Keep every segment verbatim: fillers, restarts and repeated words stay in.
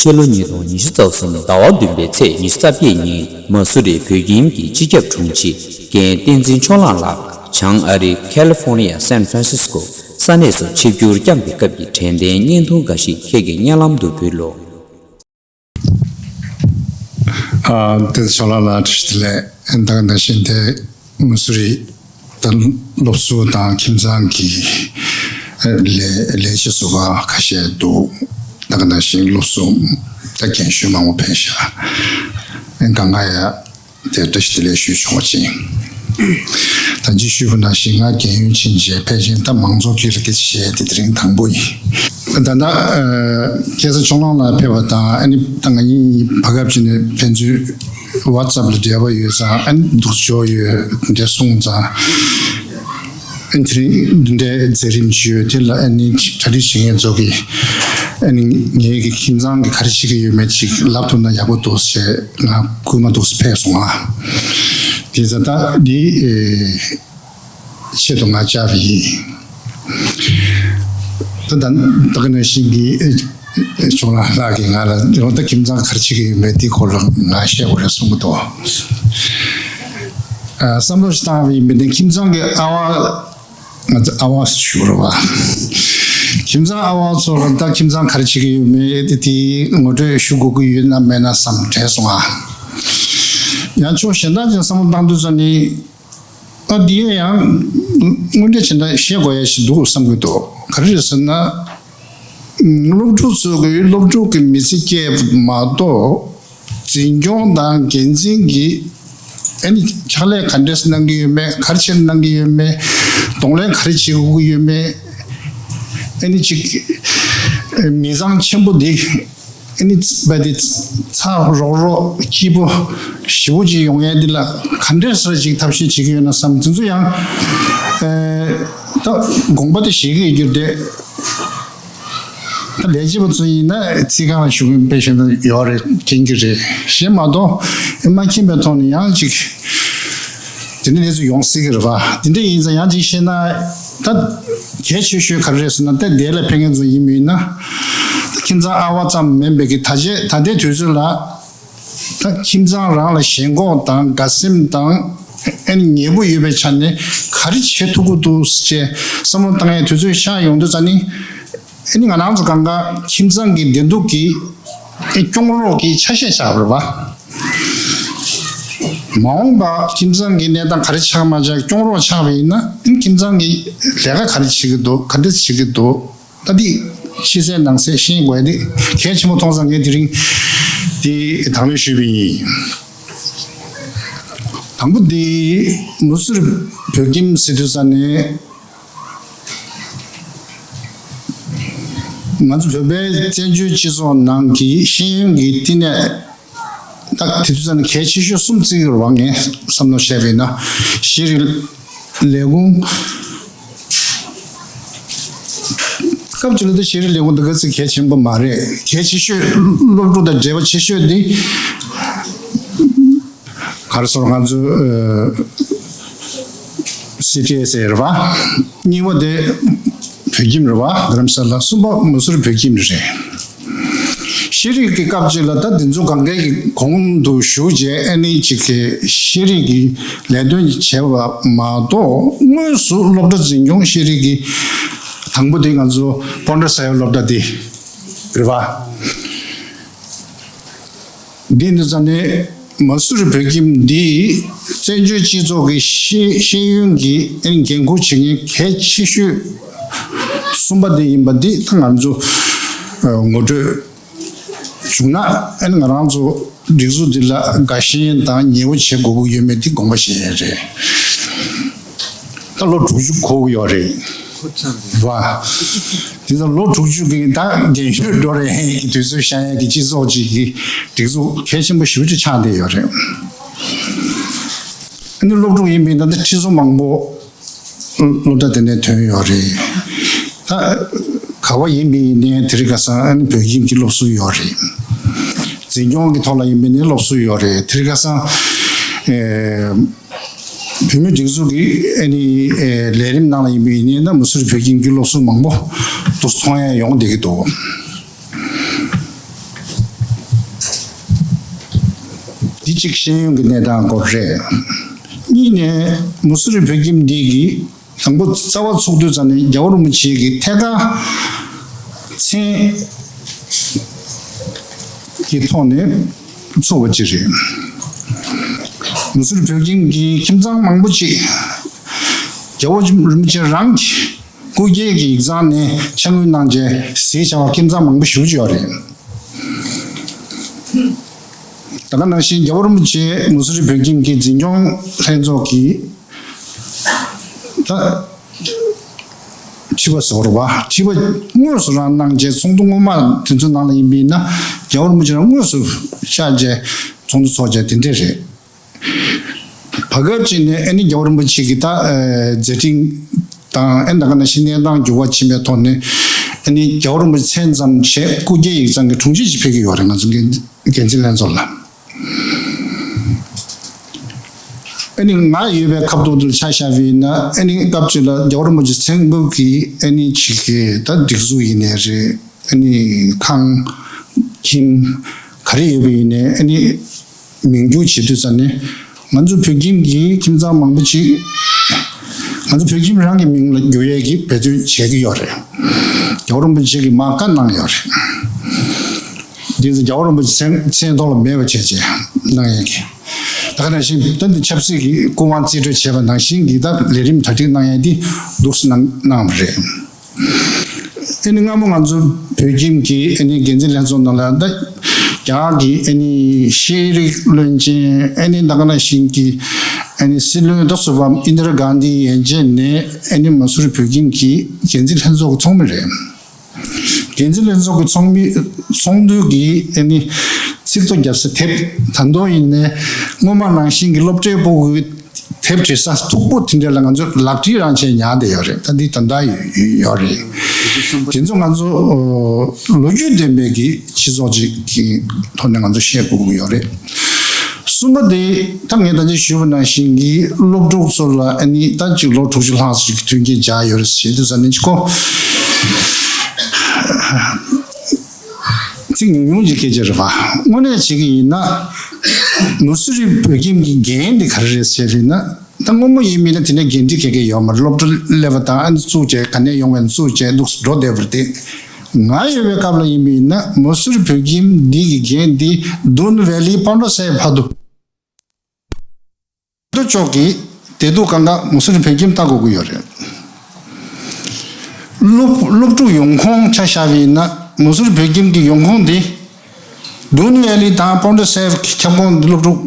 སྤྱི་ལོ་ཉིས་སྟོང་ཉི་ཤུ་རྩ་གསུམ་ཟླ་བ་བདུན་པའི་ཚེས་ཉི་ཤུ་རྩ་བརྒྱད་ཉིན་མ་སུ་རི་བོད་ཁྱིམ་གྱི་སྤྱི་ཁྱབ་དྲུང་ཆེ་རྒན་བསྟན་འཛིན་ཕྱོགས་གླང་ལགས་བྱང་ཨ་རི་ཁ་ལི་ཧྥོ་ནི་ཡ་སན་ཧྥ་རན་སིས་ཀོ་ས་གནས་སུ་ཆིབས་བསྒྱུར་བསྐྱངས་པའི་སྐབས་ཀྱི་དྲན་རྟེན་བརྙན་ཐུང་འགའ་ཞིག་ཁྱེད་ཀྱི་སྙན་ལམ་དུ་ཕུལ་ལོ། ཨ། བསྟན་འཛིན་ཕྱོགས་གླང་ལགས་བཀྲ་ཤིས་བདེ་ལེགས། ད་ག་ནང་བཞིན་དེ་མ་སུ་རི་ད་སློབ་ཟུར་དང་ཁྱིམ་ཚང་གི་ལས་ལས་བྱེད་ཟུར་པ་ཁ་ཤས་འདུག་ད་ག་ནང་བཞིན་སློབ་ཟུར་ད་རྒན་གཞོན་མང་པོ་ཕེབས་ཤག་གང་ག་ཡ་དེ་བཀྲ་ཤིས་བདེ་ལེགས་ཞུ་ཆོག་ཅིང་། ད་ཅི་ཞུས་པ་ནང་བཞིན་ང་རྒན་ཡོལ་ཕྱིན་རྗེས་ཕལ་ཆེར་ད་མང་ཚོགས་ཀྱི་ལ་སྐད་ཆ་བཤད་དེ་དེ་རིང་དང་པོ་ཡིན། ད་ལྟ་ཁ་སང་ཕྱོགས་གླང་ལགས་ཕེབས་པ་དང་ཨ་ནི་ད་ང་གཉིས་བར་སྐབས་ཅིག་ནས་ཕན་ཚུན་ཝ་ཙབ་ལ་འབྲེལ་བ་ཡོད་ཙང་ཨ་ནི་འདུག་སེ་ཡོད་འདྲ་གསུངས་ཙང་། ཨ་ནི་དེ་རིང་འདི་འདྲའི་མཛད་རིམ་ཞིག་ཡོད་དེ་ལ་ཨ་ནི་གྲ་སྒྲིག་བྱེད་མཁན་ཚོ་གིས་ཨ་ནི་ངེད་ཀྱི་ཁྱིམ་ཚང་གི་ག་རེ་བྱེད་ཀྱི་ཡོད་མེད་ཅིག་ལབ་ཐུབ་ན་ཡག་པོ་འདུག་ཟེར་ང་སྐུལ་མ་འདུག་སེ་ཕེབས་སོང་ང་། དེ་ཙང་ད་འདི་ཨེ། ཆེད་དུ་ང་བཅར་བ་ཡིན། ད་ད་ད་ག་ནང་བཞིན་གྱི་ཨེ་ཨེ་ཕྱོགས་གླང་ལགས་ཀྱིས་ང་ལ་རང་ད་ཁྱིམ་ཚང་ག་རེ་བྱེད་ཀྱི་ཡོད་མེད་དེའི་སྐོར་ལ་ང་བཤད་དགོས་རེད་གསུང་གི་འདུག་ཨ། བསམ་བློ་ཞིག་བཏང་བ་ཡིན་པས་ནི་ཁྱིམ་ཚང་གི་ཨ་བ། ང་ཚོ་ཨ་བ་ཞུ་རོགས་པ། ཁྱིམ་ཚང་ཨ་བ་ཚོ་ལ་ད་ཁྱིམ་ཚང་ག་རེ་བྱེད་ཀྱི་ཡོད་མེད་དེ་ངོ་སྤྲོད་ཞུ་དགོས་ཀྱི་ཡོད་ན་མེད་ན་བསམ་དྲན་སོང་ང་། ཡང་ཕྱོགས་གཞན་དག་ཅིག་བསམ་བློ་བཏང་དུས་ཙམ་ནི། ཨ། འདི་ཡང་དངོས་འབྲེལ་བྱས་ན་བཤད་དགོས་ཡ་ཞིག་འདུག་བསམ་གྱི་འདུག་ག་རེ་རེད་ཟེར་ན། སློབ་ཕྲུག་ཚོ་གིས་སློབ་ཕྲུག་གི་མི་ཚེ་སྐྱེལ་མ་གཏོགས། འཛིན་སྐྱོང་དང་འགན་འཛིན་གྱི་ཨ་ནི་ཕྱག་ལས་ག་འདྲས་གནང་གི་ཡོད་མེད། ག་རེ་བྱས་གནང་གི་ཡོད་མེད། གདོང་ལེན་ག་རེ་བྱེད་དགོས་ཀྱི་ཡོད་མེད། ཨ་ནི་ཅིག་མི་ཚང་ཆེན་པོ་འདི། ཨ་ནི་བ་དེ་ཚ་རོག་རོག་སྐྱིད་པོ་ཞེ་པོ་ཅིག་ཡོང་ཡས་འདི་ལ་ག་འདྲས་སེ་ཅིག་ཐབས་ཤེས་བྱེད་ཀྱི་ཡོད་ན་བསམ། དེ་ཚོ་ཡང་ཨེ་ད་དགོངས་པ་དེ་བཞེས་ཀྱི་ཡོད་རྒྱུ་རེད། ད་ལས་བྱེད་པ་ཚོ་ཡིན་ན་ཚིག་རྐང་ལ་ཞུགས་མཁན་དཔེ་བཞིན་དུ་ཡོད་རེད། མཁྱེན་གྱི་རེད། གཞན་མ་གཏོགས་ཨེ་མ་མཁྱེན་པའི་ཐོག་ནས་ཡང་ཅིག་དེ་འདྲ་གནས་ཚུལ་ཡོང་སྲིད་ཀྱི་རེད་པ། དེ་འདྲ་ཡིན་ཙང་ཡང་ཅིག་བཤད་ན། ད་གལ་ཆེ་ཤོས་ག་རེ་རེད་ཟེར་ན། ད་དེ་ལ་ཕེབས་མཁན་ཚོ་ཡིན་མིན་ན། ད་ཁྱིམ་ཚང་ཨ་བ་ཙམ་མིན་པའི་གི་ད་ཆ་ད་ལྟའི་དུས་ཚོད་ལ། ད་ཁྱིམ་ཚང་རང་ལ་ཞེན་ཁོག་དང་དགའ་སེམས་དང་ཨ་ནི་ཉེ་པོ་ཡོད་པའི་ཆ་ནས་ག་རེ་བྱེད་ཐུབ་ཀྱི་འདུག་ཅེས་བསམ་བློ་བཏང་ཡའི་དུས་ཚོད་ཤར་ཡོང་དུས་ཙམ་ནི། ཨ་ནི་ང་རང་ཚོ་གང་ག་ཁྱིམ་ཚང་གི་བདེ་སྡུག་གི་ཨ་སྐྱོང་རོགས་ཀྱི་ཆ་ཤས་ཆགས་པ་རེད་པ། མ་འོངས་པ་ཁྱིམ་ཚང་གི་གནས་སྟངས་ག་རེ་ཆགས་མ་ཆགས་སྐྱོང་རོགས་ཆགས་པ་ཡིན་ན། ཨ་ནི་ཁྱིམ་ཚང་གི་ལས་ཀ་ག་རེ་བྱེད་ཀྱི་འདུག་ག་འདྲ་བྱེད་ཀྱི་འདུག་ད་འདི་ཕྱི་གསལ་ནང་གསལ་ཤེས་དགོས་ཡ་འདི་གལ་ཆེན་པོ་མཐོང་ཙང་ངས་དེ་རིང་འདི་དང་ལེན་ཞུས་པ་ཡིན། དང་པོ་འདི་མ་སུ་རི་བོད་ཁྱིམ་ཟེར་དུས་ཙམ་ནས། ང་ཚོ་བོད་པའི་བཙན་བྱོལ་སྤྱི་ཚོགས་ནང་གི་ཤེས་ཡོན་གྱི་བསྟི་གནས་ད་དེ་དུས་ཙམ་ནས་གལ་ཆེ་ཤོས་གསུམ་བརྩི་གི་རེད་པ། ངས་བསམ་བློ་བྱས་པ་ཡིན་ན། ཤེས་རིག་ལས་ཁུངས། སྐབས་གཅིག་ལ་ད་ཤེས་རིག་ལས་ཁུངས་འདི་ག་ཚོད་གལ་ཆེན་པོ་མ་རེད། གལ་ཆེ་ཤོས་སློབ་ཕྲུག་དང་འབྲེལ་བ་ཆེ་ཤོས་འདི། ག་རེ་ཟེར། ང་ཚོ་ཨ་སི་ཊི་ཨེས་ཨེ་རེད་པ། གཉིས་པ་དེ་བོད་ཁྱིམ་རེད་པ། རྡ་རམ་ས་ལ། གསུམ་པ་མ་སུ་རི་བོད་ཁྱིམ་རེད། ཤེས་རིག་གི་སྐབས་གཅིག་ལ་ད་འདི་ཚོ་གང་གའི་གི་གོང་དུ་ཞུགས་རྗེས་ཨ་ནི་གཅིག་གི་ཤེས་རིག་གི་ལས་དོན་བྱས་པ་མ་གཏོགས། དངོས་སུ་སློབ་གྲྭ་འཛིན་སྐྱོང་ཤེས་རིག་གི་དང་པོ་དེ་ང་ཚོ་པོན་ཌ་ས་ཡ་སློབ་གྲྭ་དེ་རེད་པ། འདི་འདི་ཙམ་ནས་མ་སུ་རི་བོད་ཁྱིམ་འདིས་བཙན་བྱོལ་སྤྱི་ཚོགས་ཀྱི་ཤེས་ཤེས་ཡོན་གྱི་འགན་འཁུར་བྱེད་མཁན་གལ་ཆེ་ཤོས་གསུམ་པ་དེ་ཡིན་པ་འདི་ད་ང་ཚོ་ངོ་སྤྲོད་བྱུང་ན། ཨ་ནི་ང་རང་ཚོ་སྒྲིག་འཛུགས་འདི་ལ་དགའ་ཞེན་དང་ཉེ་བོ་བྱེད་དགོས་ཀྱི་ཡོད་མེད་འདི་དགོངས་པ་བཞེས་ཡས་རེད། ད་ལོ་དྲུག་ཅུ་འཁོར་གྱི་ཡོད་རེད། བ། དེ་ཚོ་ལོ་དྲུག་ཅུ་གི་ད་རྒན་ཤོས་འགྲོ་རེད་ཀྱི་དུས་ཚོད་བཞག་ཡ་གི་སྤྱི་ཚོགས་ཅིག་གི་སྒྲིག་འཛུགས་གལ་ཆེན་པོ་ཞེ་པོ་ཅིག་ཆགས་བསྡད་ཡོད་རེད། ཨ་ནི་སློབ་ཕྲུག་ཡིན་པའི་ད་ལྟ་ཁྲི་ཚོ་མང་པོ་སློབ་གྲྭ་དེ་ནས་ཐོན་ཡོད་རེད། ད་ག་བ་ཡིན་པའི་ནས་དེ་རིང་ཁ་སང་ཨ་ནི་བོད་ཁྱིམ་གྱི་སློབ་ཟུར་ཡོད་རེད། འཛིན་སྐྱོང་གི་ཐོག་ལ་ཡིན་པའི་ནས་སློབ་ཟུར་ཡོད་རེད། དེ་རིང་ཁ་སང་ཨེ། བོད་མིའི་སྒྲིག་འཛུགས་ཀྱི་ཨ་ནི་ཨེ་ལས་རིམ་ནང་ལ་ཡིན་པའི་ཡིན་ནའི་ན། མ་སུ་རི་བོད་ཁྱིམ་གྱི་སློབ་ཟུར་མང་པོ་འདུག་མཐོང་ཡ་ཡོང་བསྡད་ཀྱི་འདུག་འདི་གཅིག་ཤེས་ཡོན་གྱི་གནས་སྟངས་སྐོར་རེད། གཉིས་ནས་མུ་སུ་རི་བོད་ཁྱིམ་འདི་གི་དང་པོ་རྩ་བ་ཚུགས་དུས་ཙམ་ནས་རྒྱལ་བ་རིན་པོ་ཆེ་གི་ཐད་ཀར་མཚན་གྱི་ཐོག་ནས་ཚུགས་པ་ཅིག་རེད། མུ་སུ་རི་བོད་ཁྱིམ་གྱི་ཁྱིམ་ཚང་མང་པོ་ཅིག་རྒྱལ་བ་རིན་པོ་ཆེ་རང་གི་སྐུ་སྐྱེ་གི་ཡིག་ཚང་ནས་ཕྱག་དངུལ་གནང་བྱས་གཟིགས་བྱ་བ་ཁྱིམ་ཚང་མང་པོ་ཞེ་པོ་ཅིག་ཡོད་རེད། ད་ག་ནང་བཞིན་རྒྱལ་བ་རིན་པོ་ཆེ་མུ་སུ་རི་བོད་ཁྱིམ་གྱི་འཛིན་སྐྱོང་ལྷན་ཚོགས་ཀྱི་ད་ཁྲི་པ་ཟེར་བ་རེད་པ། ཁྲི་པ་དངོས་སུ་རང་གནང་བྱས། ཚོགས་འདུ་སྔོན་མ་དེ་ཚོའི་ནང་ལ་ཡིན་པ་ཡིན་ན་རྒྱལ་བ་རིན་པོ་ཆེ་རང་དངོས་སུ་བཅར་བྱས་ཚོགས་འདུ་ཚོགས་བྱས་དེ་འདྲས་རེད། བར་སྐབས་ཅིག་ནས་ཨ་ནི་རྒྱལ་བ་རིན་པོ་ཆེ་གི་ད་ཨ་མཛད་འཕྲིན་དང་ཨ་ནི་ད་ག་ནང་བཞིན་གནས་སྟངས་འགྱུར་བ་ཕྱིན་པའི་ཐོག་ནས་ཨ་ནི་རྒྱལ་བ་རིན་པོ་ཆེ་མཚན་ཙམ་བྱས་སྐུ་སྐྱེ་ཡིག་ཚང་གི་དྲུང་ཆེ་ཞིག་ཕེབས་ཀྱི་ཡོད་རེད། ང་ཚོ་འགན་འཛིན་ལྷན་ཚོགས་ལ། ཨ་ནི་ང་ཡོད་པའི་སྐབས་ཐོག་ཏུ་ཆ་བཞག་པ་ཡིན་ན་ཨ་ནི་སྐབས་ཅིག་ལ་རྒྱལ་བ་རིན་པོ་ཆེ་མཚན་འབུལ་གྱི་ཨ་ནི་ཅིག་གི་ད་སྒྲིག་འཛུགས་ཡིན་ནའི་རེད། ཨ་ནི་ཁང་ཁྱིམ་ག་རེ་ཡོད་པ་ཡིན་ནའི་ཨ་ནི་མིང་བསྒྱུར་བྱེད་དུས་ཙམ་ནས་ང་ཚོ་བོད་ཁྱིམ་གྱི་ཁྱིམ་ཚང་མང་པོ་ཅིག་ང་ཚོ་བོད་ཁྱིམ་རང་གི་མིང་ལ་བསྒྱུར་ཡས་ཀྱི་འབད་བརྩོན་བྱེད་ཀྱི་ཡོད་རེད། རྒྱལ་བ་རིན་པོ་ཆེ་གིས་མར་བཀའ་གནང་ཡོད་རེད། འདི་ཚོ་རྒྱལ་བ་རིན་པོ་ཆེ་མཚན་མཚན་ཐོག་ལ་མེད་པ་བྱས་བྱས་གནང་ཡས་ཀྱི། ད་ག་ནང་བཞིན་ད་འདི་ཆབ་སྲིད་ཀྱི་སྐུ་དབང་རྩིས་སྤྲོད་བྱས་པ་ནང་བཞིན་གྱི་ད་ལས་རིམ་གྲ་སྒྲིག་གནང་ཡས་འདི་འདུག་སེ་གནང་གནང་བ་རེད། ཨ་ནི་སྔ་མོ་ང་ཚོ་བོད་ཁྱིམ་གྱི་ཨ་ནི་འགན་འཛིན་ལྷན་ཚོགས་ནང་ལ་ད་རྒྱ་གར་གྱི་ཨ་ནི་ཤེས་རིག་བློན་ཆེན་ཨ་ནི་ད་ག་ནང་བཞིན་གྱི་ཨ་ནི་སྲིད་བློན་ད་ཟུར་པ་ཨིན་དི་ར་གྷན་དྷི་ཡན་ཆད་ནས་ཨ་ནི་མ་སུ་རི་བོད་ཁྱིམ་གྱི་འགན་འཛིན་ལྷན་ཚོགས་ཀྱི་ཚོགས་མི་རེད། འགན་འཛིན་ལྷན་ཚོགས་ཀྱི་ཚོགས་མི་ཚོགས་འདུ་གི་ཨ་ནི་ཚིག་ཐོ་བརྒྱབ་ས་དེབ་ད་དུང་ཡིན་ནའི་སྔོན་མ་ནང་བཞིན་གྱི་སློབ་གྲྭའི་སྤུ་གུ་དེབ་བྲིས་ས་མཐུག་པོ་དེ་འདྲ་ལ་ང་ཚོ་ལག་བྲིས་རང་བྱས་ཉར་བསྡད་ཡོད་རེད། ད་འདི་ད་ལྟ་ཡོད་ཡོད་རེད། དེ་ཚོ་ང་ཚོ་ཨོ་ལོ་རྒྱུས་ལྡན་པའི་གི་སྤྱི་ཚོགས་ཅིག་གི་ཐོག་ནས་ང་ཚོ་བཤད་དགོས་ཀྱི་ཡོད་རེད། གསུམ་པ་དེ་ད་ངས་ད་ཅི་ཞུས་པ་ནང་བཞིན་གྱི་སློབ་ཕྲུག་ཚོ་ལ་ཨ་ནི་ད་ཅིག་ལོ་དྲུག་ཅུ་ལྷག་ཙམ་གྱི་མཐུན་རྐྱེན་སྦྱར་ཡོད་རེད་ཟེར་དུས་ཙམ་ནས་ཅིག་གོ་ཚིག་ཉུང་ཉུང་ཅིག་སྐད་ཆ་རེད་པ། དངོས་གནས་བྱེད་ཀྱི་ཡིན་ན་མུ་སུ་རི་བོད་ཁྱིམ་གྱི་འགན་དེ་ག་རེ་རེད་ཟེར་བ་ཡིན་ན། ད་སྔོན་མ་ཡིན་མིན་ན་དེ་ནས་འགན་འཁྲི་ག་གེ་ཡོད་མ་རེད། སློབ་གྲྭ་སླེབས་པ་དང་ཨ་ནི་བཙུགས་བྱས་ག་ནས་ཡོང་བའི་བཙུགས་བྱས་འདུག་འགྲོ་བསྡད་པ་རེད་དེ། ང་ཡོད་པའི་སྐབས་ལ་ཡིན་པ་ཡིན་ན་མུ་སུ་རི་བོད་ཁྱིམ་འདི་གི་འགན་འདི་ཌུན་ཝེ་ལི་པོན་ཌོ་སེབ་བར་དུ་དུ་ཅོག་གི་བདེ་སྡུག་གང་ག་མུ་སུ་རི་བོད་ཁྱིམ་ལྟ་དགོས་ཀྱི་ཡོད་རེད། སློབ་སློབ་ཕྲུག་ཡོང་ཁུངས་ཆ་བཞག་པ་ཡིན་ན་མུ་སུ་རི་བོད་ཁྱིམ་གྱི་ཡོང་ཁུངས་འདི་ཌུན་ཝེ་ལི་དང་པོན་ཌོ་སེབ་ཀྱི་ཁྱབ་ཁོངས་འདི་སློབ་ཕྲུག་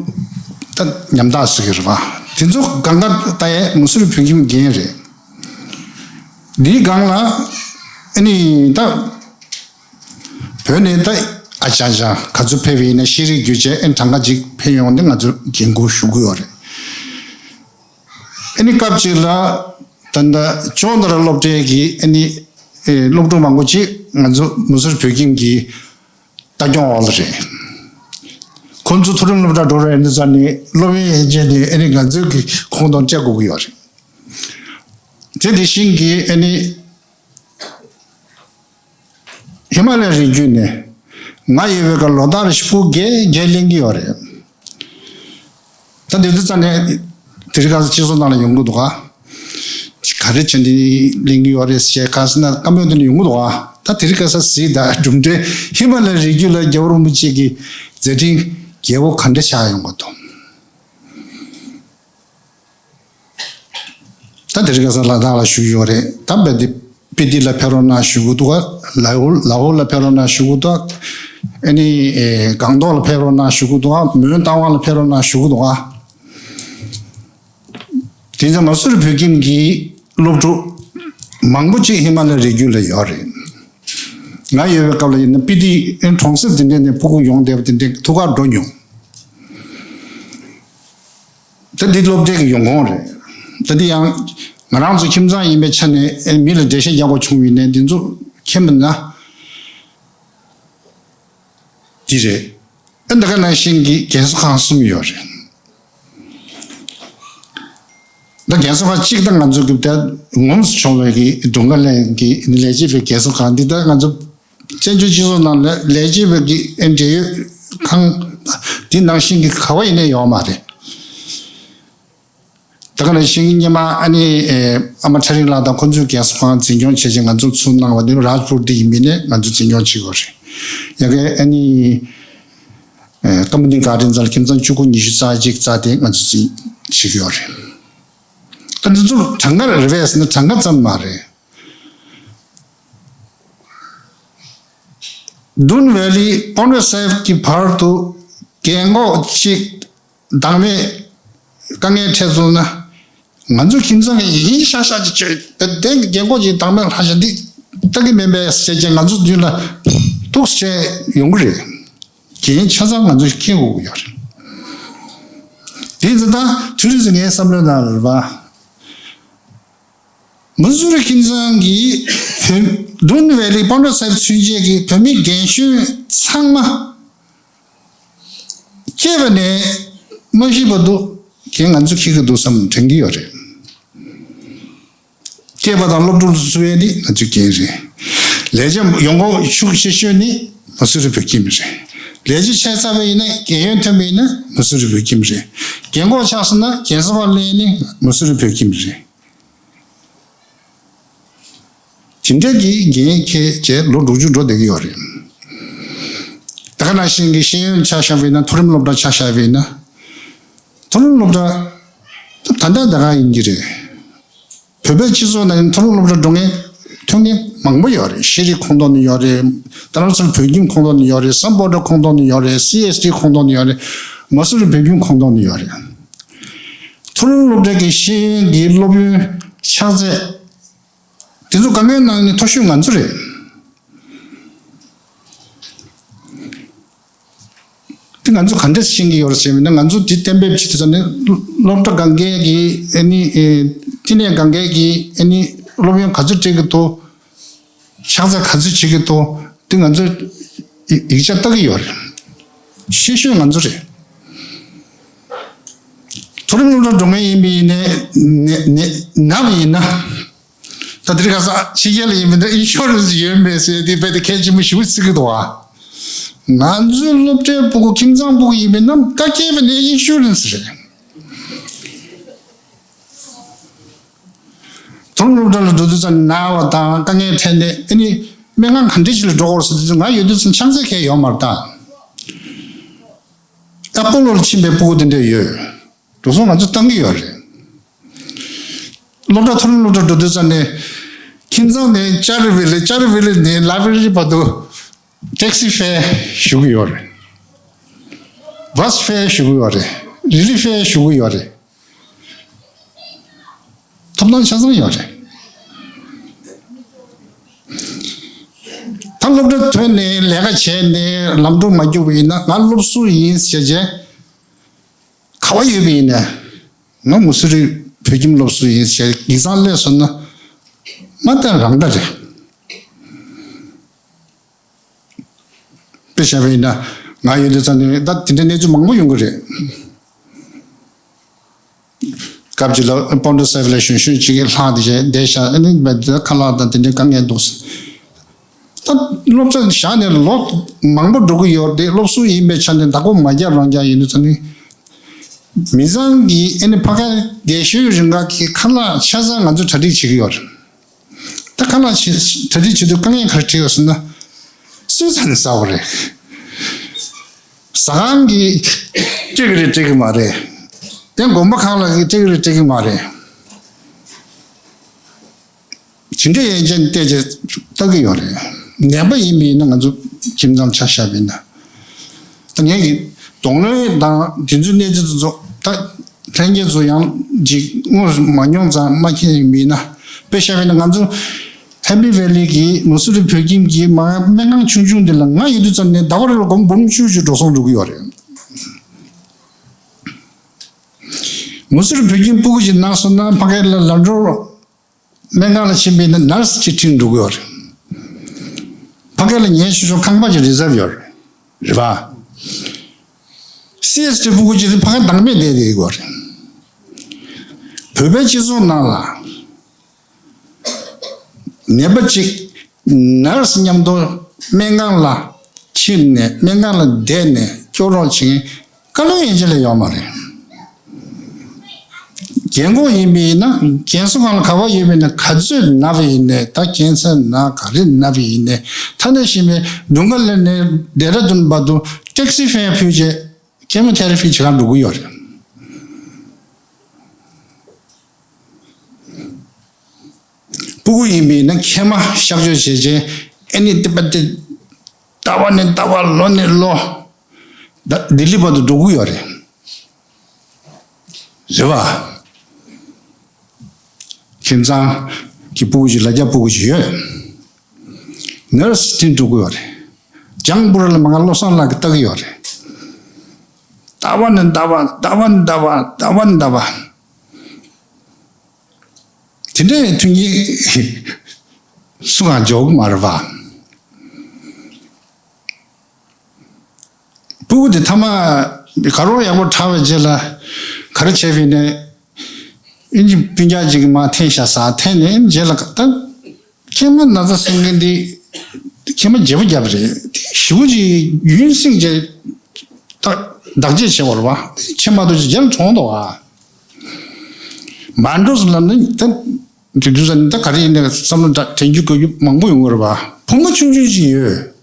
ད་ཉམ་ཐག་ཟེར་གྱི་རེད་པ། དེ་ཚོ་གང་ག་ལྟ་ཡས་མུ་སུ་རི་བོད་ཁྱིམ་འགན་རེད། འདིའི་སྒང་ལ་ཨ་ནི་ད་བོད་ནས་ད་ཨ་ཅག་ཅག་ག་ཚོད་ཕེབས་པ་ཡིན་ན་ཤེས་རིག་སྒྱུ་རྩལ་ཨ་ནི་གྲངས་ཀ་ཅིག་ཕེབས་ཡོང་དེ་ང་ཚོ་འགན་འཁུར་ཞུ་གི་ཡོད་རེད། ཨ་ནི་སྐབས་ཅིག་ལ་ད་ལྟ་ཅོང་ཏ་ར་སློབ་གྲྭའི་གི་ཨ་ནི་ཨེ་སློབ་ཕྲུག་མང་པོ་ཅིག་ང་ཚོ་མུ་སུ་རི་བོད་ཁྱིམ་གྱི་ལྟ་སྐྱོང་འོག་ལ་རེད། ཁོང་ཚོ་མཐོ་རིམ་སློབ་གྲྭ་འགྲོ་རན་དུས་ཙམ་ནས་སློབ་ཡོན་ཡན་ཆད་ནས་ཨ་ནི་ང་ཚོའི་གི་ཁོངས་གཏོགས་སྤྲད་དགོས་ཀྱི་ཡོད་རེད། དེ་དེ་བཞིན་གྱི་ཨ་ནི་ཧི་མ་ལ་ཡའི་རི་རྒྱུད་ནས་ང་ཡོད་པའི་སྐབས་ལོ་ལྟར་ཕྲུ་གུ་བརྒྱད་བརྒྱད་ལེན་གྱི་ཡོད་རེད། ད་དེ་དུས་ཙམ་ནས་དེ་རིང་ཁ་སང་སྤྱི་ཚོགས་ནང་ལ་ཡོང་གི་འདུག་ག་ག་རེ་བྱས་ནས་ལེན་གྱི་ཡོད་རེད་ཟེར་ག་ཟེར་ན་བཀའ་མོལ་དེ་ནས་ཡོང་གི་འདུག་ག་ད་དེ་རིང་ཁ་སང་གཟིགས་དང་གྲུབ་འབྲས་ཧི་མ་ལ་ཡའི་རི་རྒྱུད་ལ་རྒྱལ་བ་རིན་པོ་ཆེ་གི་མཛད་འཕྲིན་རྒྱས་པོ་ག་འདྲ་ཆགས་ཡོང་གི་འདུག་ད་དེ་རིང་ཁ་སང་ལ་དྭགས་ལ་བཞུགས་ཡོད་རེད། ད་བལ་དེ་སྤི་ཏི་ལ་ཕེབས་རོགས་གནང་ཞུ་གི་འདུག་ག་ལ་ཧོར་ལ་ཧོར་ལ་ཕེབས་རོགས་གནང་ཞུ་གི་འདུག་ཨ་ནི་ཨེ་སྒང་ཏོག་ལ་ཕེབས་རོགས་གནང་ཞུ་གི་འདུག་ག་མོན་རྟ་དབང་ལ་ཕེབས་རོགས་གནང་ཞུ་གི་འདུག་ག་དེ་ཚོ་མ་སུ་རི་བོད་ཁྱིམ་གྱི་སློབ་ཕྲུག་མང་པོ་ཅིག་ཧི་མ་ལ་ཡའི་རི་རྒྱུད་ལ་ཡོད་རེད། ང་ཡོད་པའི་སྐབས་ལ་ཡིན་ན་སྤི་ཏི་ཨེ་གྲོང་གསེབ་དེ་འདྲ་ནས་ཕྲུ་གུ་ཡོང་བསྡད་པ་དེ་འདྲ་ཐུག་གར་འགྲོ་མྱོང་། ད་འདི་སློབ་གྲྭའི་ཡོང་ཁུངས་རེད། ད་འདི་ཡང་ང་རང་ཚོ་ཁྱིམ་ཚང་ཡིན་པའི་ཆ་ནས་ཨེ་མི་ལ་འགྲེལ་བཤད་རྒྱག་དགོས་བྱུང་བ་ཡིན་ནའི་འདི་ཚོ་མཁྱེན་པ་ན་འདི་རེད། ཨེ་འདི་ག་ནང་བཞིན་གྱི་རྒན་གསོ་ཁང་གསུམ་ཡོད་རེད། ད་རྒན་གསོ་ཁང་གཅིག་ད་ང་ཚོ་གི་ད་ངོམས་སུ་ཆུང་བའི་གི་སྒྲུང་ག་ལེན་གི་ལས་བྱེད་པའི་རྒན་གསོ་ཁང་འདི་ད་ང་ཚོ་བཙན་བྱོལ་སྤྱི་ཚོགས་ནང་ལ་ལས་བྱེད་པའི་གི་ཨེ་འབྲེལ་ཡོད་ཁང་ དེ་ནང་བཞིན་གྱི་ག་བ་ཡིན་ནའི་ཡོད་མ་རེད། ད་ག་ནང་བཞིན་སྔོན་མ་ཨ་ནི་ཨ་མ་ཁྲ་རིང་ལགས་དང་ཁོང་ཚོའི་རྒན་གསོ་ཁང་འཛིན་སྐྱོང་བྱས་རྗེས་ང་ཚོ་ཚུར་གནང་བ་དེ་རཱཇ་པུར་དེ་ཡིན་པས་ནས་ང་ཚོ་འཛིན་སྐྱོང་བྱེད་དགོས་རེད། ཡ་གི་ཨ་ནི་ཀམ་པ་ནི་གྷར་ཌེན་ལ་ཁྱིམ་ཚང་བཅུ་དགུ་ཉི་ཤུ་རྩ་གཅིག་རྩ་དེ་ང་ཚོ་འཛིན་བྱེད་ཀྱི་ཡོད་རེད། ད་འདི་ཚོ་གྲངས་ཀ་རེད་པས་ཟེར་ན་གྲངས་ཀ་ཙམ་མ་རེད། ཌུན་ཝེ་ལི་པོན་ཌོ་སེབ་ཀྱི་བར་དུ་རྒན་གོག་ཅིག་བདག་མེད་དཀའ་ངལ་འཕྲད་སོང་ན། ང་ཚོ་ཁྱིམ་ཚང་གི་ཡིན་ཤག་ཤག་ཅིག་བྱོས་དེ་རྒན་གོག་ཅིག་བདག་མེད་ལྷག་ཤག་འདི་ལྟ་གི་མེད་པས་ཟེར་བྱས་ང་ཚོ་མདུན་ལ་ཐུགས་ཆེ་ཡོང་གི་རེད། རྒན་ཆ་ཚང་ང་ཚོ་ཁྱེར་དགོས་ཀྱི་ཡོད་རེད། དེ་ཚོ་ད་དུས་རིང་ངའི་བསམ་བློའི་ནང་རེད་པ། མ་སུ་རི་ཁྱིམ་ཚང་གིས་བོད་ཌུན་ཝེ་ལི་པོན་ཌོ་སེབ་ཚུན་ཆད་ཀྱི་བོད་མི་རྒན་གཞོན་ཚང་མ་སྐྱེས་པ་ནས་མ་ཤི་བར་དུ་རྒན་ང་ཚོ་འཁྱེར་གྱི་འདུག་བསམ་དྲན་གྱི་ཡོད་རེད། སྐྱེས་པ་དང་སློབ་ཕྲུག་ཚོ་ཚུད་ཡས་འདི་ང་ཚོའི་འགན་རེད། ལས་བྱེད་ཡོང་སྒོ་ཤུགས་ཆེ་ཤོས་ནི་མ་སུ་རི་བོད་ཁྱིམ་རེད། ལས་བྱེད་ཆད་ཚར་བ་ཡིན་ན་རྒན་ཡོལ་ཐོན་པ་ཡིན་ན་མ་སུ་རི་བོད་ཁྱིམ་རེད། རྒན་གོག་ཆགས་སོང་ན་རྒན་གསོ་བ་ལེན་ནི་མ་སུ་རི་བོད་ཁྱིམ་རེད། དེ་འདྲ་གི་འགན་འཁྱེར་བྱས་ལོ་དྲུག་ཅུ་འགྲོ་བསྡད་ཀྱི་ཡོད་རེད། ད་ག་ནང་བཞིན་གྱི་ཤེས་ཡོན་ཆ་བཞག་པ་ཡིན་ན་མཐོ་རིམ་སློབ་གྲྭ་ཆ་བཞག་པ་ཡིན་ན། མཐོ་རིམ་སློབ་གྲྭ་ད་ལྟ་ད་ག་ཡིན་གྱི་རེད། བོད་པའི་སྤྱི་ཚོགས་ནང་མཐོ་རིམ་སློབ་གྲྭ་འགྲོ་མཁན་ཐོན་མཁན་མང་པོ་ཡོད་རེད། ཤེས་རིག་ཁོངས་གཏོགས་ནས་ཡོད་རེད། ད་ལྟ་ཚོ་བོད་ཁྱིམ་ཁོངས་གཏོགས་ནས་ཡོད་རེད། སམ་བྷོ་ཊ་ཁོངས་གཏོགས་ནས་ཡོད་རེད། སི་ཨེས་ཊི་ཁོངས་གཏོགས་ནས་ཡོད་རེད། མ་སུ་རི་བོད་ཁྱིམ་ཁོངས་གཏོགས་ནས་ཡོད་རེད། མཐོ་རིམ་སློབ་གྲྭ་གི་ཤེས་ཡོན་གྱི་སློབ་ཡོན་ཕྱག་ཚད་དེ་ཚོ་དཀའ་ངལ་ནང་ནས་མཐོ་ཤོས་ང་ཚོ་རེད། དེ་ང་ཚོ་ག་འདྲས་ཤེས་ཀྱི་ཡོད་རེད་ཟེར་བ་ཡིན་ན། ང་ཚོ་དེ་གཏན་འབེབས་བྱེད་དུས་ཙམ་ནས་སློབ་གྲྭ་གང་གའི་གི་ཨ་ནི་ཨེ་བསྟི་གནས་གང་གའི་གི་ཨ་ནི་སློབ་ཡོན་ག་ཚོད་སྤྲད་ཀྱི་འདུག་ཕྱག་ཚད་ག་ཚོད་བྱེད་ཀྱི་འདུག་དེ་ང་ཚོ་ཡིག་ཡིག་ཆ་ལྟ་གི་ཡོད་རེད། ཤེས་ཤོས་ང་ཚོ་རེད། མཐོ་རིམ་སློབ་གྲྭ་འགྲོ་མཁན་ཡིན་པ་ཡིན་ནའི་ནད་ནད་ན་བ་ཡིན་ན། ད་དེ་རིང་ཁ་སང་ཕྱི་རྒྱལ་ལ་ཡིན་པ་འདྲ་ཨིན་ཤུ་རན་སི་ཡོད་མེད་ཟེར་དེ་རྦད་དེ་གལ་ཆེན་པོ་ཞེ་པོ་བརྩི་གི་འདུག་ཨ། ང་ཚོའི་སློབ་གྲྭའི་ཕྲུ་གུ་ཁྱིམ་ཚང་ཕྲུ་གུ་ཡིན་པའི་ནམ་ད་སྐྱེས་པ་ནས་ཨིན་ཤུ་རན་སི་རེད། མཐོ་རིམ་སློབ་གྲྭ་ལ་འགྲོ་དུས་ཙམ་ན་བ་དང་དཀའ་ངལ་འཕྲད་ནས་ཨ་ནི་སྨན་ཁང་ག་འདྲ་ཞིག་ལ་འགྲོ་དགོས་ཟེར་དུས་ཙམ་ང་ཡོད་དུས་ཙམ་ཆང་ས་ཁེལ་ཡོད་མ་རེད་ད། ཨ་སྤོ་ལོ་ལ་ཕྱིན་པའི་ཕྲུ་གུ་དེ་འདྲ་ཡོད། འགྲོ་སོང་ང་ཚོ་བཏང་གི་ཡོད་རེད། སློབ་གྲྭ་མཐོ་རིམ་སློབ་གྲྭ་འགྲོ་དུས་ཙམ་ནས་ཁྱིམ་ཚང་ནས་ཅ་རི་ཝེ་ལི་ཅ་རི་ཝེ་ལི་ནས་ལ་བེ་རི་བར་དུ་ཊེག་སི་ཧྥེ་ཞུ་གི་ཡོད་རེད། བྷ་སི་ཧྥེ་ཞུ་གི་ཡོད་རེད། རི་ལི་ཧྥེ་ཞུ་གི་ཡོད་རེད། ཐོབ་ཐང་ཆ་ཚང་ཡོད་རེད། ད་སློབ་གྲྭ་ཐོན་ནས་ལས་ཀ་བྱས་ནས་ལམ་འགྲོ་མ་རྒྱུག་པ་ཡིན་ན་ང་སློབ་ཟུར་ཡིན་ཟེར་བྱས། ག་བ་ཡོད་པ་ཡིན་ན། ང་མ་སུ་རི་བོད་ཁྱིམ་སློབ་ཟུར་ཡིན་ཟེར་ཡིག་ཚང་སླེབས་སོང་ན། མ་ལྟ་རང་ལྟ་རེད། དཔེ་བཞག་པ་ཡིན་ན་ང་ཡོད་དུས་ཙམ་ནས་ད་དེ་འདྲའི་གནས་ཚུལ་མང་པོ་ཡོང་གི་རེད། སྐབས་ཅིག་ལ་པོན་ཏོ་སེབ་ལ་གཞོན་གཞོན་ཅིག་གིས་ལྷག་དེ་བྱས་བསྡད་ཤག་ཨ་ནི་བས་དེ་ཁ་ལག་དང་དེ་འདྲའི་དཀའ་ངལ་འདུག་ད་སློབ་གྲྭ་བཞག་ནས་ལོ་མང་པོ་འགྲོ་གི་ཡོད་དེ་སློབ་ཟུར་ཡིན་པའི་ཆ་ནས་བདག་པོ་མ་རྒྱབ་རང་རྒྱག་ཡིན་དུས་ཙམ་ནས་མི་ཚང་གིས་ཨ་ནི་ཕ་ག་རྒས་ཤོས་རིང་ག་གི་ཁ་ལག་ཆ་ཚང་ང་ཚོས་གྲ་སྒྲིག་བྱེད་ཀྱི་ཡོད་རེད། ད་ཁ་ལག་ཆེ་གྲ་སྒྲིག་བྱེད་དུས་དཀའ་ངལ་ག་རེ་འཕྲད་ཡོད་ཟེར་ན། སུས་ཚ་ནས་ཟ་བ་རེད། ཟ་ཁང་གིས་སྤྲད་ཀྱི་རེད་སྤྲད་ཀྱི་མ་རེད། ཡང་དགོན་པ་ཁག་ལ་གིས་སྤྲད་ཀྱི་རེད་སྤྲད་ཀྱི་མ་རེད། དེ་འདྲའི་ཡན་ཆད་བལྟས་རྗེས་ལྟ་གི་ཡོད་རེད། ནད་པ་ཡིན་པ་ཡིན་ན་ང་ཚོ་ཁྱིམ་ཚང་ཆ་བཞག་པ་ཡིན་ན། ད་ངས་ཀྱི་གདོང་ལེན་དང་དེ་ཚོའི་གནས་ཚུལ་དེ་ཚོ་ད་ལྷན་རྒྱས་ཚོ་ཡང་ཅིག་དངོས་སུ་མ་མྱོང་ཙང་མ་མཁྱེན་ཡིན་པ་ཡིན་ན། དཔེ་བཞག་པ་ཡིན་ན་ང་ཚོ་ཧེ་པི་ཝེ་ལི་གི་མ་སུ་རི་བོད་ཁྱིམ་གྱི་མ་སྨན་ཁང་ཆུང་ཆུང་འདི་ལ་ང་ཡོད་དུས་ཙམ་ནས་ཟླ་བ་རེ་ལ་སྒོར་མོ་འབུམ་བཅུ་བཅུ་འགྲོ་སོང་འགྲོ་གི་ཡོད་རེད། མ་སུ་རི་བོད་ཁྱིམ་སྤུ་གུ་ཞིག་ན་སོང་ན་ཕ་གི་ལ་ལམ་འགྲོ་སྨན་ཁང་ལ་ཕྱིན་པ་ཡིན་ན་ནར་སི་ཅིག་ཁྲིད་འགྲོ་གི་ཡོད་རེད། ཕ་གི་ལ་ཉལ་ཆོག་ཆོག་ཁང་པ་ཅིག་རི་ཛརབ་ཡོད་རེད། རེད་པ། སི་ཨེས་ཊི་སྤུ་གུ་ཅིག་ཕ་གི་བདག་མེད་བསྡད་བསྡད་ཡོད་རེད། བོད་པའི་སྤྱི་ཚོགས་ནང་ལ་ནད་པ་ཅིག་ནར་སི་མཉམ་དུ་སྨན་ཁང་ལ་ཕྱིན་ནས་སྨན་ཁང་ལ་བསྡད་ནས་ སྐྱོབ་རོགས་བྱེད་མཁན་དཀའ་ལས་ཡན་ཆད་ལས་ཡོད་མ་རེད། རྒན་གོག་ཡིན་པ་ཡིན་ན་རྒན་གསོ་ཁང་ལ་ག་པར་ཡོད་པ་ཡིན་ན་ག་ཚོད་ན་བ་ཡིན་ནའི་ད་ཀན་སར་ན་ག་རེ་ན་བ་ཡིན་ནའི་ཐ་ན་ཤི་མེད་སྒྲུང་ག་ལེན་ནས་ཌེ་ར་ཌུན་བར་དུ་ཊེག་སི་ཕེར་ཕུལ་རྗེས་ཀེ་མོ་ཐེ་ར་ཕི་བྱེད་གར་འགྲོ་གི་ཡོད་རེད། སྤུ་གུ་ཡིན་པ་ཡིན་ན་མཁལ་མ་གཤག་བཅོས་བྱས་རྗེས་ཨེ་ནི་ཏི་པ་ཏི་ལྟ་བ་ནས་ལྟ་བ་ལོ་ནས་ལོ་ད་ལྡི་ལི་བར་དུ་འགྲོ་གི་ཡོད་རེད། རེད་བ། ཁྱིམ་ཚང་གི་སྤུ་གུ་ཅིག་ལ་རྒྱ་སྤུ་གུ་ཅིག་ཡོད། ནར་སི་ཁྲིད་འགྲོ་གི་ཡོད་རེད། ལྗང་བུར་ལ་མ་ག་བློ་བཟང་ལགས་ཀྱིས་ལྟ་གི་ཡོད་རེད། ལྟ་བ་ནི་ལྟ་བ་ལྟ་བ་ནི་ལྟ་བ་ལྟ་བ་ནི་ལྟ་བ། དེ་འདྲའི་མཐུན་རྐྱེན་སུ་གང་འཇོག་གི་མ་རེད་བ། སྤུ་གུ་དེ་ཐ་མ་དགའ་རོགས་ཡག་པོ་དྲག་པའི་རྗེས་ལ་ག་རེ་བྱས་པས་ནས་ཨིན་ཇི་སྤུན་ཀྱག་ཅིག་གིས་མར་འཐེན་ཤག་ཟེར། འཐེན་ནས་རྗེས་ལ་ད་མཁལ་མ་ན་ཚ་སེལ་མཁན་དེ་མཁལ་མ་བརྗེ་པོ་བརྒྱབ་པ་རེད། དེ་ཞེ་པོ་ཅིག་རྒྱུན་བསྲིངས་བྱས་ད་བདག་གཅེས་བྱས་པ་རེད་བ། ཆེ་མ་གཏོགས་ཅིག་རྗེས་ལ་གྲོངས་འདུག་བ། མ་འགྲོ་སོང་ལབ་ནས་ད། དེ་དུས་ཙམ་ད་ག་རེ་ཡིན་ནའི་བསམ་བློ་དྲན་རྒྱུ་དགོས་རྒྱུ་མང་པོ་ཡོང་གི་རེད་བ། བུ་མོ་ཆུང་ཆུང་ཞིག་ཡོད།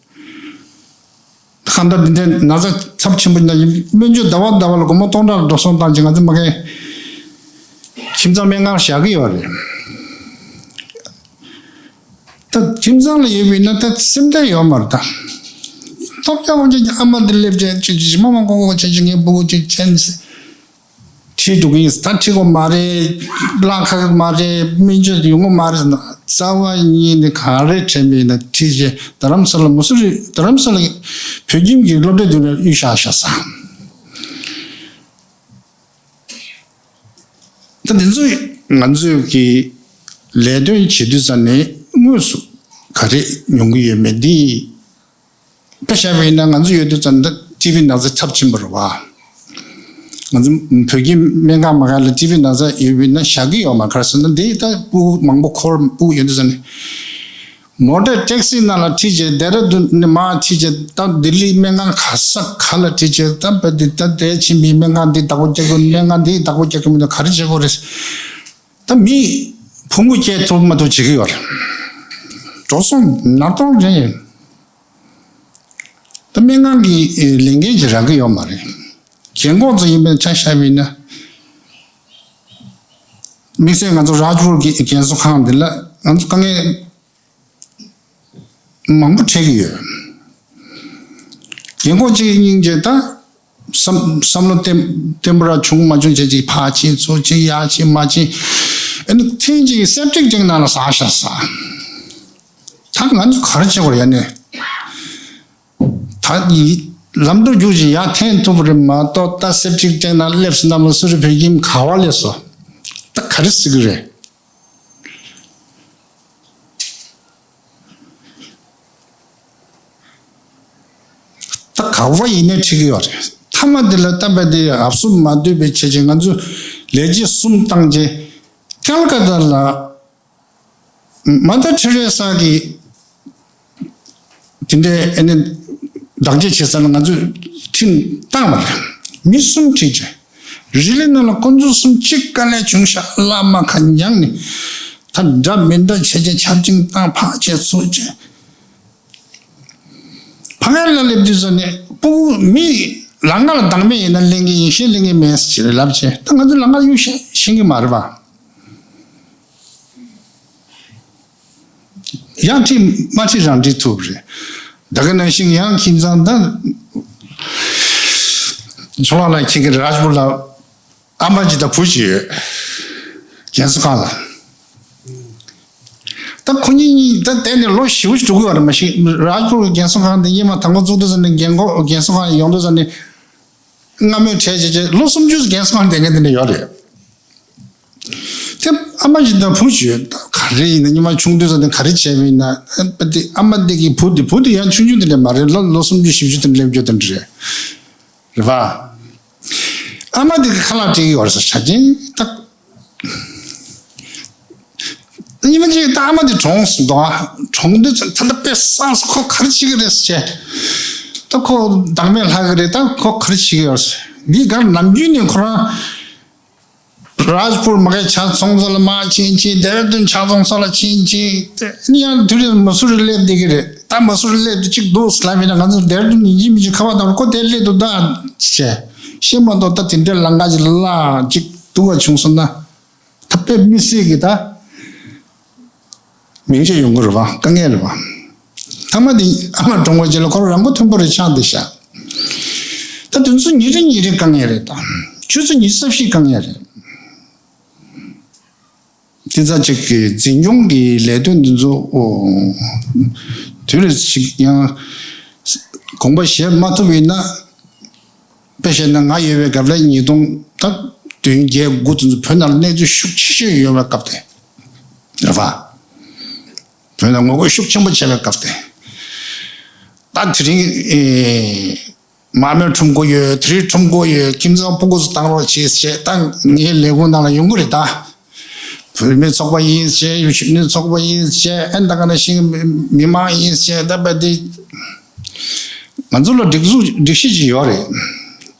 གང་ལྟར་འདི་འདྲའི་ན་ཚ་ཚབས་ཆེན་པོ་ན་སྨན་བཅོས་ཟླ་བ་ཟླ་བ་ལ་སྒོར་མོ་སྟོང་ཕྲག་འགྲོ་སོང་བཏང་ཅིག་ང་ཚོ་མ་གི་ཁྱིམ་ཚང་སྨན་ཁང་བཞག་གི་ཡོད་རེད། ད་ཁྱིམ་ཚང་ལ་ཡོད་པ་ཡིན་ན་ད་སེམས་ཁྲལ་ཡོད་མ་རེད་ད། ཐོབ་རྒྱག་དགོས་ཀྱི་ཨ་མ་འདི་སླེབས་བྱས་ཅིག་ཅིག་མ་མ་ཀོ་ཀོ་བྱས་ཅིག་ངའི་སྤུ་གུ་ཅིག་ཅན། ཁྲིད་འགྲོ་གི་ཡིན། ད་ཁྲིད་དགོས་མ་རེད། གླ་ཁག་མ་རེད། སྨན་བཅོས་ཡོང་གི་མ་རེད་ཟེར་ན། རྩ་བ་ཉིད་ནས་ག་རེ་དྲན་པས་ན་ཁྲིད་བྱས་རྡ་རམ་ས་ལ་མུ་སུ་རི་རྡ་རམ་ས་ལ་བོད་ཁྱིམ་གྱི་སློབ་གྲྭ་དེ་ནས་གཡུགས་བཞག་བཞག་ས། ད་འདི་ཚོ་ང་ཚོས་ཀྱི་ལས་དོན་བྱེད་དུས་ཙམ་ནས་དངོས་སུ་ག་རེ་མྱོང་གི་ཡོད་མེད་འདི། དཔེ་བཞག་པ་ཡིན་ན་ང་ཚོ་ཡོད་དུས་ཙམ་ད་ཊི་བི་ན་ཚ་ཚབས་ཆེན་པོ་རེད་བ། ང་ཚོ་བོད་ཀྱི་སྨན་ཁང་མ་ག་ལ་ཊི་བི་ན་ཚ་ཡོད་པ་ཡིན་ན་བཞག་གི་ཡོད་མ་རེད། ག་རེ་ཟེར་ན་འདི་ད་སྤུ་གུ་མང་པོ་འཁོར་སྤུ་གུ་ཡོད་དུས་ཙམ་ནས་མོ་ཊ་ཊེག་སི་ནང་ལ་ཁྲིད་བྱས་ཌེ་ར་ཌུན་ནས་མར་ཁྲིད་བྱས་ད་ལྡི་ལི་སྨན་ཁང་ག་ས་ག་ལ་ཁྲིད་བྱས་ད་བ་འདི་ད་དེ་ཕྱིན་པའི་སྨན་ཁང་འདི་བདག་པོ་རྒྱག་གི་སྨན་ཁང་འདི་བདག་པོ་རྒྱག་གི་མི་འདུག་ག་རེ་བྱེད་དགོས་རེད། ད་མི་ཕུང་པོ་སྐྱེལ་ཐུབ་མ་ཐུབ་བྱེད་ཀྱི་ཡོད་རེད། འགྲོ་སོང་ནར་གཏོང་རེད། ད་སྨན་ཁང་གི་ལས་འགན་ཅིག་རག་གི་ཡོད་མ་རེད། རྒན་གོག་ཚོ་ཡིན་པའི་ཆ་བཞག་པ་ཡིན་ན། དམིགས་བསལ་ང་ཚོ་རཱཇ་པུར་གྱི་རྒན་གསོ་ཁང་འདི་ལ་ང་ཚོ་དཀའ་ངལ་མང་པོ་འཕྲད་ཀྱི་ཡོད། རྒན་གོག་གཅིག་སྙིང་རྗེ་ད། བསམ་བསམ་བློ་བརྟན་བརྟན་པོ་ར་བྱུང་མ་བྱུང་བྱས་ཅིག་ཕར་ཕྱིན་ཚུར་ཕྱིན་ཡར་ཕྱིན་མར་ཕྱིན། ཨ་ནི་ཐེངས་གཅིག་སེབ་ཊིག་ཊེང་ནང་ལ་ཟགས་ཤག་ཟེར། ད་ང་ཚོ་ག་རེ་བྱེད་དགོས་རེད་ཡ་ནས། ད་ཡི་ལམ་དུ་རྒྱུག་ཅིག་ཡར་འཐེན་ཐུབ་པ་རེད་མ་གཏོགས་ད་སེབ་ཊིག་ཊེང་ནང་སླེབས་སོང་ན་མ་སུ་རི་བོད་ཁྱིམ་ག་བ་སླེབས་སོང་། ད་ག་རེ་ཟེར་གི་རེད། ད་ག་བ་ཡིན་ནའི་ཁྲིད་ཀྱི་ཡོད་རེད། མཐའ་མ་དེ་ལ་སྟབས་བདེ་ཨབ་སུ་མ་སྡོད་པའི་ཆེད་ཅིག་ང་ཚོས་ལས་བྱེད་གསུམ་བཏང་རྗེས་ཀལ་ཀ་ཏ་ལ་མ་ད་ཐེ་རེ་ས་གི་དེ་འདྲའི་ཨ་ནི་བདག་གཅེས་བྱེད་ས་ལ་ང་ཚོས་ཁྲིད་བཏང་བ་རེད། མི་གསུམ་ཁྲིད་རྗེས་རི་ལི་ནང་ལ་ཁོ་ཚོ་གསུམ་གཅིག་དཀའ་ལས་བྱུང་ཤག་བླ་མ་ཁ་མྱངས་ནས་ད་འདྲ་མི་འདྲ་བྱས་རྗེས་ཆབ་ཆེན་བཏང་ཕར་བྱས་ཚུར་བྱས། ཕ་གི་ལ་སླེབས་དུས་ཙམ་ནས་སྤུ་གུ་མི་ལམ་ཁ་ལ་བདག་མེད་ཡིན་ན་ལེན་གྱི་ཡིན་ཤེས་ལེན་གྱི་མེད་ཟེར་ལབ་བྱས། ད་ང་ཚོ་ལམ་ཁ་གཡུག་ཤེས་ཤེས་ཀྱི་མ་རེད་པ། ཡང་ཁྲིད་མ་ཁྲིད་རང་ཁྲིད་ཐུབ་རེད། ད་ག་ནང་བཞིན་ཡང་ཁྱིམ་ཚང་ད་ཚོ་ལག་ལ་ཁྱེད་ཀྱི་རཱཇ་པུར་ལ་ཨ་མ་གཅིག་དང་བུ་གཅིག་ཡོད། རྒན་གསོ་ཁང་ལ། ད་ཁོ་གཉིས་གཉིས་ད་དེ་ནས་ལོ་བཞི་བཅུ་དྲུག་ཡོད་རེད་མ་གཞི། རཱཇ་པུར་རྒན་གསོ་ཁང་དེ་སྔོན་མ་དང་པོ་བཙུགས་དུས་ཙམ་ནས་རྒན་གོག་རྒན་གསོ་ཁང་ཡོང་དུས་ཙམ་ནས་སྔ་མོའི་གྲས་བྱས་བྱས་ལོ་སུམ་ཅུ་རྒན་གསོ་ཁང་བསྡད་མཁན་དེ་འདྲ་ཡོད་རེད། དེ་ཨ་མ་གཅིག་དང་བུ་གཅིག་ཡོད། ད་ག་རེ་ཡིན་ན་སྔོན་མ་ཆུང་དུས་ཙམ་ནས་ག་རེ་བྱས་པ་ཡིན་ན་ཨ་དེ་ཨ་མ་དེ་གི་བུ་དེ་བུ་དེ་ཡང་ཆུང་ཆུང་དེ་འདྲ་མ་རེད། ལོ་ལོ་སུམ་ཅུ་བཞི་བཅུ་དེ་འདྲ་སླེབས་རྒྱུ་དེ་འདྲ་རེད། རེད་པ། ཨ་མ་དེ་གི་ཁ་ལག་སྤྲད་ཀྱི་ཡོད་རེད་ཟེར་ཆ་ཅན་ད། ཉི་མ་གཅིག་ད་ཨ་མ་དེ་གྲོངས་སོང་འདུག་ཨ། གྲོངས་དུས་ད་ལྟ་དཔེ་བསགས་སོང་། ཁོ་ག་རེ་བྱེད་ཀྱི་རེད་ཟེར་བྱས། ད་ཁོ་བདག་མེད་ལྷག་གི་རེད། ད་ཁོ་ག་རེ་བྱེད་ཀྱི་ཡོད་ཟེར། འདི་གར་ནམ་རྒྱུན་ནས་ཁོ་རང་རཱཇ་པུར་མ་གའི་ཆ་ཚོང་ས་ལ་མར་ཕྱིན་ཕྱིན། ལྡེ་ར་ལྡུན་ཆ་ཚོང་ས་ལ་ཕྱིན་ཕྱིན། ཨ་ནི་ཡང་དུས་རེ་མ་སུ་རི་སླེབས་བསྡད་ཀྱི་རེད། ད་མ་སུ་རི་སླེབས་དུས་གཅིག་འདུག་ལབ་ཡིན་ན། ང་ཚོ་ལྡེ་ར་ལྡུན་ཡིན་གཅིག་མིན་གཅིག་ཁ་པར་བཏང་རོགས། ཁོ་དེར་སླེབས་འདུག་ད་བྱས། ཤེས་མ་གཏོགས་ད་དེ་འདྲའི་ལམ་ཁ་ཅིག་ལ་གཅིག་འདུག་པ་བྱུང་སོང་ན། ད་དཔེ་མི་སྲིད་ཀྱི་ད་མིང་ཆད་ཡོང་གི་རེད་པ། དཀའ་ངལ་རེད་པ། ཐ་མ་དེ་ཨ་མ་གྲོངས་པའི་རྗེས་ལ་ཁོ་རང་རང་མགོ་ཐོན་པོ་རེད་ཆགས་བསྡད་ཤག་ད་དེ་ཚོ་ཉིན་རེ་ཉིན་རེ་དཀའ་ངལ་རེད། ད་ཆུ་ཚོད་ཉི་ཤུ་རྩ་བཞི་དཀའ་ངལ་རེད། དེ་ཚ་གཅིག་གི་འཛིན་སྐྱོང་གི་ལས་དོན་འདི་ཚོ་ཨོ་དུས་རེ་ཞིག་ཡང་དགོངས་པ་བཞེས་མ་ཐུབ་ཡིན་ན། དཔེ་བཤད་ན་ང་ཡོད་པའི་སྐབས་ལ་ཉིས་སྟོང་ད་བདུན་བརྒྱད་དགུ་དེ་ཚོ་བོད་ནང་ལ་གནས་ཚུལ་ཤུགས་ཆེ་ཤོས་ཡོད་པའི་སྐབས་དེ་རེད་པ། བོད་ནང་ངོ་རྒོལ་ཤུགས་ཆེན་པོ་བྱས་པའི་སྐབས་དེ། ད་དེ་རིང་ཨེ་མར་མེ་ཁྲོམ་སྐོར་ཡོད། དེ་རིང་ཁྲོམ་སྐོར་ཡོད། ཁྱིམ་ཚང་སྤུ་གུ་ཚོ་བཏང་རོགས་བྱེད་ཟེར། ད་ངའི་ལས་ཁུངས་ནང་ལ་ཡོང་གི་རེད། ད་བུད་མེད་ཚོགས་པ་ཡིན་ཟེར། གཞོན་ནུ་ཚོགས་པ་ཡིན་ཟེར། ཨ་ནི་ད་ག་ནང་བཞིན་མི་མང་ཡིན་ཟེར། ད་བ་དེ་ང་ཚོ་ལ་སྒྲིག་འཛུགས་སྒྲིག་གཞི་ཅིག་ཡོད་རེད།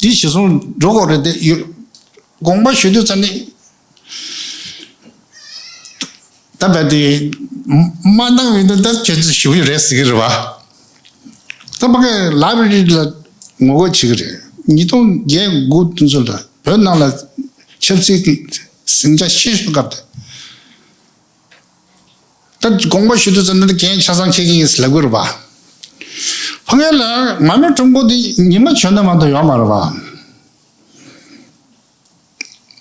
འདི་གཞི་བཟུང་འགྲོ་དགོས་རེད་དེ། ཡོད། དགོངས་པ་ཞུ་དུས་ཙམ་ནས། ད་བ་དེ་མ་འདང་བའི་འདུག་ད་ཁྱེད་ཚོས་ཞུ་གི་རེད་ཟེར་གི་རེད་པ། ད་ཕ་གིར་ལའི་བྷྲེ་རི་ལ་ངོ་རྒོལ་བྱེད་ཀྱི་རེད། ཉིས་སྟོང་བརྒྱད་དགུ་དེ་ཚོ་ལ་བོད་ནང་ལ་ཆབ་སྲིད་ཀྱི་ཟིང་ཆ་ཆེ་ཤོས་སྐབས་དེ། ད་དགོངས་པ་ཞུ་དུས་ཙམ་ནས་འགན་ཆ་ཚང་འཁྱེར་གྱི་ཡིན་ཟེར་ལབ་ཀྱི་རེད་པ། ཕ་གི་ལ་མར་མེ་ཁྲོམ་སྐོར་དེ་ཉི་མ་བྱོན་ན་མ་གཏོགས་ཡོད་མ་རེད་པ།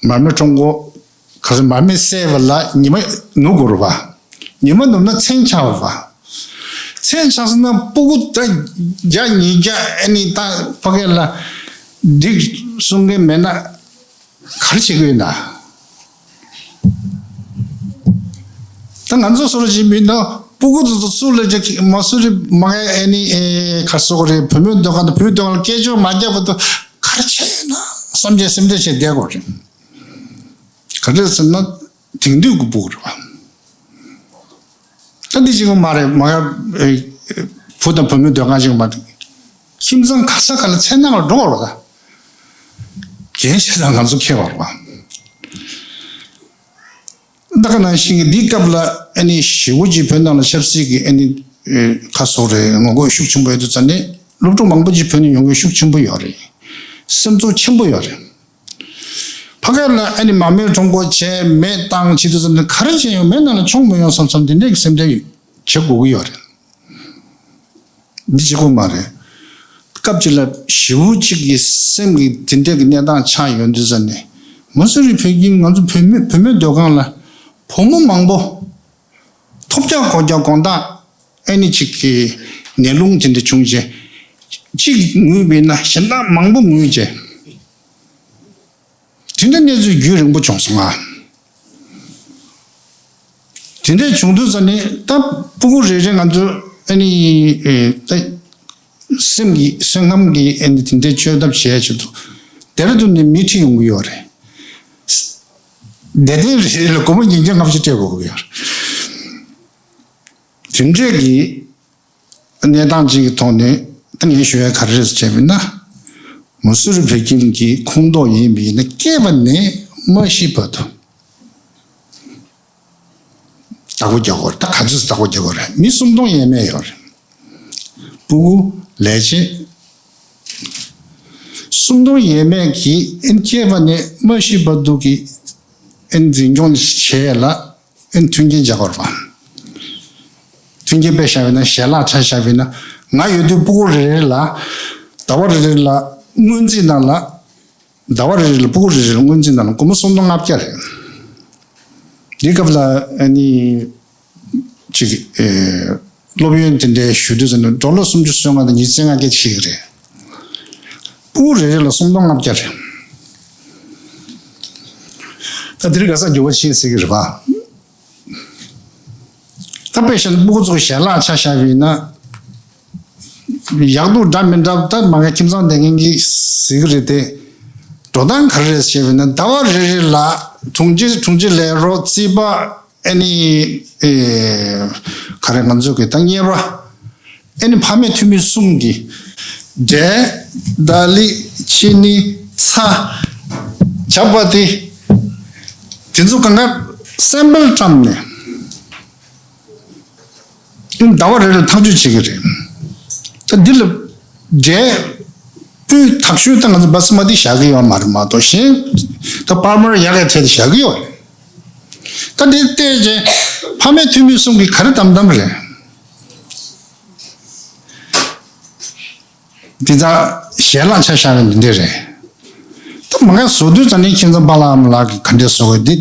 མར་མེ་ཁྲོམ་སྐོར་ག་ཚོད་མར་མེ་བསད་པ་ལ་ཉི་མ་ནུབ་དགོས་རེད་པ། ཉི་མ་ནུབ་ན་མཚན་ཆགས་པ། མཚན་ཆགས་སོང་ན་སྤུ་གུ་ད་བརྒྱ་ཉིས་བརྒྱ་ཨ་ནི་ད་ཕ་གི་ལ་འགྲིག་གསུང་མཁན་མེད་ན་ག་རེ་བྱེད་ཀྱི་ཡོད་ན། ད་ང་ཚོ་སོ་སོ་ཅིག་མིན་ན་སྤུ་གུ་དེ་ཚོ་ཚུར་ལ་ཅིག་མ་སུ་རི་མ་གའི་ཨ་ནི་ཨེ་ག་རེ་ཟེར་དགོས་རེད། བུད་མེད་སྡོད་ཁང་དང་བུའི་སྡོད་ཁང་ལ་སྐད་ཅོར་མ་བརྒྱབ་པ་དང་ག་རེ་བྱས་ཡོད་ན་བསམ་བྱས་སེམས་ཁྲལ་བྱས་བསྡད་དགོས་རེད། ག་རེ་ཟེར་ན། དེང་དུས་ཀྱི་སྤུ་གུ་རེད་པ། ད་འདི་གཅིག་པོ་མ་རེད། མ་ག་ཨེ་བུ་དང་བུ་མོའི་སྡོད་ཁང་གཅིག་པོ་མ་རེད། ཁྱིམ་ཚང་ག་ས་ག་ལ་མཚན་ནང་ལ་འགྲོ་བ་རེད་པ། ད་འགན་ཆ་ཚང་ང་ཚོ་འཁྱེར་བ་རེད་པ། ད་ག་ནང་བཞིན་གྱི་འདིའི་སྐབས་ལ་ཨ་ནི་ཞེ་པོ་ཅིག་བོད་ནང་ལ་ཆབ་སྲིད་ཀྱི་ཨ་ནི་ཨེ་ག་རེ་ཟེར་དགོས་རེད། ངོ་རྒོལ་ཤུགས་ཆེན་པོ་ཡོད་དུས་ཙམ་ནས་སློབ་ཕྲུག་མང་པོ་ཅིག་བོད་ནས་ཡོང་མཁན་ཤུགས་ཆེན་པོ་ཡོད་རེད། སེམས་ཚོར་ཆེན་པོ་ཡོད་རེད། ཕ་གི་ལ་ཨ་ནི་མར་མེ་ཁྲོམ་སྐོར་བྱས། མེ་བཏང་བྱེད་དུས་ཙམ་ནས་ག་རེ་བྱས་ཡང་མེ་ནང་ལ་མཆོང་མི་ཡོང་བསམ་བསམ་དེ་འདྲས་ཀྱི་སེམས་ཁྲལ་བྱེད་དགོས་ཀྱི་ཡོད་རེད། འདི་གཅིག་པོ་མ་རེད། སྐབས་གཅིག་ལ་ཞེ་པོ་ཅིག་གི་སེམས་ཀྱི་དེ་འདྲས་ཀྱི་གནས་སྟངས་ཆགས་ཡོང་དུས་ཙམ་ནས། མ་སུ་རི་བོད་ཁྱིམ་ང་ཚོ་བུད་མེད་བུད་མེད་སྡོད་ཁང་ལ་བུ་མོ་མང་པོ། ཐོབ་རྒྱག་གོ་རྒྱག་དགོང་དག་ཨ་ནི་གཅིག་གི་ནད་རླུང་དེ་འདྲ་བྱུང་རྗེས། གཅིག་ངུས་པས་ན་གཞན་དག་མང་པོ་ངུས་རྗེས། དེ་འདྲ་གནས་ཚུལ་རྒྱུན་རིང་པོ་བྱུང་སོང་ང་། དེ་འདྲ་བྱུང་དུས་ཙམ་ནས་ད་སྤུ་གུ་རེ་རེ་ང་ཚོ་ཨ་ནི་ཨེ་ད་སེམས་ཀྱི་སེམས་ཁམས་ཀྱི་ཨ་ནི་དེ་འདྲའི་བཅོས་ཐབས་བྱས་ཆེད་དུ་ལྡེ་ར་ལྡུན་ནས་མི་ཁྲིད་ཡོང་གི་ཡོད་རེད། བདེ་ལྡན་རེ་རེ་ལ་སྒོར་མོ་ཉིས་བརྒྱ་ལྔ་བཅུ་སྤྲད་དགོས་ཀྱི་ཡོད་རེད། དེ་འདྲས་ཀྱི་གནས་སྟངས་ཅིག་གི་ཐོག་ནས་ད་ངས་ཞུ་ཡ་ག་རེ་རེད་ཟེར་བྱས་པ་ཡིན་ན། མ་སུ་རི་བོད་ཁྱིམ་གྱི་ཁོངས་གཏོགས་ཡིན་པ་ཡིན་ན་སྐྱེས་པ་ནས་མ་ཤི་བར་དུ་བདག་པོ་རྒྱག་དགོས་རེད། ད་ག་ཚོད་བདག་པོ་རྒྱག་དགོས་རེད། མི་སུམ་སྟོང་ཡས་མས་ཡོད་རེད། སྤུ་གུ་ལས་བྱེད་སུམ་སྟོང་ཡས་མས་ཀྱིས་ཨེ་སྐྱེས་པ་ནས་མ་ཤི་བར་དུ་གི་ཨེ་འཛིན་སྐྱོང་བྱས་ལ། ཨེ་མཐུན་རྐྱེན་སྦྱར་དགོས་རེད་པ། མཐུན་རྐྱེན་དཔེ་བཞག་པ་ཡིན་ན། ཞལ་ལག་ཆ་བཞག་པ་ཡིན་ན། ང་ཡོད་དུས་སྤུ་གུ་རེ་རེ་ལ་ཟླ་བ་རེ་རེ་ལ་སྔོན་རྩིས་ནང་ལ། ཟླ་བ་རེ་རེ་ལ་སྤུ་གུ་རེ་རེ་ལ་སྔོན་རྩིས་ནང་ལ་སྒོར་མོ་སུམ་སྟོང་ལྔ་བརྒྱ་རེད། འདིའི་སྐབས་ལ་ཨ་ནི་ཅིག་ཨེ་སློབ་ཡོན་དེ་འདྲའི་ཞུ་དུས་ཙམ་ནས་ཌོ་ལར་སུམ་ཅུ་སོ་ལྔ་དང་ཉི་ཤུ་རྩ་ལྔ་སྐད་ཆ་ཞིག་རེད། སྤུ་གུ་རེ་རེ་ལ་སུམ་སྟོང་ལྔ་བརྒྱ་རེད། ད་དེ་རིང་ག་ས་འགྱུར་བ་ཕྱིན་ཟེར་གི་རེད་པ། ད་དཔེ་བཞག་ན་སྤུ་གུ་ཚོ་ཞལ་ལག་ཆ་བཞག་པ་ཡིན་ན། ཡག་སྡུག་འདྲ་མི་འདྲ་ད་མ་ག་ཁྱིམ་ཚང་བསྡད་མཁན་གྱིས་ཟེར་གི་རེད་དེ། འགྲོ་སྟངས་ག་རེ་རེད་ཟེར་བ་ཡིན་ན། ཟླ་བ་རེ་རེ་ལ་དྲུང་ཆེ་དྲུང་ཆེ་ལས་རོགས། རྩིས་པ། ཨ་ནི་ཨེ་ག་རེ་ང་ཚོ་གི་ད་གཉེར་པ། ཨ་ནི་ཕ་མའི་འཐུས་མི་གསུམ་གྱིས་ འབྲས། ཏཱ་ལི། ཅི་ནི། ཚྭ། ཇ་པ་ཏི། དེ་ཚོ་གང་ག་སེམ་པལ་བཀྲམ་ནས། ཟླ་བ་རེ་རེ་ཐག་གཅོད་བྱེད་ཀྱི་རེད། ད་འདི་ལ་འབྲས། སྤོས་དག་ཤོས་ད་ང་ཚོ་བ་སི་མ་ཏི་བཞག་གི་ཡོད་མ་རེད་མ་གཏོགས་གཞན། ད་པར་མར་ཡག་གི་ཚད་དེ་བཞག་གི་ཡོད་རེད། ད་འདི་བལྟས་རྗེས་ཕ་མས་ཐུ་མི་གསུམ་གྱིས་ག་རེ་དམ་དམ་རེད། འདི་ད་ཞལ་ལག་ཆ་བཞག་ན་འདི་འདྲས་རེད། ད་མ་ག་བཟོ་དུས་ཙམ་ནས་ཁྱིམ་ཚང་པཱ་ལགས་ཨ་མ་ལགས་ཀྱིས་ག་འདྲས་བཟོ་དགོས་འདི།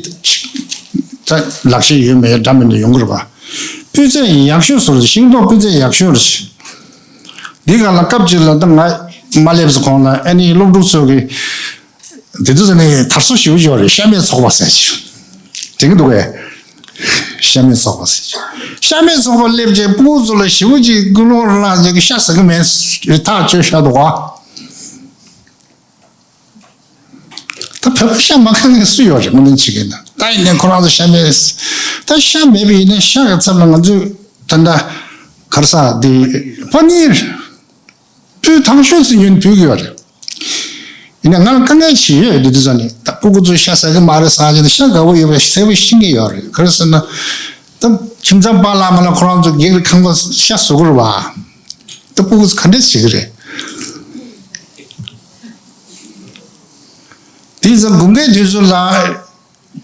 ད་ལག་ཤེས་ཡོད་མེད་འདྲ་མིན་འདྲ་ཡོང་གི་རེད་པ། སྤུས་ཚད་ཡག་ཤོས་བཟོ་རེད། ཤིང་ཏོག་སྤུས་ཚད་ཡག་ཤོས་རེད། འདི་ག་ལ་སྐབས་གཅིག་ལ་ད་ང་མ་སླེབས་སོ་གོང་ལ་ཨ་ནི་སློབ་ཕྲུག་ཚོ་གིས་དེ་དུས་ཙམ་ནས་དར་སྲོལ་ཞེ་པོ་ཅིག་ཡོད་རེད། ཤ་མེད་ཚོགས་པ་ཟེར་གྱི་དྲན་གྱི་འདུག་གས། ཤ་མེད་ཚོགས་པ་ཟེར་གྱི། ཤ་མེད་ཚོགས་པ་སླེབས་རྗེས་སྤུ་གུ་ཚོ་ལ་ཞེ་པོ་ཅིག་ཀུན་སློང་བསླངས་རྗེས་ཤ་ཟ་གི་མེད་ཐག་གཅོད་བཞག་འདུག་ག། ད་བོད་པ་ཤ་མ་ཁ་མཁན་སུ་ཡོད་རེད། དངོས་གནས་བྱེད་ཀྱི་ན། ད་ཡིན་ནའི་ཁོ་རང་ཚོ་ཤ་མེད། ད་ཤ་མེད་པ་ཡིན་ན་ཤ་གི་ཚབ་ལ་ང་ཚོས་ད་ལྟ་ག་རེ་ཟ། འདི་པ་ནིར། སྤུས་དག་ཤོས་ཚོ་ཉོས་ནས་ཕུལ་གྱི་ཡོད་རེད། ཡིན་ནའི་ང་ལ་དཀའ་ངལ་ཞིག་ཡོད། འདི་དུས་ཙམ་ནས་ད་སྤུ་གུ་ཚོས་ཤ་ཟ་གི་མ་རེད་ཟེར་བྱས་ནས་ཤ་དགའ་པོ་ཡོད་པ་གསལ་པོ་ཤེས་ཀྱི་ཡོད་རེད། ག་རེ་ཟེར་ན། ད་ཁྱིམ་ཚང་པཱ་ལགས་ཨ་མ་ལགས་ཁོ་རང་ཚོ་སྒེར་གྱི་ཁང་པ་ཤ་བཟོ་གི་རེད་པ། ད་སྤུ་གུ་ཚོ་ག་འདྲས་བྱེད་ཀྱི་རེད། དེ་ཙམ་དགུན་ཁའི་དུས་ཚོད་ལ་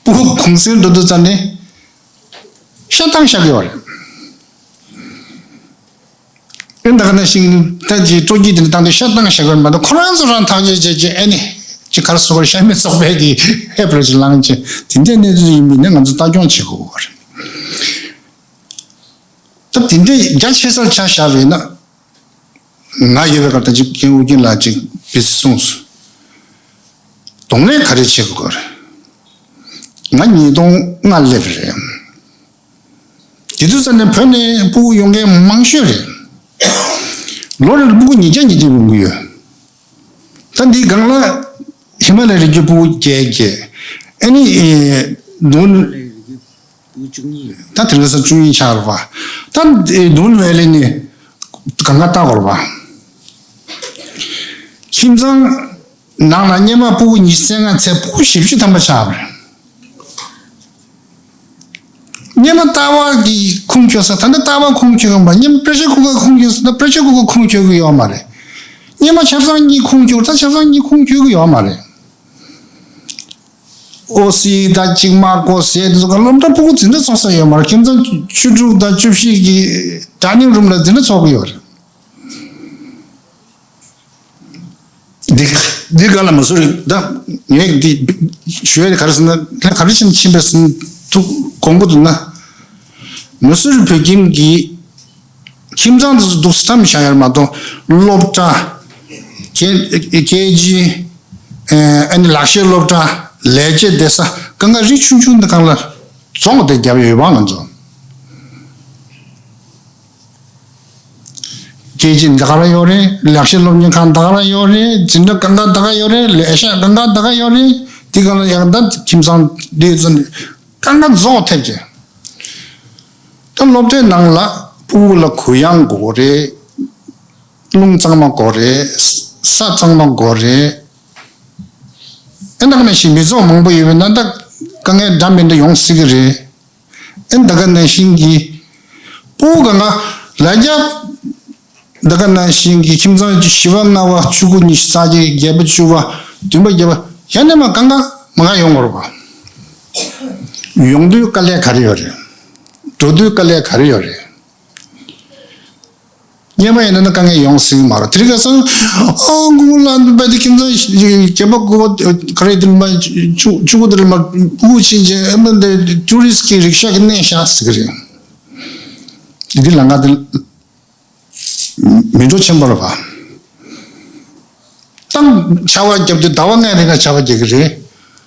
སྤུ་གུ་གུང་སེང་འགྲོ་དུས་ཙམ་ནས་ཤ་བཏང་བཞག་གི་ཡོད་རེད། ཨེ་ད་ག་ནང་བཞིན་ད་ཅིག་སྤྲོ་སྐྱིད་དེ་འདྲ་བཏང་དུས་ཤ་བཏང་བཞག་གི་ཡོད་མ་གཏོགས་ཁོ་རང་ཚོ་རང་ཐག་གཅོད་བྱས་བྱས་ཨེ་ནི་ཅིག་ག་རེ་ཟེར་དགོས་རེད། ཤ་མེད་ཚོགས་པའི་གི་ཧེ་བར་ཅིག་ལངས་བྱས་དེ་འདྲའི་གནས་ཚུལ་ཡིན་པ་ཡིན་ན་ང་ཚོ་ལྟ་སྐྱོང་བྱེད་དགོས་རེད། ད་དེ་འདྲའི་རྒྱ་ཆེ་སར་ཆ་བཞག་པ་ཡིན་ན། ང་ཡོད་པའི་སྐབས་ད་ཅིག་རྒན་ཨུ་རྒྱན་ལགས་ཅིག་བེད་སྲིད་གསུངས་སོང་། གདོང་ལེན་ག་རེ་བྱེད་དགོས་རེད། ང་ཉིས་སྟོང་ལྔ་སླེབས་རེད། དེ་དུས་ཙམ་ནས་བོད་ནས་སྤུ་གུ་ཡོང་མཁན་མང་ཤོས་རེད། ལོ་རེར་སྤུ་གུ་ཉིས་བརྒྱ་ཉིས་བརྒྱ་ཡོང་གི་ཡོད། ད་འདིའི་སྒང་ལ་ཧི་མ་ལ་ཡའི་རི་རྒྱུད་སྤུ་གུ་བརྒྱད་བརྒྱད། ཨ་ནི་ཨེ་འདུན། ད་དེ་རིང་ས་བཅུ་གཉིས་ཆགས་རེད་པ། ད་འདུན་ཝེ་ལི་ནི་གང་ག་ལྟ་དགོས་རེད་པ། ཁྱིམ་ཚང་ནང་ལ་སྔོན་མ་སྤུ་གུ་ཉི་ཤུ་རྩ་ལྔ་ཚད་སྤུ་གུ་བཞི་བཅུ་ཐམ་པ་ཆགས་པ་རེད། སྔོན་མ་ལྟ་བ་གི་ཁུངས་འཁྱོལ་ས་ད་ནི་ལྟ་བ་ཁུངས་འཁྱོལ་གི་མ་རེད། སྔོན་མ་པྲེ་ཤར་ཀུ་ཀར་ཁུངས་འཁྱོལ་ས་ད་པྲེ་ཤར་ཀུ་ཀར་ཁུངས་འཁྱོལ་གི་ཡོད་མ་རེད། སྔོན་མ་ཆབ་གསང་གཉིས་ཁུངས་འཁྱོལ་ད་ཆབ་གསང་གཉིས་ཁུངས་འཁྱོལ་གི་ཡོད་མ་རེད། ཨོ་སི་དང་གཅིག་མ་ཀོ་སེ་དེ་ཚོ་ག་སློབ་གྲྭ་སྤུ་གུ་འཛིན་གྲྭ་ཚོགས་ས་ཡོད་མ་རེད། ཁྱིམ་ཚང་བཅུ་དྲུག་དང་བཅུ་བཞི་གི་ཌའི་ནིང་རུམ་ལ་འཛིན་གྲྭ་ཚོགས་ཀྱི་ཡོད་རེད། འདི་འདི་ག་ལ་མ་སུ་རི་ད་ངས་འདི་ཞུ་ཡ་ག་རེ་ཟེར་ན་ལྷ་ག་རེ་བྱས་ནས་ཕྱིན་པས་ཟེར་ན་ཐུག་དགོངས་པ་འདུག་ན། མ་སུ་རི་བོད་ཁྱིམ་གྱི་ཁྱིམ་ཚང་དེ་ཚོ་འདུག་སེ་བཀྲམ་བཞག་ཡ་མ་གཏོགས་སློབ་གྲྭ། ཁེ་ཁེ་ཇི། ཨ་ནི་ལག་ཤེས་སློབ་གྲྭ། ལས་བྱེད་བསྡད་ས་གང་ག་རི་ཆུང་ཆུང་འདི་སྒང་ལ་རྫོང་དེ་བརྒྱབ་ཡོད་པ་ང་ཚོ། ཁེ་ཇི་འདི་ག་ར་ཡོད་རེད། ལག་ཤེས་སློབ་གཉེར་ཁང་འདི་ག་ར་ཡོད་རེད། འཛིན་གྲྭ་གང་ག་འདི་ག་ཡོད་རེད། ལས་ཤག་གང་ག་འདི་ག་ཡོད་རེད། འདི་སྒང་ལ་ཡང་ད་ཁྱིམ་ཚང་འདི་ཚོ་ནི་གང་ག་རྫོགས་ཐེབས་ཀྱི། ད་སློབ་གྲྭའི་ནང་ལ་སྤུ་གུ་ལ་གུ་ཡངས་དགོས་རེད། རླུང་གཙང་མ་དགོས་རེད། ས་གཙང་མ་དགོས་རེད། ཨེ་ད་ག་ནང་བཞིན་མི་ཚོགས་མང་པོ་ཡོད་པས་ན་ད་དཀའ་ངལ་འདྲ་མི་འདྲ་ཡོང་སྲིད་ཀྱི་རེད། ཨེ་ད་ག་ནང་བཞིན་གྱི་སྤུ་གུ་གང་ག་ལ་རྒྱ་ད་ག་ནང་བཞིན་གྱི་ཁྱིམ་ཚང་བཞི་པ་ལྔ་པ་ཆུ་ཁུ་ཉི་ཤུ་རྩ་གཅིག་བརྒྱད་པ་བཅུ་པ་བདུན་པ་བརྒྱད་པ་ཡང་ན་མ་གང་ག་མ་གང་ཡོང་དགོས་རེད་པ། ཡོང་དུས་དཀའ་ལས་ག་རེ་ཡོད་རེད། འགྲོ་དུས་དཀའ་ལས་ག་རེ་ཡོད་རེད། སྔོན་མ་ཡིན་ན་དཀའ་ངལ་ཡོང་སྲིད་མ་རེད། དེ་རིང་ཁ་སང་ཨ་ཁུ་ལ་འདི་བས་དེ་ཁྱིམ་ཚང་བརྒྱད་པ་དགུ་པ་ག་རེ་དེ་མ་ཆུ་ཆུ་བོ་དེ་ལ་མ་སྤུ་གུ་ཕྱིན་ཅིང་ཨ་མ་འདི་ཊུ་རི་སི་ཊི་གི་རིག་ཤ་གི་གནས་བཞག་ཟེར་གི་རེད། འདི་ལ་ང་དེ་མི་འགྲོ་ཆེན་པོ་རེད་པ། ཏང་ཆར་པ་བརྒྱབ་དུས་ཟླ་བ་ལྔའི་རིང་ལ་ཆར་པ་རྒྱག་གི་རེད།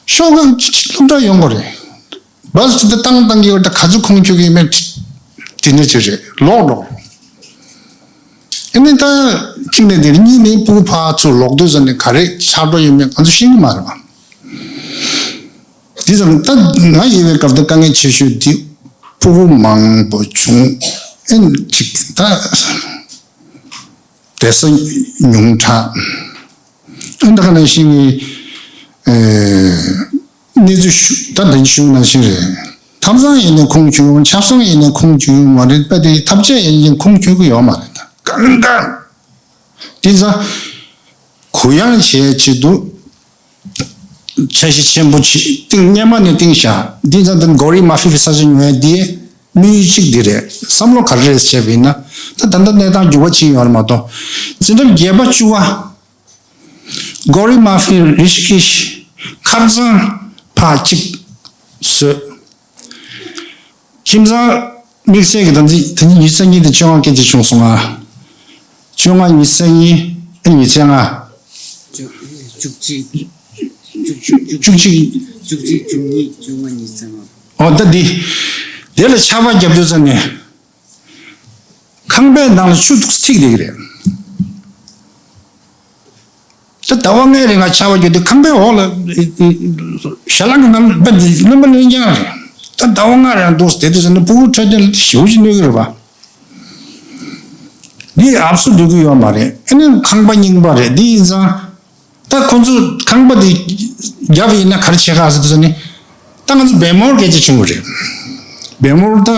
ཤོག་གི་སློབ་གྲྭ་ཡོང་གི་རེད། བ་སུ་དེ་ཏང་ཏང་གི་བར་དུ་ག་ཚོད་ཁུངས་འཁྱོལ་གི་ཡོད་མེད་དེ་འདྲ་ཅིག་རེད། ལོག་ལོག་རེད། ཨ་ནི་ད་གཅིག་ནས་དེ་གཉིས་ནས་སྤུ་གུ་ཕར་ཚུར་ལོག་དུས་ཙམ་ནས་ག་རེ་ཆགས་འགྲོ་ཡོད་མེད་ང་ཚོ་ཤེས་ཀྱི་མ་རེད་པ། དེ་ཙམ་ད་ང་ཡོད་པའི་སྐབས་དུ་དཀའ་ངལ་ཆེ་ཤོས་དེ་སྤུ་གུ་མང་པོ་བྱུང་། ཨེ་ཅིག་ད། བསྡད་ས་ཉུང་དྲགས། ཨ་ད་ག་ནང་བཞིན་གྱི་ཨེ་གནས་ཚུལ་ཞུ་ད་དེ་ཞུ་ནང་བཞིན་རེད། ཐབ་ཚང་ཡིན་ནའི་ཁུངས་འཁྱོལ་ཡོང་། ཆབ་གསང་ཡིན་ནའི་ཁུངས་འཁྱོལ་ཡོང་མ་རེད། དཔེ་དེ་ཐབ་ཆས་ཡིན་ནའི་ཁུངས་འཁྱོལ་གི་ཡོད་མ་རེད། ད་གང་ལྟར་དེ་ཚོ་གུ་ཡངས་བྱས་ཆེད་དུ་འཆར་གཞི་ཆེན་པོ་ཆེ་བཏིང་། སྔོན་མ་ནས་བཏིང་བཞག་འདི་ཚོ་ད་གོ་རི་མ་ཧྥི་ས་ཆ་ཉོ་ཡ་འདི་དམིགས་ཡུལ་གཅིག་འདི་རེད། བསམ་བློ་ག་རེ་རེད་བྱས་པ་ཡིན་ན། ད་ད་ལྟ་གནས་སྟངས་འགྱུར་བ་ཕྱིན་ཡོད་རེད་མ་གཏོགས། འཛིན་གྲྭ་བརྒྱད་པ་བཅུ་པ་གོ་རི་མ་ཧྥི་རི་ཤི་ཀེཤ་ཁབ་ཚང་ཕར་གཅིག་བཟོས། ཁྱིམ་ཚང་དམིགས་བསལ་གྱི་ད་ལྟ་ཉི་ཤུ་རྩ་གཉིས་དང་བཅོ་ལྔ་སྐད་ཆ་བྱུང་སོང་ང་། བཅོ་ལྔ། ཉི་ཤུ་རྩ་གཉིས། ཨ་ཉི་ཤུ་རྩ་ལྔ། བཅུ་གཅིག་བཅུ་གཅིག་བཅུ་གཅིག་བཅུ་གཉིས། བཅོ་ལྔ། ཉི་ཤུ་རྩ་ལྔ། ཨོ་ད་འདི། དེ་ལ་ཆར་པ་བརྒྱབ་དུས་ཙམ་ནས། ཁང་པའི་ནང་ལ་ཆུ་ཐིགས་བསྡད་ཀྱི་རེད། ད་ཟླ་བ་ལྔའི་རིང་ལ་ཆར་པ་བརྒྱབ་དུས་ཁང་པའི་འོག་ལ་ཞལ་ལག་གི་ནང་པ་འདི་རློན་པ་རློན་རྐྱང་རེད། ད་ཟླ་བ་ལྔ་རིང་འདུག་བསྡད་དུས་ཙམ་ནས་ཕྲུ་གུ་འཕྲོད་བསྟེན་ལ་ཞེ་པོ་ཅིག་གནོད་ཀྱི་རེད་པ། འདི་ཨབ་སུ་འགྲོ་གི་ཡོད་མ་རེད། ཨ་ནི་ཁང་པ་རྙིང་པ་རེད། འདི་ཡིན་ཙང་། ད་ཁོ་ཚོ་ཁང་པ་དེ་བརྒྱབ་ཡིན་ན་ག་རེ་བྱེད་ག་ཟེར་དུས་ཙམ་ནས། ད་ང་ཚོ་བེ་མོར་སྐད་ཆ་བྱུང་བ་རེད། བེ་མོར་ད་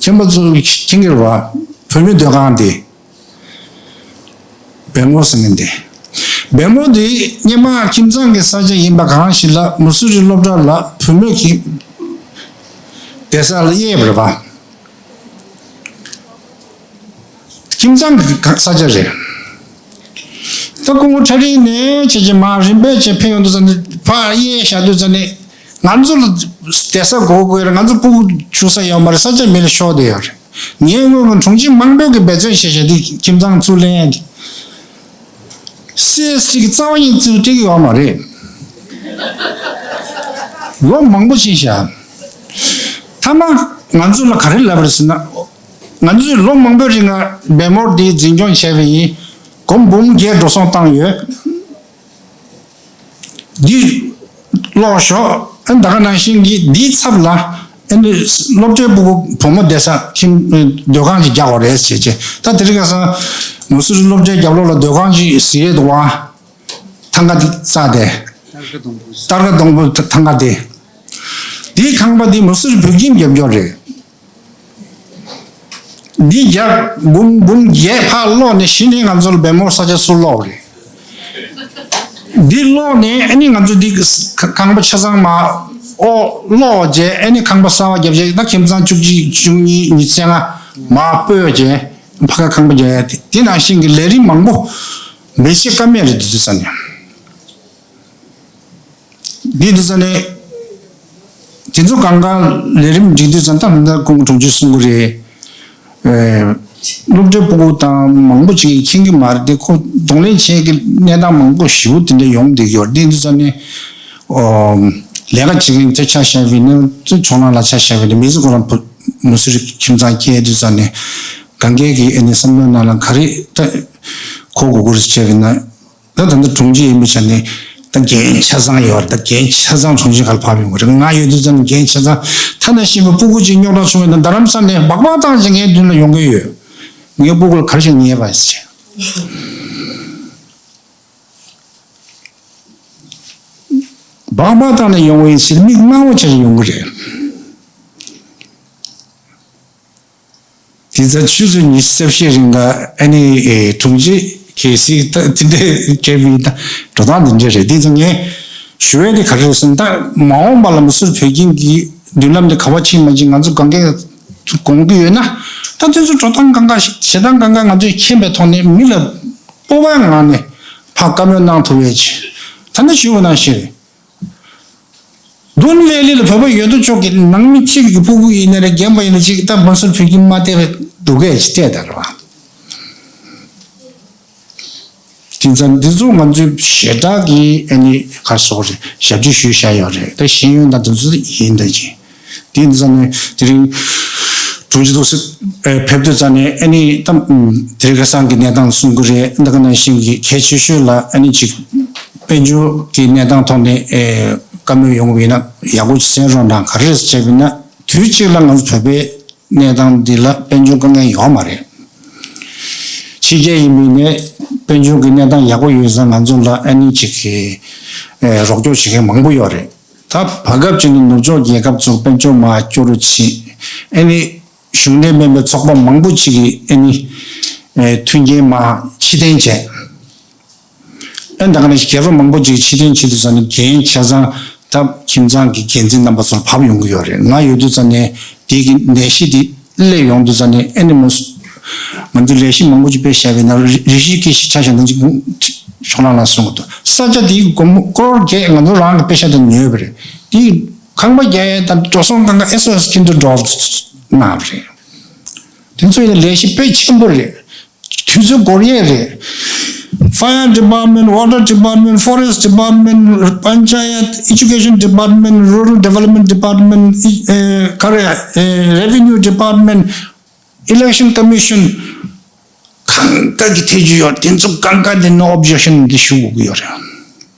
ཁྱིམ་པ་ཚོ་མཁྱེན་གྱི་རེད་པ། བུད་མེད་སྡོད་ཁང་དེ། བེ་མོར་ཟེར་མཁན་དེ། བེ་མོར་དེ་སྔོན་མ་ཁྱིམ་ཚང་གི་ས་ཆ་ཡིན་པ་གང་ཞིག་ལ་མུ་སུ་རི་སློབ་གྲྭ་ལ་བུད་མེད་ཀྱི་བསྡད་ས་ལ་གཡས་པ་རེད་པ། ཁྱིམ་ཚང་གི་ས་ཆ་རེད། ད་སྐུ་ངོ་ཁྲ་རིང་ནས་བྱས་བྱས་མར་རིམ་པས་བྱས་ཕེབས་ཡོང་དུས་ཙམ་ནས་ཕར་གཡས་བཞག་དུས་ཙམ་ནས་ང་ཚོ་ལ་བསྡད་ས་དགོས་དགོས་རེད། ང་ཚོ་སྤུ་གུ་བཅུག་ས་ཡོད་མ་རེད། ས་ཆ་མེད་ལ་ཤོར་བསྡད་ཡོད་རེད། ངའི་སྔོན་གྱི་དྲུང་ཆེ་མང་པོས་ཀྱི་འབད་བརྩོན་བྱས་བྱས་དེ་ཁྱིམ་ཚང་བཙུགས་ལེན་གྱི། སི་ཨེས་ཊི་གི་རྩ་བ་ཉིད་བཙུགས་སྤྲད་ཀྱི་ཡོད་མ་རེད། ལོ་མང་པོ་ཕྱིན་བཞག་མཐའ་མ་ང་ཚོ་ལ་ག་རེ་ལབ་རེད་ཟེར་ན། ང་ཚོས་ལོ་མང་པོའི་རིང་ལ་བེ་མོར་འདི་འཛིན་སྐྱོང་བྱས་པ་ཡིན། སྒོར་འབུམ་བརྒྱད་འགྲོ་སོང་བཏང་ཡོད། འདི་ཀློག་ཤོག་ཨ་ད་ག་ནང་བཞིན་གྱི་འདིའི་ཚབ་ལ་ཨ་ནི་སློབ་གྲྭའི་སྤུ་གུ་བུ་མོ་བསྡད་ས་ཁྱིམ་སྡོད་ཁང་ཞིག་རྒྱག་དགོས་རེད་ཟེར་བྱས། ད་དེ་རིང་ཁ་སང་མུ་སུ་རི་སློབ་གྲྭའི་རྒྱབ་ལོགས་ལ་སྡོད་ཁང་ཞིག་ཟེར་ཡས་འདུག་ཨ། ཐང་ག་དེ་རྩ་དེ། སྟར་ཀ་སྡོང་པོ། སྟར་ཀ་སྡོང་པོ་ཐང་ག་དེ། དེའི་ཁང་པ་དེ་མུ་སུ་རི་བོད་ཁྱིམ་རྒྱབ་སྐྱོར་རེད། འདི་རྒྱབ་འབུམ་འབུམ་བརྒྱད་ཕར་སློག་ནས་གཞི་ནས་ང་ཚོར་བེ་མོར་ས་ཆ་ཚུར་སློག་རེད། འདི་སློག་ནས་ཨ་ནི་ང་ཚོ་འདི་ཁང་པ་ཆ་ཚང་མ་ཨོ་སློག་རྗེས་ཨ་ནི་ཁང་པ་གསར་པ་བརྒྱབ་རྗེས་ད་ཁྱིམ་ཚང་བཅུ་གཅིག་བཅུ་གཉིས་ཉི་ཤུ་རྩ་ལྔ་མར་སྤོས་རྗེས་ཕ་ག་ཁང་པ་རྒྱག་ཡ་དེ་དེ་ནང་བཞིན་གྱི་ལས་རིམ་མང་པོ་མི་བྱེད་ཀ་མེད་རེད། དུས་ཚོད་ས་ནས། འདི་དུས་ཚོད་ནས་དེ་ཚོ་གང་ག་ལས་རིམ་འགྲིག་དུས་ཙམ་ད་ལྟ་ཁོང་དྲུང་ཆེ་གསུང་གི་རེད། སློབ་གྲྭའི་སྤུ་གུ་དང་མང་པོ་ཅིག་མཁྱེན་གྱི་མ་རེད་དེ། ཁོ་གདོང་ལེན་བྱེད་ཀྱི་གནས་སྟངས་མང་པོ་ཞེ་པོ་དེ་འདྲ་ཡོང་བསྡད་ཀྱི་ཡོད་རེད། དེ་དུས་ཙམ་ནས་ལས་ཀ་བྱེད་མཁན་དེ་ཆ་བཞག་པ་ཡིན་ན་ཚོ་ཆུང་ལ་ལ་ཆ་བཞག་པ་ཡིན་ན་མི་ཚེ་ཁོ་རང་མུ་སུ་རི་ཁྱིམ་ཚང་སྐྱེལ་དུས་ཙམ་ནས་གང་གས་ཀྱི་ཨ་ནི་བསམ་བློའི་ནང་ལ་ག་རེ་ད་གོ་དགོས་ཀྱི་རེད་བྱས་པ་ཡིན་ན། ད་ད་ལྟ་དྲུང་ཆེ་ཡིན་པའི་ཆ་ནས་ད་འགན་ཆ་ཚང་ཡོད་རེད། ད་འགན་ཆ་ཚང་དྲུང་ཆེ་ག་ལ་ཕབ་ཡོང་གི་རེད། ང་ཡོད་དུས་ཙམ་འགན་ཆ་ཚང་། ཐ་ན་ཤི་བའི་སྤུ་གུ་གཅིག་རྙོག་དྲ་བྱུང་བ་དང་རྡ་རམ་ས་ལ་སྦག་སྦག་བཏང་བྱས་ངའི་མདུན་ལ་ཡོང་གི་ཡོད། ངའི་སྤུ་གུ་ལ་ག་རེ་བྱས་ཉེས་པ་ཟེར། སྦག་སྦག་བཏང་ནས་ཡོང་བ་ཡིན་ཟེར་མིག་དམར་པོ་བྱས་ཡོང་གི་རེད། དེ་ཚོ་ཆུ་ཚོད་ཉི་ཤུ་རྩ་བཞི་རིང་ག་ཨ་ནི་ཨེ་དྲུང་ཆེ་གལ་སྲིད་ད་དེ་འདྲའི་སྐད་བི་ད་འགྲོ་སྟངས་དེ་འདྲ་རེད། དེ་ཚོ་ངས་ཞུ་ཡས་དེ་ག་རེ་རེད་ཟེར་ན། ད་མ་འོངས་པ་ལ་མུ་སུ་རི་བོད་ཁྱིམ་གྱི་མདུན་ལམ་དེ་ག་པར་ཕྱིན་མ་ཕྱིན་ང་ཚོ་གང་གས་དགོངས་ཀྱི་ཡོད་ན། ད་དེ་ཚོ་འགྲོ་སྟངས་གང་ག་བྱེད་སྟངས་གང་ག་ང་ཚོས་མཁྱེན་པའི་ཐོག་ནས་མི་ལ་སྤོབས་པའི་ངང་ནས་ཕར་བཀའ་མོལ་གནང་ཐུབ་ཡས་ཅིག་ད་ནི་ཞུ་བ་ནང་བཞིན་རེད། དུན་ཝེ་ལི་ལ་བོད་པ་ཡོད་དོ་ཅོག་གི་ནང་མི་གཅིག་གི་སྤུ་གུ་ཡིན་ན་རེད། རྒན་པ་ཡིན་ན་གཅིག་ད་མུ་སུ་རི་བོད་ཁྱིམ་མ་བལྟས་པའི་སྡུག་སྐད་ཅིག་སྤྲད་དང་རེད་བ། དེ་ཙང་འདི་ཚོ་ང་ཚོའི་ཞེ་དྲག་གི་ཨ་ནི་ག་རེ་ཟེར་དགོས་རེད། ཞབས་ཕྱི་ཞུས་བཞག་ཡོད་རེད། ད་ཤེས་ཡོན་དང་དེ་ཚོ་ཡིན་ད་ཅིང་། དེ་ཡིན་ཙང་ནས་དེ་རིང་དྲུང་ཆེ་ཐུགས་སྲས་ཕེབས་དུས་ཙང་ནས་ཨ་ནི་ད་དེ་རིང་ཁ་སང་གི་གནས་སྟངས་གསུང་གི་རེད། ད་ག་ནང་བཞིན་གྱི་གལ་ཆེ་ཤོས་ལ་ཨ་ནི་ཅིག་དཔལ་འབྱོར་གྱི་གནས་སྟངས་ཐོག་ནས་ཨེ་བཀའ་མོལ་ཡོང་བ་ཡིན་ན་ཡག་པོ་ཅིག་གསན་རོགས་གནང་། ག་རེ་རེད་ཟེར་བྱས་པ་ཡིན་ན་དུས་གཅིག་ལ་ང་ཚོ་བོད་པའི་གནས་སྟངས་འདི་ལ་དཔལ་འབྱོར་དཀའ་ངལ་ཡོད་མ་རེད། ཕྱི་རྒྱལ་ཡིན་པའི་ནས་དཔལ་འབྱོར་གྱི་གནས་སྟངས་ཡག་པོ་ཡོད་ཙང་ང་ཚོ་ལ་ཨ་ནི་ཅིག་གི་རོགས་སྐྱོར་བྱེད་མཁན་མང་པོ་ཡོད་རེད། ད་བར་སྐབས་ཅིག་ནས་ནུབ་ཕྱོགས་རྒྱལ་ཁབ་ཚོ་དཔལ་འབྱོར་མར་སྐྱོ་རུ་ཕྱིན། ཨ་ནི་གཞུང་འབྲེལ་མིན་པའི་ཚོགས་པ་མང་པོ་ཅིག་གིས་ཨ་ནི་མཐུན་རྐྱེན་མར་ཕྱིར་འཐེན་བྱས། ཨ་ནི་ད་ག་ནང་བཞིན་རྒྱལ་ཁབ་མང་པོ་ཅིག་ཕྱིར་འཐེན་བྱེད་དུས་ཙང་ནས་འགན་ཆ་ཚང་ད་ཁྱིམ་ཚང་གི་འགན་འཛིན་རྣམ་པ་ཚོར་བབས་ཡོང་གི་ཡོད་རེད། ང་ཡོད་དུས་ཙང་ནས་དེ་གི་ནད་གཞི་དེ་སླེབས་ཡོང་དུས་ཙང་ནས་ཨ་ནི་མོ་ང་ཚོས་ལས་གཞི་མང་པོ་ཅིག་སྤེལ་བཞག་པའི་ནང་རི་ཤི་ཀེ་ཤི་ཆ་བཞག་ན་ཅིག་ཤོག་ལང་ལ་སོང་གི་འདུག་ས་ཆ་དེའི་སྒོར་མོ་ཀོ་རོར་བརྒྱད་ང་ཚོ་རང་གི་པེ་ཤ་དང་ཉོས་པ་རེད། དེ་ཁང་པ་རྒྱག་ཡས་དང་འགྲོ་སོང་གང་ག་ཨེ་སོ་ཨེས་ཀྱི་འདུ་འགྲོ་གནང་བ་རེད། དེ་ཚོ་ཡིན་ན་ལས་གཞི་དཔེ་ཆེན་པོ་རེད། དུས་ཚོད་འགོར་ཡས་རེད། Fire Department, Water Department, Forest Department, Panchayat, Education Department, Rural Development Department, ཨི་ཨེ་ག་རེ་ཨེ་Revenue Department, Election Commission གང་ག་གི་ཐེ་ཇུས་ཡོད། དེ་ཚོ་གང་ག་དེ་no objection འདི་ཞུ་དགོས་ཀྱི་ཡོད་རེད།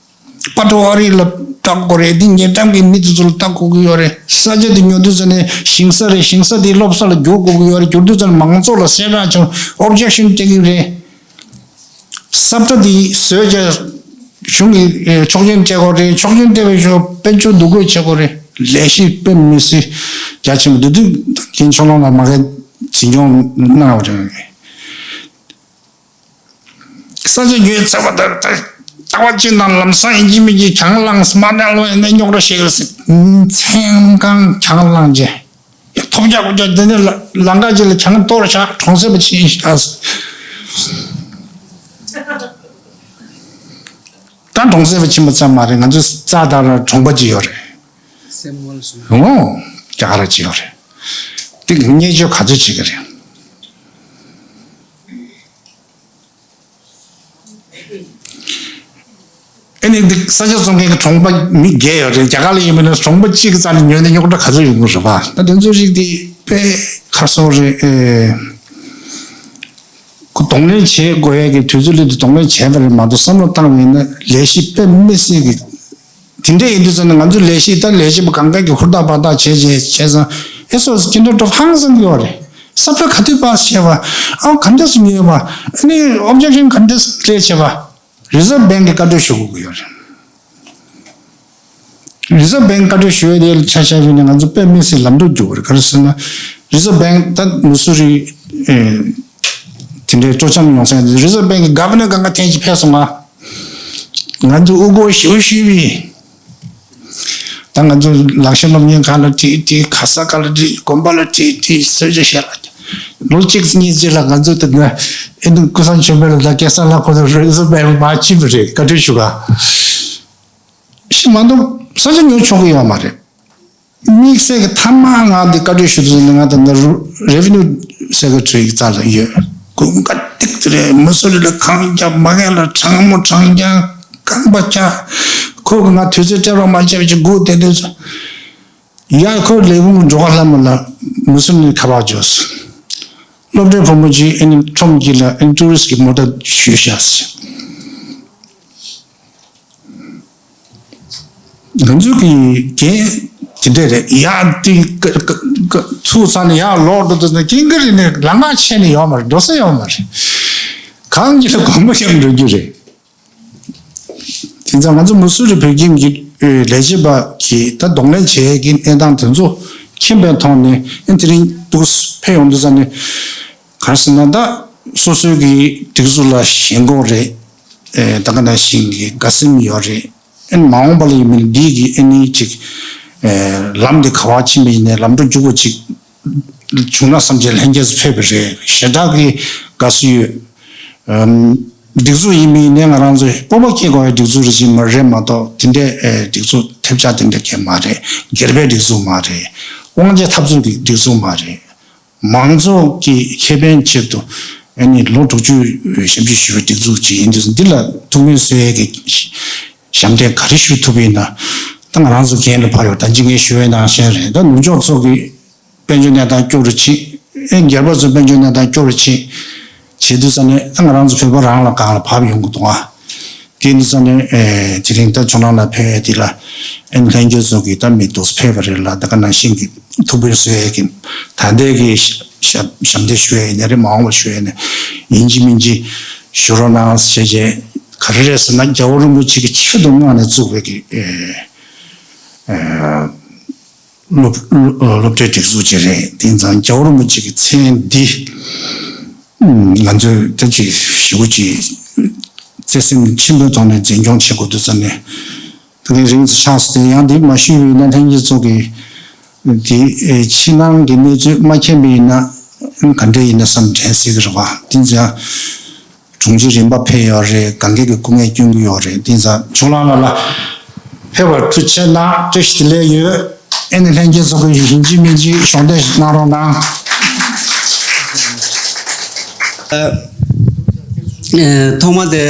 པ་ཏོ་ཨ་རི་ལ་བལྟ་དགོས་རེད། འདི་ཉེ་འགྲམ་གྱི་མི་དེ་ཚོ་ལ་བལྟ་དགོས་ཀྱི་ཡོད་རེད། ས་ཆ་དེ་ཉོ་དུས་ཙ་ནས་ཞིང་ས་རེད། ཞིང་ས་དེ་སློབ་ས་ལ་བསྒྱུར་དགོས་ཀྱི་ཡོད་རེད། བསྒྱུར་དུས་ཙ་ནས་མང་ཚོགས་ལ་གསལ་བསྒྲགས་བྱུང་ཨོབ་ཇེག་ཤན་སྤྲད་ཀྱི་རེད། ས་ཁྲ་དེ་བཟོས་བྱས་གཞུང་གི་ཆོག་མཆན་སྤྲད་དགོས་རེད། ཆོག་མཆན་སྤྲད་པའི་ཞོར་དཔལ་འབྱོར་འདུ་འགོད་བྱེད་དགོས་རེད། ལས་གཞི་དཔེ་མི་སྲིད་རྒྱ་ཆེན་པོ་འདུག་དུས་རྒན་ཆོས་ལོང་ལ་མ་གི་འཛིན་སྐྱོང་གནང་བ་རེད། ས་ཆ་ཉོས་ཚར་བ་དང་ད་ལྟ་བ་ཅིག་ནང་ལམ་སང་ཡིན་གཅིག་མིན་གཅིག་གྱང་ལངས་མ་གནང་ལོ་ཡིན་ན་རྙོག་དྲ་ཤེས་གི་རེད་ཟེར། མཚན་གང་གྱང་ལངས་རྗེས་ཐོབ་རྒྱག་གོ་རྒྱག་དེ་ནས་ལ་ལམ་ཁ་ཅིག་ལ་གྱང་གཏོར་བཞག་གྲོང་གསེབ་པ་ཕྱིན་ཤག་ད་གྲོང་གསེབ་པ་ཕྱིན་པ་ཙམ་མ་རེད། ང་ཚོ་རྩ་དང་ར་གྲོང་པ་ཅིག་ཡོད་རེད། སེམས་ངལ་སོང་། ཨོ། རྒྱ་གར་ཅིག་ཡོད་རེད། དེ་གི་བརྙས་བཅོས་ག་ཚོད་བྱེད་ཀྱི་རེད། ཨེ་ནི་འདི་ས་ཆ་བཙོང་མཁན་གྱི་གྲོང་པ་མི་བརྒྱད་ཡོད་རེད། རྒྱ་གར་ལ་ཡིན་པ་ན་གྲོང་པ་གཅིག་གི་རྩ་ནས་ཉོས་ནས་རྙོག་དྲ་ག་ཚོད་ཡོང་གི་རེད་པ། ད་དེ་ཚོའི་རིགས་དེ་དཔེ་ཁ་སོ་རེད། ཨེ། ཁོ་གདོང་ལེན་བྱེད་དགོས་ཡས་ཀྱི་དུས་ཚོད་སླེབས་དུས་གདོང་ལེན་བྱས་པ་རེད་མ་གཏོགས་བསམ་བློ་བཏང་བ་ཡིན་ན་ལས་གཞི་དཔེ་མི་སྲིད་ཀྱི། དེ་འདྲ་ཡིན་དུས་ཙམ་ན་ང་ཚོ་ལས་གཞི་ད་ལས་བྱེད་པ་གང་ག་གི་ཧུར་ཐག་འབད་ཐག་བྱས་བྱས་བྱས་ཙང་ཨེ་སོ་སི་ཅི་འདྲ་འགྲོ་ཧང་སང་གི་ཡོད་རེད། ས་ཕོད་ག་དུས་པ་སེ་བྱས་པ། ཨ་ག་འདྲ་སེ་ཉོས་པ། ཨ་ནི་ཨོབ་ཇེག་ཤན་ག་འདྲ་སེ་ལས་བྱས་པ། རི་ཛར་བ་བྷེང་གི་བཀའ་འཁྲོལ་ཞུ་དགོས་ཀྱི་ཡོད་རེད། རི་ཛར་བ་བྷེང་བཀའ་འཁྲོལ་ཞུ་ཡས་དེ་ལ་ཆ་བཞག་པ་ཡིན་ན་ང་ཚོ་དཔེ་མི་སྲིད་ལམ་འགྲོ་རྒྱུག་པ་རེད། ག་རེ་ཟེར་ན་རི་ཛར་བ་བྷེང་ད་མུ་སུ་རི་ཨེ་དེ་འདྲའི་སྤྲོ་འཆམ་ཡོང་ས་ཡིན། རི་ཛར་བ་བྷེང་གི་ག་བྷ་ནར་གང་ག་ཐེངས་གཅིག་ཕེབས་སོང་ང་། ང་ཚོ་དབུ་སྐོར་ཞུ་ཞུས་པས། ད་ང་ཚོ་ལག་ཤེས་སློབ་གཉེར་ཁང་ལ་ཁྲིད་དེ། ག་ས་ག་ལ་ཁྲིད། དགོན་པ་ལ་ཁྲིད་དེ། གསོལ་ཇ་བཞེས་ལ། ལོ་གཅིག་གཉིས་རྗེས་ལ་ང་ཚོ་དེ་ན་ཨེ་འདུག་སྐུ་ཚང་ཆོས་འཕེལ་ལ་ད་སྐལ་བཟང་ལགས་ཁོ་ཚོ་རི་ཛར་བ་བྷེང་མར་ཕྱིན་པ་རེད། བཀའ་འཁྲོལ་ཞུ་ག་ཤི་མ་གཏོགས་ས་ཆ་ཉོ་ཆོག་གི་ཡོད་མ་རེད། དམིགས་བསལ་གྱི་མཐའ་མ་ང་འདི་བཀའ་འཁྲོལ་ཞུ་དུས་ནི་ང་ད་ལྟ་རུ་རེ་ཝེ་ནིའུ་སེ་ཀེ་རེ་ཊ་རི་གི་རྩ་ལ་ཡོད། དགུན་ཁ་ཏིག་ཏི་རེད། མུ་སུ་རི་ལ་གངས་རྒྱག་མ་གན་ལ་གྲང་མོ་གྲང་རྐྱང་རྐང་པ་བཀྱག་ཁོ་གི་ང་དུས་ཚོད་སྤྲད་རོགས་མ་བྱས་པ་ཅིག་སྒུག་བསྡད་དུས་ཚོད། ཡ་ཁོས་ལས་ཁུངས་འགྲོ་ག་ལྷ་མོ་ལ་མུ་སུ་ནི་ཁ་པར་བྱོས། སློབ་གྲྭའི་བུ་མོ་གཅིག་ཨ་ནི་ཁྲོམ་དཀྱིལ་ལ་ཨ་ནི་ཊུ་རི་སི་གི་མོ་ཊ་ཞུས་ཤག་ང་ཚོ་གི་རྒན་དེ་འདྲ་རེད་ཡ། དེ་ཀ་ཀ་ཀ་ཚུགས་ཚར་ནས་ཡར་ལོག་འགྲོ་དུས་ན་ཀིང་ཀ་རི་ནས་ལམ་ཁ་ཕྱེ་ནས་ཡོད་མ་རེད། འགྲོ་ས་ཡོད་མ་རེད། གང་གི་ལ་དགོན་པ་ཡང་འགྲོ་རྒྱུ་རེད། དེ་ཙང་ང་ཚོ་མུ་སུ་རི་བོད་ཁྱིམ་གྱི་ལས་བྱེད་པ་གིས་ད་གདོང་ལེན་བྱེད་ཀྱི་གནས་སྟངས་དེ་ཚོ་མཁྱེན་པའི་ཐོག་ནས་ཨེ་དེ་རིང་འདུག་ཕེབས་ཡོང་དུས་ཙང་ནས་ག་རེ་ཟེར་ན་ད་སོ་སོའི་གི་སྒྲིག་འཛུགས་ལ་ཞེན་ཁོག་རེད། ད་ག་ནང་བཞིན་གི་དགའ་སེམས་ཡོད་རེད། ཨེ་མ་འོངས་པ་ལ་ཡིན་མིན་འདི་གི་ཨེ་ནི་ཅིག་ལམ་འདི་ག་བ་ཕྱིན་པ་ཡིན་ནའི་ལམ་འགྲོ་རྒྱུག་པ་ཅིག་བྱུང་ན་བསམ་བྱས་ལྷན་རྒྱས་སུ་ཕེབས་པ་རེད། ཞེ་དྲག་གི་དགའ་བསུ་ཡོད། སྒྲིག་འཛུགས་ཡིན་མིན་ནས་ང་རང་ཚོའི་སྤོབས་པ་སྐྱེ་དགོས་པའི་སྒྲིག་འཛུགས་རེད་ཅིག་མ་རེད་མ་གཏོགས་དེ་འདྲའི་སྒྲིག་འཛུགས་ཐེབས་ཆག་དེ་འདྲ་གས་མ་རེད། སྒེར་པའི་སྒྲིག་འཛུགས་མ་རེད། དབང་ཆ་འཐབ་རྩོད་ཀྱི་སྒྲིག་འཛུགས་མ་རེད། མང་ཚོགས་ཀྱི་ཁེ་ཕན་ཆེད་དུ་ཨ་ནི་ལོ་དྲུག་ཅུ་ཞབས་ཕྱི་ཞུ་བའི་སྒྲིག་འཛུགས་ཅིག་ཡིན་དུས་འདི་ལ་ཐུགས་ཕན་གསོས་ཡས་ཀྱི་ཞབས་འདེགས་ག་རེ་ཞུ་ཐུབ་ཡིན་ན་ད་ང་རང་ཚོ་འགན་ལ་ཕར་ཡོད། ད་ཅི་ངས་ཞུ་བའི་ནང་བཞིན་རེད། ད་ནུབ་ཕྱོགས་ཚོ་གི་དཔལ་འབྱོར་གནས་སྟངས་སྐྱོ་རུ་ཕྱིན། ཨེ་སྒེར་པ་ཚོའི་དཔལ་འབྱོར་གནས་སྟངས་སྐྱོ་རུ་ཕྱིན། བྱེད་དུས་ཙང་ནས་ཨ་ང་རང་ཚོ་བོད་པ་རང་ལ་གང་ལ་བབས་ཡོང་གི་འདུག་ཨ། དེ་དུས་ཙང་ནས་ཨེ་དེ་རིང་ད་ཇོ་ནང་ལ་ཕེབས་ཡས་དེ་ལ་ཨེ་ལྷན་རྒྱས་ཚོ་གི་ད་མི་འདུག་ཕེབས་པ་རེད་ལ། ད་ག་ནང་བཞིན་གི་ཐུགས་ཕན་གསོས་ཡས་ཀྱི་ད་ལྟའི་གི་ ཞབས་ཞབས་འདེགས་ཞུ་ཡ་ཡིན་ན་རེད། མ་འོངས་པ་ཞུ་ཡ་ཡིན་ན་ཡིན་གཅིག་མིན་གཅིག་ཞུ་རོགས་གནང་ཞེས་བྱས། ག་རེ་རེད་ཟེར་ན། རྒྱལ་བ་རིན་པོ་ཆེ་གིས་ཆེད་དུ་མངགས་ནས་བཙུགས་པའི་གི་ཨེ་ཨེ་སློབ་སློབ་གྲྭའི་སྒྲིག་འཛུགས་ཅིག་རེད། དེ་ཙང་རྒྱལ་བ་རིན་པོ་ཆེ་གི་མཚན་འདི་ང་ཚོས་ད་ཅིག་ཞེ་པོ་ཅིག་བརྩེ་སེམས་ཆེན་པོའི་ཐོག་ནས་འཛིན་སྐྱོང་བྱེད་དགོས་འདུག་བསམ་ནས། ད་གིན་རིང་དུ་ཆགས་སོང་སྟེ། ཡང་འདི་མ་ཞུས་པ་ཡིན་ན་ལྷན་རྒྱས་ཚོ་གིས་འདི་ཨེ་ཕྱི་ནང་གི་གནས་ཚུལ་མ་མཁྱེན་པ་ཡིན་ན་ག་འདྲ་ཡིན་ན་བསམ་དྲན་སྲིད་ཀྱི་རེད་པ། དེ་ཙང་དྲུང་ཆེ་རིམ་པ་ཕེབས་ཡོད་རེད། གང་ག་གི་སྐུ་ངལ་སྐྱོན་གྱི་ཡོད་རེད། དེ་ཙང་ཇོ་ལགས་ལ་ལ་ཕེབས་པར་ཐུགས་རྗེ་གནང་། བཀྲ་ཤིས་བདེ་ལེགས་ཡོད། ཨེ་ནི་ལྷན་རྒྱས་ཚོ་གིས་ཡིན་གཅིག་མིན་གཅིག་གཞོགས་འདེགས་གནང་རོགས་གནང་། ཨ། ཨེ། ཐོག་མ་དེ་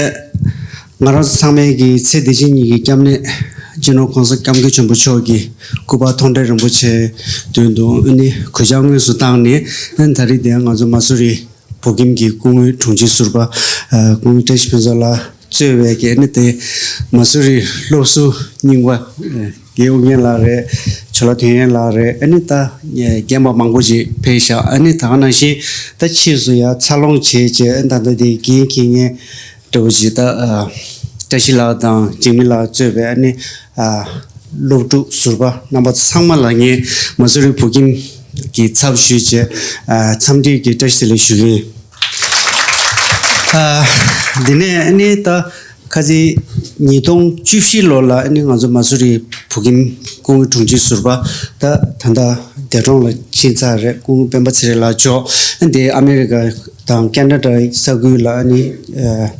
ང་རང་ཚོ་ཚང་མའི་གི་ཚེ་འདི་ཕྱི་གཉིས་ཀྱི་སྐྱབས་གནས་སྤྱི་ནོར་༸གོང་ས་༸སྐྱབས་མགོན་ཆེན་པོ་མཆོག་གི་སྐུ་པར་མཐོང་གྲོལ་རིན་པོ་ཆེ་མདུན་དུ་ཨ་ནི་གུས་ཕྱག་དངོས་སུ་བཏང་ནས། ཨ་ནི་ད་རེས་དེ་ང་ཚོ་མ་སུ་རི་བོད་ཁྱིམ་གྱི་སྐུ་ངོའི་དྲུང་ཆེ་ཟུར་པ་ཨ་སྐུ་ངོ་བཀྲ་ཤིས་ཕུན་ཚོགས་ལགས་གཙོས་པའི་གི་ཨ་ནི་དེ་མ་སུ་རི་སློབ་ཟུར་རྙིང་པ་རྒན་ཨུ་རྒྱན་ལགས་རེད། ཇོ་ལགས་དོན་ཡོད་ལགས་རེད། ཨ་ནི་ད་རྒན་པ་མང་པོ་ཅིག་ཕེབས་ཤག་ཨ་ནི་ད་ག་ནང་བཞིན་ད་ཕྱིས་སུ་ཡར་འཚར་ལོངས་བྱས་བྱས། ཨ་ནི་ད་ལྟ་དེ་འགན་འཁྱེར་མཁན་འདྲ་བོ་ཅིག་ད་ཨ་བཀྲ་ཤིས་ལགས་དང་འཇིགས་མེད་ལགས་གཙོས་པའི་ཨ་ནི་ཨ་སློབ་ཕྲུག་ཟུར་པ་རྣམ་པ་ཚང་མ་ལ་ངས་མ་སུ་རི་བོད་ཁྱིམ་གྱི་ཚབ་ཞུས་བྱས་ཨ་འཚམས་འདྲི་གི་བཀྲ་ཤིས་བདེ་ལེགས་ཞུ་གི་ཡིན། ཨ་འདི་ནས་ཨ་ནི་ད་ཁ་སང་ཉིས་སྟོང་བཅུ་བཞི་ལོ་ལ་ཨ་ནི་ང་ཚོ་མ་སུ་རི་བོད་ཁྱིམ་སྐུ་ངོ་དྲུང་ཆེ་ཟུར་པ་ད་ད་ལྟ་འདས་གྲོངས་ལ་ཕྱིན་ཚར་རེད། སྐུ་ངོ་སྤེན་པ་ཚེ་རིང་ལགས་མཆོག་ཨ་འདི་ཨ་མེ་རི་ཀ་དང་ཁེ་ན་ཌ་ས་ཁུལ་ལ་ཨ་ནི་ཨ་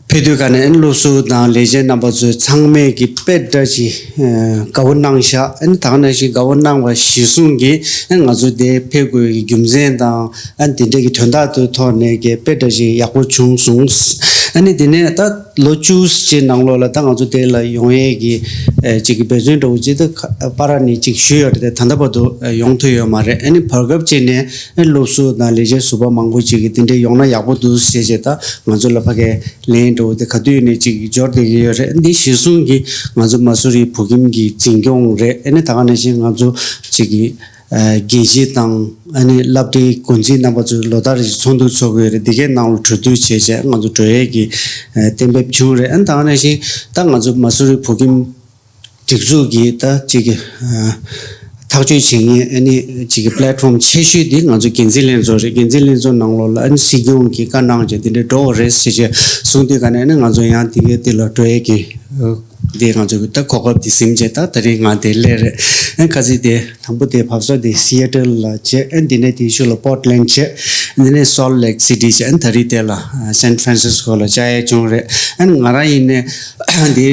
ཕེབས་དུས་ག་ནས་ཨ་ནི་སློབ་ཟུར་དང་ལས་བྱེད་རྣམ་པ་ཚོས་ཚང་མས་ཀྱི་དཔེ་འདྲ་ཅིག་ཨ་དགའ་པོ་གནང་ཤག་ཨ་ནི་ད་ག་ནང་བཞིན་དགའ་པོ་གནང་བ་གཞིར་བཟུང་གིས་ཨ་ནི་ང་ཚོ་འདིར་ཕེབས་དགོས་ཀྱི་རྒྱུ་མཚན་དང་། ཨ་ནི་དེ་འདྲ་གི་དོན་དག་དེ་ཐོག་ནས་ཀྱི་དཔེ་འདྲ་ཞིག་ཡག་པོ་བྱུང་སོང་། ཨ་ནི་དེ་ནས་ད་ལོ་བཅུ་ཅིག་ནང་ལོགས་ལ་ད་ང་ཚོ་དེ་ལ་ཡོང་ཡས་ཀྱི་ཨ་ཅིག་གི་འབད་བརྩོན་འདྲ་བོ་ཅིག་ད་ཁ་པར་ནས་ཅིག་ཞུས་ཡོད་རེད་དེ། ད་ལྟ་བར་དུ་ཨ་ཡོང་ཐུབ་ཡོད་མ་རེད། ཨ་ནི་བར་སྐབས་ཅིག་ནས་ཨ་སློབ་ཟུར་དང་ལས་བྱེད་ཟུར་པ་མང་པོ་ཅིག་གིས་དེ་འདྲ་ཡོང་ན་ཡག་པོ་འདུག་ཟེར་བྱས་ད་ང་ཚོ་ལ་ཕ་གིའི་ལན་འདྲ་བོ་དེ་ག་དུས་ནས་ཅིག་འབྱོར་བསྡད་ཀྱི་ཡོད་རེད། འདི་གཞིར་བཟུང་གིས་ང་ཚོ་མ་སུ་རི་བོད་ཁྱིམ་གྱི་འཛིན་སྐྱོང་རེད། ཨ་ནི་ད་ག་ནང་བཞིན་ང་ཚོ་ཅིག་གི་ཨ་རྒྱལ་སྤྱི་དང་ཨ་ནི་སློབ་གྲྭའི་འགོ་འཛིན་རྣམ་པ་ཚོས་ལོ་ལྟར་ཞིག་ཚོགས་འདུ་ཚོགས་ཀྱི་ཡོད་རེད། འདི་གའི་ནང་ལ་གྲོས་བསྡུར་བྱས་བྱས་ང་ཚོ་འགྲོ་ཡས་ཀྱི་ཨ་གཏན་འབེབས་བྱུང་རེད། ཨ་ནི་ད་ག་ནང་བཞིན་ད་ང་ཚོ་མ་སུ་རི་བོད་ཁྱིམ་སྒྲིག་འཛུགས་ཀྱི་ད་ཅིག་གི་ཨ་ཐག་གཅོད་བྱེད་མཁན་ཨ་ནི་ཅིག་གི་པི་ལེ་ཊི་ཕོམ་ཆེ་ཤོས་འདི་ང་ཚོ་འགན་འཛིན་ལྷན་ཚོགས་རེད། འགན་འཛིན་ལྷན་ཚོགས་ནང་ལོགས་ལ་ཨ་ནི་སྲིད་སྐྱོང་གིས་བཀའ་གནང་བྱས་འདི་འདྲ་འགྲོ་དགོས་རེད་ཟེར་བྱས་གསུངས་དུས་ག་ནས་ཨ་ནི་ང་ཚོ་ཡང་འདི་གའི་འདི་ལ་འགྲོ་ཡས་ཀྱི་ཨ་དེ་ང་ཚོ་གི་ད་གོ་སྐབས་དེ་ཟིན་བྱས་ད་ད་རིང་ང་དེ་སླེབས་རེད། ཨ་ཁ་སང་དེ་དང་པོ་དེ་བབས་ས་དེ་སི་ཨེ་ཊལ་ལ་བྱས། ཨ་འདི་ནས་དེའི་ཤུལ་ལ་པོར་ཊི་ལེན་ཌི་བྱས། འདི་ནས་སོལ་ཊི་ལེག་སི་ཊི་བྱས། ཨ་ད་རིང་དེ་ལ་སན་ཕ་རན་སིས་ཀོ་ལ་བཅར་ཡས་བྱུང་རེད། ཨ་ང་རང་ཡིན་ནས་དེ་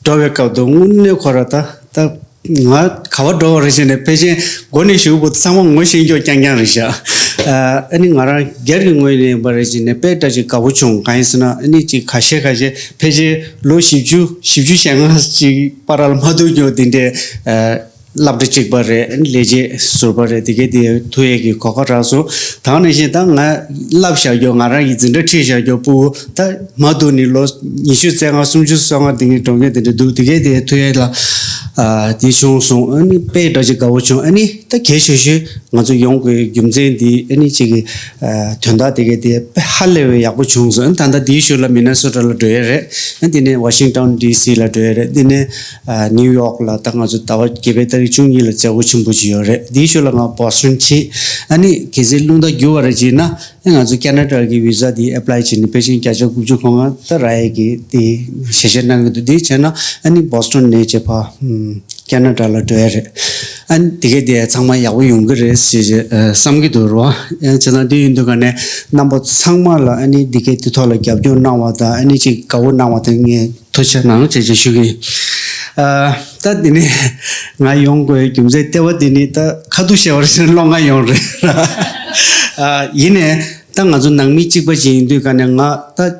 འགྲོ་བའི་སྐབས་དུ་དངོས་གནས་ཁོ་ར་ད་ད་ང་ག་པར་འགྲོ་བ་རེད་ཟེར་ནས་ཕལ་ཆེར་མགོ་ནས་གཞུག་བར་ཚང་མ་ངོ་ཤེས་མགྱོགས་རྐྱང་རྐྱང་རེད་ཤག་ཨ་ནི་ང་རང་སྒེར་གྱི་ངོས་ནས་ཡིན་པ་རེད་ཟེར་ནས་དཔེ་འདྲ་ཅིག་དགའ་པོ་བྱུང་། གང་ཡིན་ཟེར་ན་ཨ་ནི་ཅིག་ཁ་ཤས་ཁ་ཤས་ཕལ་ཆེར་ལོ་བཞི་བཅུ་བཞི་བཅུ་ཞེ་ལྔ་ཅིག་བར་ལ་མ་ཐུག་མྱོང་། དེ་འདྲའི་ཨ་སློབ་གྲྭ་གཅིག་པ་རེད། ལས་བྱེད་ཟུར་པ་རེད། དེ་གའི་དེ་ཐུག་ཡས་ཀྱི་གོ་སྐབས་རག་སོང་། ད་ག་ནང་བཞིན་ད་ང་བསླབ་བཞག་རྒྱུ་ང་རང་གི་འཛིན་གྲྭ་ཁྲིད་བཞག་རྒྱུ་སྤུ་གུ་ད་མ་ཐུག་ནས་ལོ་ཉི་ཤུ་རྩ་ལྔ་སུམ་ཅུ་སོ་ལྔ་དེ་གའི་འགྲོ་མཁན་དེ་འདྲ་འདུག་དེ་གའི་དེ་ཐུག་ཡས་ལ་ཨ་དེ་བྱུང་སོང་། ཨ་ནི་དཔེ་འདྲ་ཅིག་དགའ་པོ་བྱུང་། ཨ་ནི་ད་གལ་ཆེ་ཤོས་ང་ཚོ་ཡོང་དགོས་རྒྱུ་མཚན་དེ་ཨ་ནི་ཅིག་གི་ཨ་དོན་དག་དེ་གའི་དེ་དཔེ་ཧ་ལས་པའི་ཡག་པོ་བྱུང་སོང་། ཨ་ནི་ད་ལྟ་དེའི་ཤུལ་ལ་མི་ནི་སོ་ཊ་ལ་འགྲོ་ཡས་རེད། ཨ་དེ་ནས་ཝ་ཤིང་ཊོན་ཌི་སི་ལ་འགྲོ་ཡས་རེད། དེ་ནས་ཨ་ནིའུ་ཡོག་ལ་ད་ང་ཚོ་ཟླ་བ་བརྒྱད་པའི་ཏ་རིག་བཅུ་གཉིས་ལ་མཛད་སྒོ་ཆེན་པོ་ཅིག་ཡོད་རེད། དེའི་ཤུལ་ལ་ང་བོ་སི་ཊོན་ཕྱིན། ཨ་ནི་གལ་སྲིད་རླུང་རྟ་རྒྱུག་པ་རེད་ཅེ་ན་ཨ་ང་ཚོ་ཁེ་ན་ཌ་གི་བི་ཟ་དེ་ཨེ་པ་ལའི་བྱས་ནས་ཕལ་ཆེར་བརྒྱ་ཆ་དགུ་བཅུ་གོ་ལྔ་ད་རག་ཡས་ཀྱི་དེ་ཞལ་བཞེས་གནང་གི་འདུག་དེ་བྱས་ན་ཨ་ནི་བོ་སི་ཊོན་ནས་བྱས་ཕ་ཨམ་ཁེ་ན་ཌ་ལ་འགྲོ་ཡས་རེད། ཨ་ནི་དེ་གས་དེ་ཚང་མ་ཡག་པོ་ཡོང་གི་རེད་ཟེར་བྱས་ཨ་བསམ་གྱི་འདུག་རོ། ཨ་བྱས་ཙང་དེ་ཡིན་དུས་ག་ནས་རྣམ་པ་ཚང་མ་ལ་ཨ་ནི་དེ་གས་དེ་ཐོག་ལ་རྒྱབ་སྐྱོར་གནང་བ་དང་ཨ་ནི་ཅིག་དགའ་པོ་གནང་བ་དང་ངས་ཐུགས་རྗེ་གནང་ཞེས་བྱས་ཞུ་གི་ཡིན། ཨ་ད་དེ་ནས་ང་ཡོང་དགོས་རྒྱུ་མཚན་ལྟེ་བ་དེ་ནི་ད་ཁ་ཐུག་བཤད་པར་བྱས་ན་བློ་ངར་ཡོང་རེད། ཨ་ཡིན་ནའི་ད་ང་ཚོ་ནང་མི་གཅིག་པ་ཞིག་ཡིན་དུས་ག་ནས་ང་ད་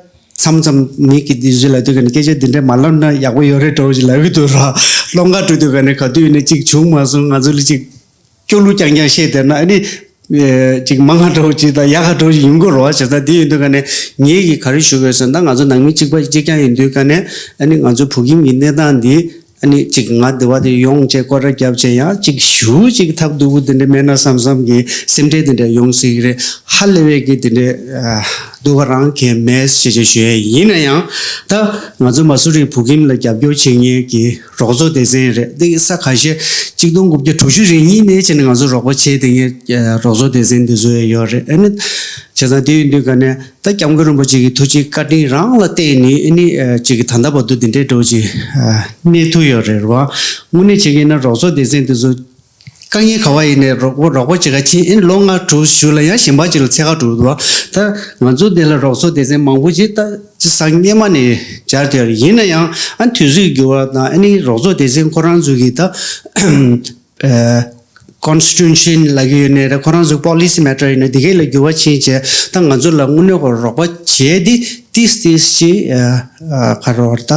མཚམས་མཚམས་མི་གི་དུས་ཚོད་ལ་དུས་ག་ནས་སྐད་ཆ་འདི་འདྲ་མ་ལབ་ན་ཡག་པོ་ཡོད་རེད་འདྲ་བོ་ཞིག་ལབ་ཀྱི་འདུག་ར། བློ་ངར་སྤྲོད་དུས་ག་ནས་ག་དུས་ཡིན་ན་གཅིག་བྱུང་མ་སོང་། ང་ཚོ་ལ་གཅིག་སྐྱོ་གླུ་རྐྱང་རྐྱང་བཤད་བསྡད་ན་ཨ་ནི། ཨེ་ཅིག་མང་ང་འདྲ་བོ་ཅིག་དང་ཡག་ག་འདྲ་བོ་ཅིག་ཡོང་གི་རེད་བ། བྱས་ཙང་དེ་ཡིན་དུས་ག་ནས་ངེད་ཀྱིས་ག་རེ་ཞུ་དགོས་ཟེར་ན་ང་ཚོ་ནང་མི་གཅིག་པ་གཅིག་རྐྱང་ཡིན་དུས་ག་ནས་ཨ་ནི་ང་ཚོའི་བོད་ཁྱིམ་གྱི་གནས་སྟངས་འདི་ ཨ་ནི་ཅིག་ང་འདི་བ་དེ་ཡོང་བྱས་སྐོར་ར་བརྒྱབ་བྱས་ཡང་ཅིག་ཞུ་ཅིག་ཐབས་སྡུག་པོ་འདི་འདྲ་མེད་ན་བསམ་བསམ་གྱི་སེམས་ཁྲལ་འདི་འདྲ་ཡོང་སྲིད་ཀྱི་རེད། ཧ་ལས་པའི་གི་འདི་འདྲ་ཨ་སྡུག་ག་རང་གང་མེད་ཞེས་བྱས་ཞུ་ཡས་ཡིན་ན་ཡང་། ད་ང་ཚོ་མ་སུ་རི་བོད་ཁྱིམ་ལ་རྒྱབ་སྐྱོར་བྱེད་མཁན་གྱི་རོགས་ཚོགས་སྡེ་ཚན་རེད། འདི་ས་ཁ་ཤས་གཅིག་སྟོང་དགུ་བརྒྱ་དྲུག་ཅུ་རེ་གཉིས་ནས་བྱས་ནས་ང་ཚོ་རོགས་པ་བྱས་བསྡད་མཁན་རོགས་ཚོགས་སྡེ་ཚན་འདི་ཚོ་ཡང་ཡོད་རེད། ཨ་ནི་བྱས་ཙང་དེ་ཡིན་དུས་ག་ནས། ད་སྐྱབས་མགོན་རིན་པོ་ཆེ་གི་ཐུགས་རྗེ་བཀའ་དྲིན་རང་ལ་བརྟེན་ནས་ཨ་ནི་ཨ་ཅིག་གི་ད་ལྟ་བར་དུ་འདི་འདྲའི་འགྲོ་ཅིག་ཨ་གནས་ཐུབ་ཡོད་རེད་བ། དངོས་གནས་བྱེད་ཀྱི་ན་རོགས་ཚོགས་སྡེ་ཚན་དེ་ཚོ་དཀའ་ངལ་ག་བ་ཡིན་ནའི་རོགས་པ་རོགས་པ་ཅིག་ག་ཕྱིན་ཨ་ནི་ལོ་ལྔ་དྲུག་བཞུགས་ལ་ཡང་གཞན་པ་ཅིག་ལ་འཚོལ་ག་འགྲོ་འདུག་བ། ད་ང་ཚོ་འདི་ལ་རོགས་ཚོགས་སྡེ་ཚན་མང་པོ་ཅིག་ད་ཅི་སང་སྔས་མ་ནས་སྦྱར་དེ་ཡིན་ན་ཡང་ཨ་ནི་དུས་ཚོད་འགྱུར་བ་དང་ཨ་ནི་རོགས་ཚོགས་སྡེ་ཚན་ཁོ་རང་ཚོ་གི་ད། ཨ་constitution ལབ་ཀྱི་ཡོད་ནའི་རེད། ཁོ་རང་ཚོའི་policy matter ཡིན་ན་དེ་གས་ལ་འགྱུར་བ་ཕྱིན་བྱས་ད་ང་ཚོ་ལ་དངོས་གནས་ཁོ་རོགས་པ་བྱས་ཏེ་ཏིས་ཏིས་ཅིག་ཨ་ཨ་ག་རེ་ད་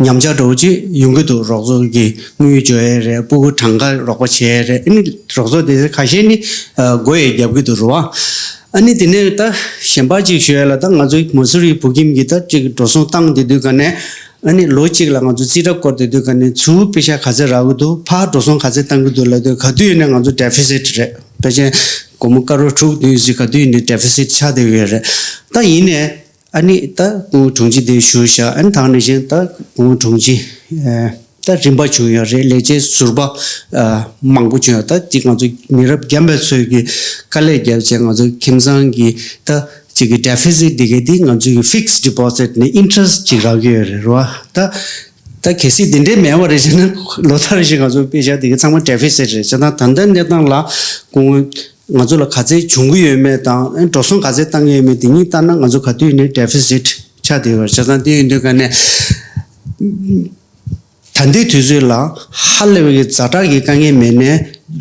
ཉམས་ཆག་འདྲ་བོ་ཅིག་ཡོང་གི་འདུག་རོགས་ཚོགས་ཀྱི་དངུལ་འབྱོར་ཡས་རེད། སྤུ་གུ་གྲངས་ཀ་རོགས་པ་བྱས་ཡས་རེད། ཨ་ནི་རོགས་ཚོགས་དེ་ཁ་ཤས་ནི་ཨ་སྒོ་ཡས་རྒྱབ་ཀྱི་འདུག་རེད་བ། ཨ་ནི་དེ་ནས་ད་གཞན་པ་ཅིག་ཞུ་ཡས་ལ་ད་ང་ཚོའི་མ་སུ་རི་བོད་ཁྱིམ་གྱི་ད་ཅིག་འགྲོ་སོང་བཏང་བསྡད་དུས་ག་ནས། ཨ་ནི་ལོ་གཅིག་ལ་ང་ཚོ་རྩིས་ཁྲ་བསྐོར་ཏེ་དུས་ག་ནས་ཚུར་པེ་ཤ་ག་ཚད་རག་གི་འདུག་ཕར་འགྲོ་སོང་ག་ཚད་བཏང་གི་འདུག་ལབ་དུས་ག་དུས་ཡིན་ནའི་ང་ཚོ་deficit རེད། ཕལ་ཆེར་སྒོར་མོ་ཀ་རོར་དྲུག་བདུན་ཙམ་ག་དུས་ཡིན་ནའི་deficit ཆགས་བསྡད་ཡོད་རེད། ད་ཡིན་ནའི་ཨ་ནི་ད་སྐུ་ངོ་དྲུང་ཆེ་དེ་བཞུགས་ཤག་ཨ་ནི་ད་ནང་བཞིན་ད་སྐུ་ངོ་དྲུང་ཆེ་ད་རིམ་པ་བྱུང་ཡོད་རེད། ལས་བྱེད་ཟུར་པ་མང་པོ་བྱུང་ཡོད། ད་ཅིག་ང་ཚོ་མི་རབས་རྒན་པ་ཚོས་ཀྱི་དཀའ་ལས་བརྒྱབ་བྱས་ང་ཚོ་ཁྱིམ་ཚང་གི་ད། གཅིག་གི་deficit འདི་གའི་འདི་ང་ཚོའི་fixed deposit ནས་interest ཅིག་རག་གི་ཡོད་རེད་རོ། ད་ད་གལ་སྲིད་འདི་འདྲའི་མེད་པ་རེད་ཟེར་ན་ལོ་ལྟར་བཞིན་ང་ཚོའི་པེ་ཤ་འདི་གའི་ཚང་མ་deficit རེད་ཟེར་ན། ད་ལྟའི་གནས་སྟངས་ལ་སྐུ་ངོ་ང་ཚོ་ལ་ག་ཚད་བྱུང་གི་ཡོད་མེད་དང་འགྲོ་སོང་ག་ཚད་བཏང་གི་ཡོད་མེད་འདི་གཉིས་ལྟར་ན་ང་ཚོ་ག་དུས་ནས་deficit ཆགས་བསྡད་ཡོད་རེད་ཟེར་ན། དེ་ཡིན་དུས་ག་ནས། ད་ལྟའི་དུས་ཚོད་ལ་ཧ་ལས་པའི་ཛ་དྲག་གི་དཀའ་ངལ་མེད་ནའི་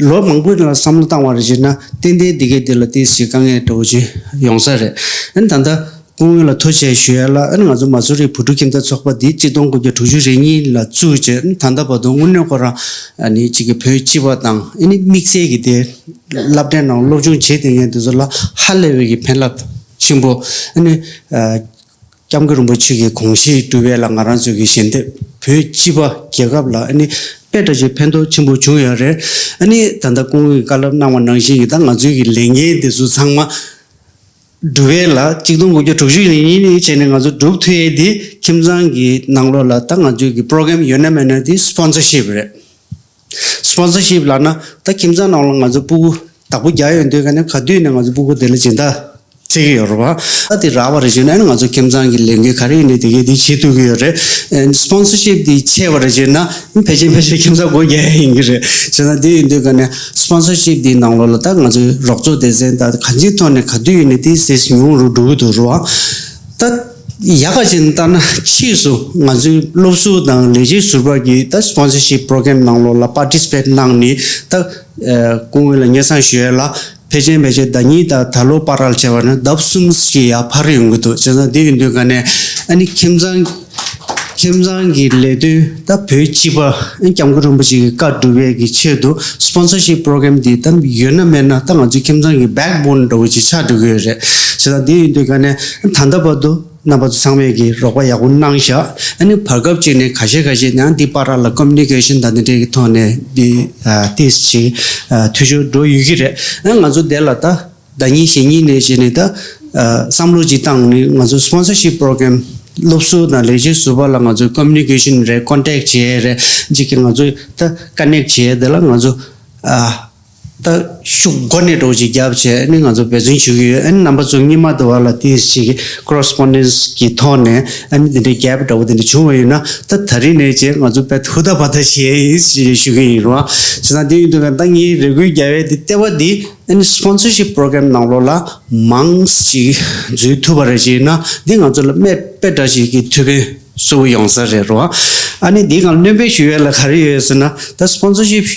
ལོ་མང་པོའི་ནང་བསམ་བློ་བཏང་བ་རེད་ཅེ་ན་ཏན་ཏན་འདི་གའི་འདི་ལ་ཏོག་ཙམ་དཀའ་ངལ་འདྲ་བོ་ཅིག་ཡོང་ས་རེད། ཨ་ནི་ད་ལྟ་སྐུ་ངོ་ལ་ཐུགས་རྗེ་ཆེ་ཞུ་ཡ་ལ། ཨ་ནི་ང་ཚོ་མ་སུ་རི་བོད་ཕྲུག་ཁྱིམ་སྡེ་ཚོགས་པ་འདི་གཅིག་སྟོང་དགུ་བརྒྱ་དྲུག་ཅུ་རེ་གཉིས་ལ་བཙུགས་བྱས་ཨ་ནི་ད་ལྟ་བར་དུ་དངོས་གནས་ཁོ་རང་ཨ་ནི་གཅིག་གི་བོད་སྤྱི་པ་དང་ཨ་ནི་དམིགས་བསལ་གྱི་དེ་སློབ་གྲྭའི་ནང་སློབ་སྦྱོང་བྱེད་བསྡད་མཁན་དེ་ཚོ་ལ་ཧ་ལས་པའི་གི་ཕན་རླབས་ཆེན་པོ་ཨ་ནི། སྐྱབས་མགོན་རིན་པོ་ཆེ་གི་དགོངས་གཞི་སྒྲུབ་པ་ལ་ང་རང་ཚོ་གི་ཞལ་འདེབས་བོད་སྤྱི་པ་རྒྱལ་ཁབ་ལ་ཨ་ནི་དཔེ་འདྲ་ཞིག་ཕན་ཐོགས་ཆེན་པོ་བྱུང་ཡོད་རེད། ཨ་ནི་ད་ལྟ་སྐུ་ངོས་བཀའ་སློབ་གནང་བ་ནང་བཞིན་གྱི་ད་ང་ཚོའི་གི་ལས་འགན་འདི་ཚོ་ཚང་མ་སྒྲུབ་པ་ལ་གཅིག་སྟོང་དགུ་བརྒྱ་དྲུག་ཅུ་ནས་བྱས་ནས་ང་ཚོ་སྒྲུབ་ཐུབ་ཡས་འདི་ཁྱིམ་ཚང་གི་ནང་ལོགས་ལ་ད་ང་ཚོའི་གི་program ཡོད་ན་མེད་ན་འདི་sponsorship རེད། Sponsorship ལབ་ན་ད་ཁྱིམ་ཚང་ནང་ལ་ང་ཚོ་སྤུ་གུ་བདག་པོ་རྒྱག་ཡོང་དུས་ག་ནས་ག་དུས་ནས་ང་ཚོ་སྤུ་གུ་དེ་ལ་སྦྱིན་བདག་བྱེད་ཀྱི་ཡོད་རེད་བ། ད་དེ་རག་པ་རེད་ཅེ་ན་ང་ཚོ་ཁྱིམ་ཚང་གི་ལས་འགན་ག་རེ་ཡིན་ནའི་དེ་གས་དེ་བྱེད་ཐུབ་ཀྱི་ཡོད་རེད། ཨེ་sponsorship དེ་ཆད་པ་རེད་ཅེ་ན་ཕལ་ཆེར་ཕལ་ཆེར་ཁྱིམ་ཚང་སྒོ་རྒྱག་ཡ་ཡིན་གྱི་རེད། བྱས་ན་དེ་ཡིན་དུས་ག་ནས་sponsorship དེའི་ནང་ལོགས་ལ་ད་ང་ཚོའི་རོགས་ཚོགས་སྡེ་ཚན་ད་གང་ཅིའི་ཐོག་ནས་ག་དུས་ཡིན་ནའི་དེ་ཟེར་ཉུང་རུ་འགྲོ་གི་འདུག་རེད་བ། ད་ཡག་ག་ཅིག་ལྟ་ན་ཕྱིས་སུ་ང་ཚོའི་སློབ་ཟུར་དང་ལས་བྱེད་ཟུར་པ་གིས་ད་sponsorship program ནང་ལོགས་ལ་participate གནང་ནས་ད་སྐུ་ངོ་ལ་སྙན་སེང་ཞུ་ཡ་ལ་ཕལ་ཆེར་ཕལ་ཆེར་ཟླ་གཉིས་དང་ད་ལོ་བར་ལ་བྱས་པ་ན་ལྡབ་གསུམ་ཞིག་ཡར་འཕར་ཡོང་གི་འདུག་བྱས་ཙང་དེ་ཡིན་དུས་ག་ནས་ཨ་ནི་ཁྱིམ་ཚང་ཁྱིམ་ཚང་གི་ལས་དོན་ད་བོད་སྤྱི་པ་ཨ་ནི་སྐྱབས་མགོན་རིན་པོ་ཆེ་གི་བཀའ་སྒྲུབ་ཡས་ཀྱི་ཆེད་དུ་sponsorship program འདི་ད་ཡོད་ན་མེད་ན་ད་ང་ཚོའི་ཁྱིམ་ཚང་གི་backbone འདྲ་བོ་ཅིག་ཆགས་འགྲོ་གི་ཡོད་རེད། བྱས་ཙང་དེ་ཡིན་དུས་ག་ནས་ད་ལྟ་བར་དུ་རྣམ་པ་ཚོ་ཚང་མས་ཀྱི་རོགས་པ་ཡག་པོ་གནང་ཤག་ཨ་ནི་བར་སྐབས་ཅིག་ནས་ཁ་ཤས་ཁ་ཤས་ནང་འདི་བར་ལ་communication དང་འདི་འདྲའི་གི་ཐོག་ནས་འདི་ཏོག་ཙམ་ཅིག་འཐུས་ཤོར་འགྲོ་ཡོད་ཀྱི་རེད། ཨ་ང་ཚོ་དེ་ལ་ད་ཟླ་གཉིས་གཞེས་ནིང་ནས་བྱས་ནས་ད་བསམ་བློ་ཅིག་བཏང་ནས་ང་ཚོ་sponsorship program སློབ་ཟུར་དང་ལས་བྱེད་ཟུར་པ་ལ་ང་ཚོ་communication རེད། contact བྱེད་ཡས་རེད། ཅིག་གི་ང་ཚོ་ད་connect བྱེད་ཡས་དེ་ལ་ང་ཚོ་ད་ཤུགས་སྒོ་ནས་འགྲོ་ཅིག་བརྒྱབ་བྱས་ནས་ང་ཚོ་འབད་བརྩོན་ཞུ་གི་ཡོད། ཨ་ནི་རྣམ་པ་ཚོ་སྔོན་མ་དུ་བ་ལ་དེ་ཞིག་correspondence གི་ཐོག་ནས་ཨ་ནི་དེ་འདྲའི་gap འདྲ་བོ་དེ་འདྲ་བྱུང་བ་ཡོད་ན་ད་ད་རིང་ནས་བྱས་ང་ཚོ་དཔེ་ཧུར་ཐག་བ་ཐག་བྱེད་ཡིན་ཞེས་ཞུ་གི་ཡིན་རོ། བྱས་ཙང་དེ་ཡིན་དུས་ད་ངའི་རེ་སྐུལ་རྒྱག་ཡས་དེ་ལྟེ་བ་འདི་ཨ་ནི་sponsorship program ནང་ལོགས་ལ་མང་ཞིག་འཛུལ་ཐུབ་པ་རེད་ཅེ་ན་འདི་ང་ཚོ་ལ་དམིགས་དཔེ་འདྲ་ཞིག་གི་ཐུགས་ཕན་གསོ་བོ་ཡོང་ས་རེད་རོ། ཨ་ནི་འདི་གང་སྣོན་པ་ཞུ་ཡས་ལ་ག་རེ་ཡོད་ཟེར་ན་ད་sponsorship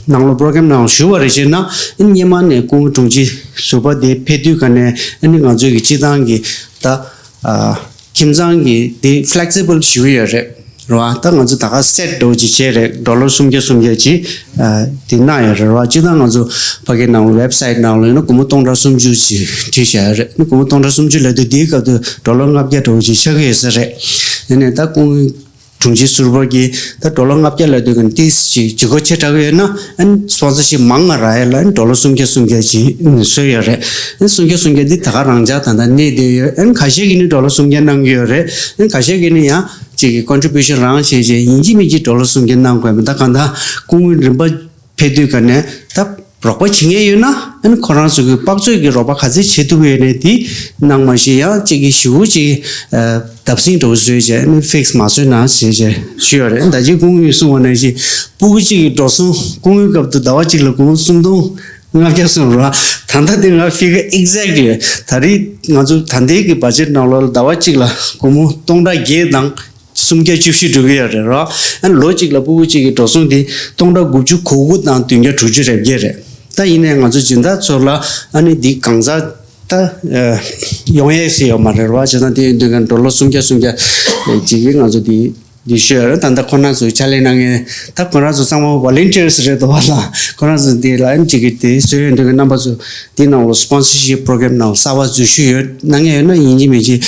ནང་ལོགས་program ནང་ཞུགས་པ་རེད་ཅེ་ན་ཨ་ནི་སྔོན་མ་ནས་སྐུ་ངོ་དྲུང་ཆེ་ཟུར་པ་དེ་ཕེབས་དུས་ག་ནས་ཨ་ནི་ང་ཚོའི་གི་སྤྱི་བཏང་གི་ད་ཁྱིམ་ཚང་གི་དེ་flexible ཞུ་གི་ཡོད་རེད། རེད་བ། ད་ང་ཚོ་ད་ག་set འདྲ་བོ་ཅིག་བྱས་རེད། dollar སུམ་བརྒྱ་སུམ་བརྒྱ་ཅིག་ཨ་དེ་གནང་ཡོད་རེད་བ། སྤྱིར་བཏང་ང་ཚོ་ཕ་གི་ནང་ལ་website ནང་ལ་ཡིན་ན་སྒོར་མོ་སྟོང་ཕྲག་སུམ་ཅུ་ཅིག་བྲིས་བཞག་ཡོད་རེད། སྒོར་མོ་སྟོང་ཕྲག་སུམ་ཅུ་ལབ་དུས་དེའི་སྐབས་དུ་dollar ལྔ་བརྒྱ་འདྲ་བོ་ཅིག་ཆགས་ཀྱི་ཡོད་ས་རེད། ཡིན་ནའི་ད་སྐུ་ངོ་ དྲུང་ཆེ་ཟུར་པ་གིས་ད་ཌོ་ལར་ལྔ་བརྒྱ་ལབ་དུས་ཀྱང་ཏིས་ཅིག་ལྗིད་ཁོག་ཆེ་དྲགས་ཡོད་ན་ཨ་ནི་སི་པོན་སར་ཤིབ་མང་ང་རག་ཡ་ལ་ཨ་ནི་ཌོ་ལར་སུམ་བརྒྱ་སུམ་བརྒྱ་ཅིག་བཟོས་ཡོད་རེད། ཨ་ནི་སུམ་བརྒྱ་སུམ་བརྒྱ་འདི་ད་ག་རང་འཇགས་ད་ལྟ་གནས་བསྡད་ཡོད། ཨ་ནི་ཁ་ཤས་ཀྱིས་ནི་ཌོ་ལར་སུམ་བརྒྱ་གནང་གི་ཡོད་རེད། ཨ་ནི་ཁ་ཤས་ཀྱིས་ནི་ཡང་ཅིག་གི་ཀོན་ཊི་བིའུ་ཤན་རང་བྱས་བྱས་ཡིན་གཅིག་མིན་གཅིག་ཌོ་ལར་སུམ་བརྒྱ་གནང་དགོས་མེད། ད་གང་ལྟར་སྐུ་ངོའི་རིམ་པ་ཕེབས་དུས་ག་ནས་ད་རོགས་པ་བྱེད་མཁན་ཡོད་ན་ཨ་ནི་ཁོ་རང་ཚོ་གི་དཔག་ཚོད་ཀྱི་རོགས་པ་ག་ཚད་བྱེད་ཐུབ་ཀྱི་ཡོད་ནའི་དེ་གནང་མ་ཤེས་ཡང་གཅིག་གི་ཞེ་པོ་ཅིག་ཨ་བརྡབ་གསིག་འདྲ་བོ་བཟོས་བྱས་ཨ་ནི་ཕིག་སི་མ་བཟོས་ན་ཞེས་བྱས་ཞུས་ཡོད་རེད། ད་ཅི་སྐུ་ངོས་གསུངས་པ་ནང་བཞིན་སྤུ་གུ་གཅིག་གི་འགྲོ་སོང་སྐུ་ངོའི་སྐབས་དུ་ཟླ་བ་གཅིག་ལ་སྒོར་མོ་སུམ་སྟོང་ལྔ་བརྒྱ་སོང་ར། ད་ལྟ་དེ་ང་ཕིག་ག་ཨེག་ཛེག་ཡོད། ད་རེས་ང་ཚོ་ད་ལྟའི་གི་བ་ཇེཊ་ནང་ལོགས་ལ་ཟླ་བ་གཅིག་ལ་སྒོར་མོ་སྟོང་ཕྲག་བརྒྱད་དང་སུམ་བརྒྱ་བཅུ་བཞི་འགྲོ་གི་ཡོད་རེད་རོ། ཨ་ནི་ལོ་གཅིག་ལ་སྤུ་གུ་གཅིག་གི་འགྲོ་སོང་དེ་སྟོང་ཕྲག་དགུ་བཅུ་གོ་དགུ་དང་བདུན་བརྒྱ་དྲུག་ཅུ་རེ་བརྒྱད་རེད། ད་ཡིན་ནའི་ང་ཚོ་སྦྱིན་བདག་ཚོ་ལ་ཨ་ནི་འདི་གང་ཟག་ད་ཡོང་ཡས་ཟེར་ཡོད་མ་རེད་རོ། བྱས་ཙང་དེ་ཡིན་དུས་ཀྱང་ཌོ་ལར་སུམ་བརྒྱ་སུམ་བརྒྱ་ཅིག་གིས་ང་ཚོ་འདི་འདི་ཞུ་ཡ་རེད། ད་ལྟ་ཁོ་རང་ཚོའི་ཕྱག་ལས་གནང་མཁན་ད་ཁོ་རང་ཚོ་ཚང་མ་ཝོ་ལན་ཊི་ཡར་སི་རེད་འདུག་བ་ལ། ཁོ་རང་ཚོ་འདི་ལ་ཨ་ནི་ཅིག་གིས་དེ་བཟོས་ཡོད་དུས་ཀྱང་རྣམ་པ་ཚོ་འདི་ནང་ལོགས་སི་པོན་སར་ཤིབ་པོ་རོ་གྷ་རམ་ནང་གསར་པ་འཛུལ་ཞུགས་ཡོད་གནང་མཁན་ཡོད་ན་ཡིན་གཅིག་མིན་གཅིག་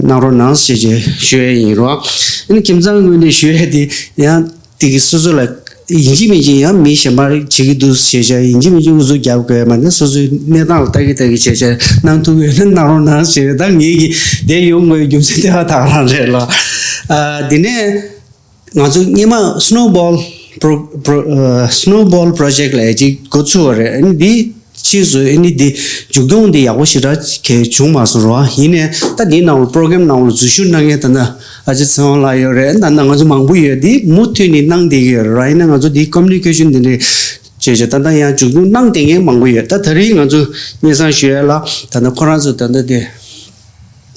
གནང་རོགས་གནང་ཞེས་བྱས་ཞུ་ཡས་ཡིན་རོགས། ཨ་ནི་ཁྱིམ་ཚང་ངོས་ནས་ཞུ་ཡས་དེ་ཡང་དེ་གི་སོ་སོ་ལ་ཡིན་གཅིག་མིན་གཅིག་ཡང་མི་གཞན་པ་བྱེད་ཀྱི་འདུག་ཞེས་བྱས་ཡིན་གཅིག་མིན་གཅིག་ཨུ་ཚུགས་རྒྱབ་དགོས་མ་ནི་སོ་སོའི་གནས་སྟངས་ལ་ལྟ་གི་ལྟ་གི་བྱས་བྱས་གནང་ཐུབ་ཡོད་ན་གནང་རོགས་གནང་ཞེས་ད་ངེད་ཀྱི་དེ་ཡོང་དགོས་རྒྱུ་མཚན་དེ་བ་ད་ག་རང་རེད་ལ། ཨ་དེ་ནས། ང་ཚོ་སྔོན་མ་སི་ནོ་བོལ་པོ་རོ་པོ་རོ་ཨ་སི་ནོ་བོལ་པོ་རོ་ཇེག་ལབ་ཡ་ཅིག་འགོ་ཚུགས་པ་རེད། ཨ་ནི་འདི་ཕྱིས་སུ་ཨ་ནི་འདི་མཇུག་སྐྱོང་འདི་ཡག་པོ་ཞེ་དྲག་གས་བྱུང་མ་སོང་རོ། ཡིན་ནའི་ད་འདི་ནང་ལ་པོ་རོ་གྷ་རམ་ནང་ལ་འཛུལ་ཞུགས་གནང་མཁན་ད་ལྟ་ཨ་ཅེ་ཚེ་དབང་ལགས་ཡོད་རེད། ད་ལྟ་ང་ཚོ་མང་པོ་ཡོད། འདི་མུ་མཐུད་ནས་གནང་བསྡད་ཀྱི་ཡོད་རེད་ར། ཡིན་ན་ང་ཚོ་འདི་ཀོ་མུ་ནི་ཀེ་ཤན་འདི་འདྲའི་བྱས་བྱས་ད་ལྟ་ཡང་མཇུག་སྐྱོང་གནང་བསྡད་མཁན་མང་པོ་ཡོད། ད་ད་རིང་ང་ཚོ་སྙན་སེང་ཞུ་ཡ་ལ་ད་ལྟ་ཁོ་རང་ཚོ་ད་ལྟ་དེ་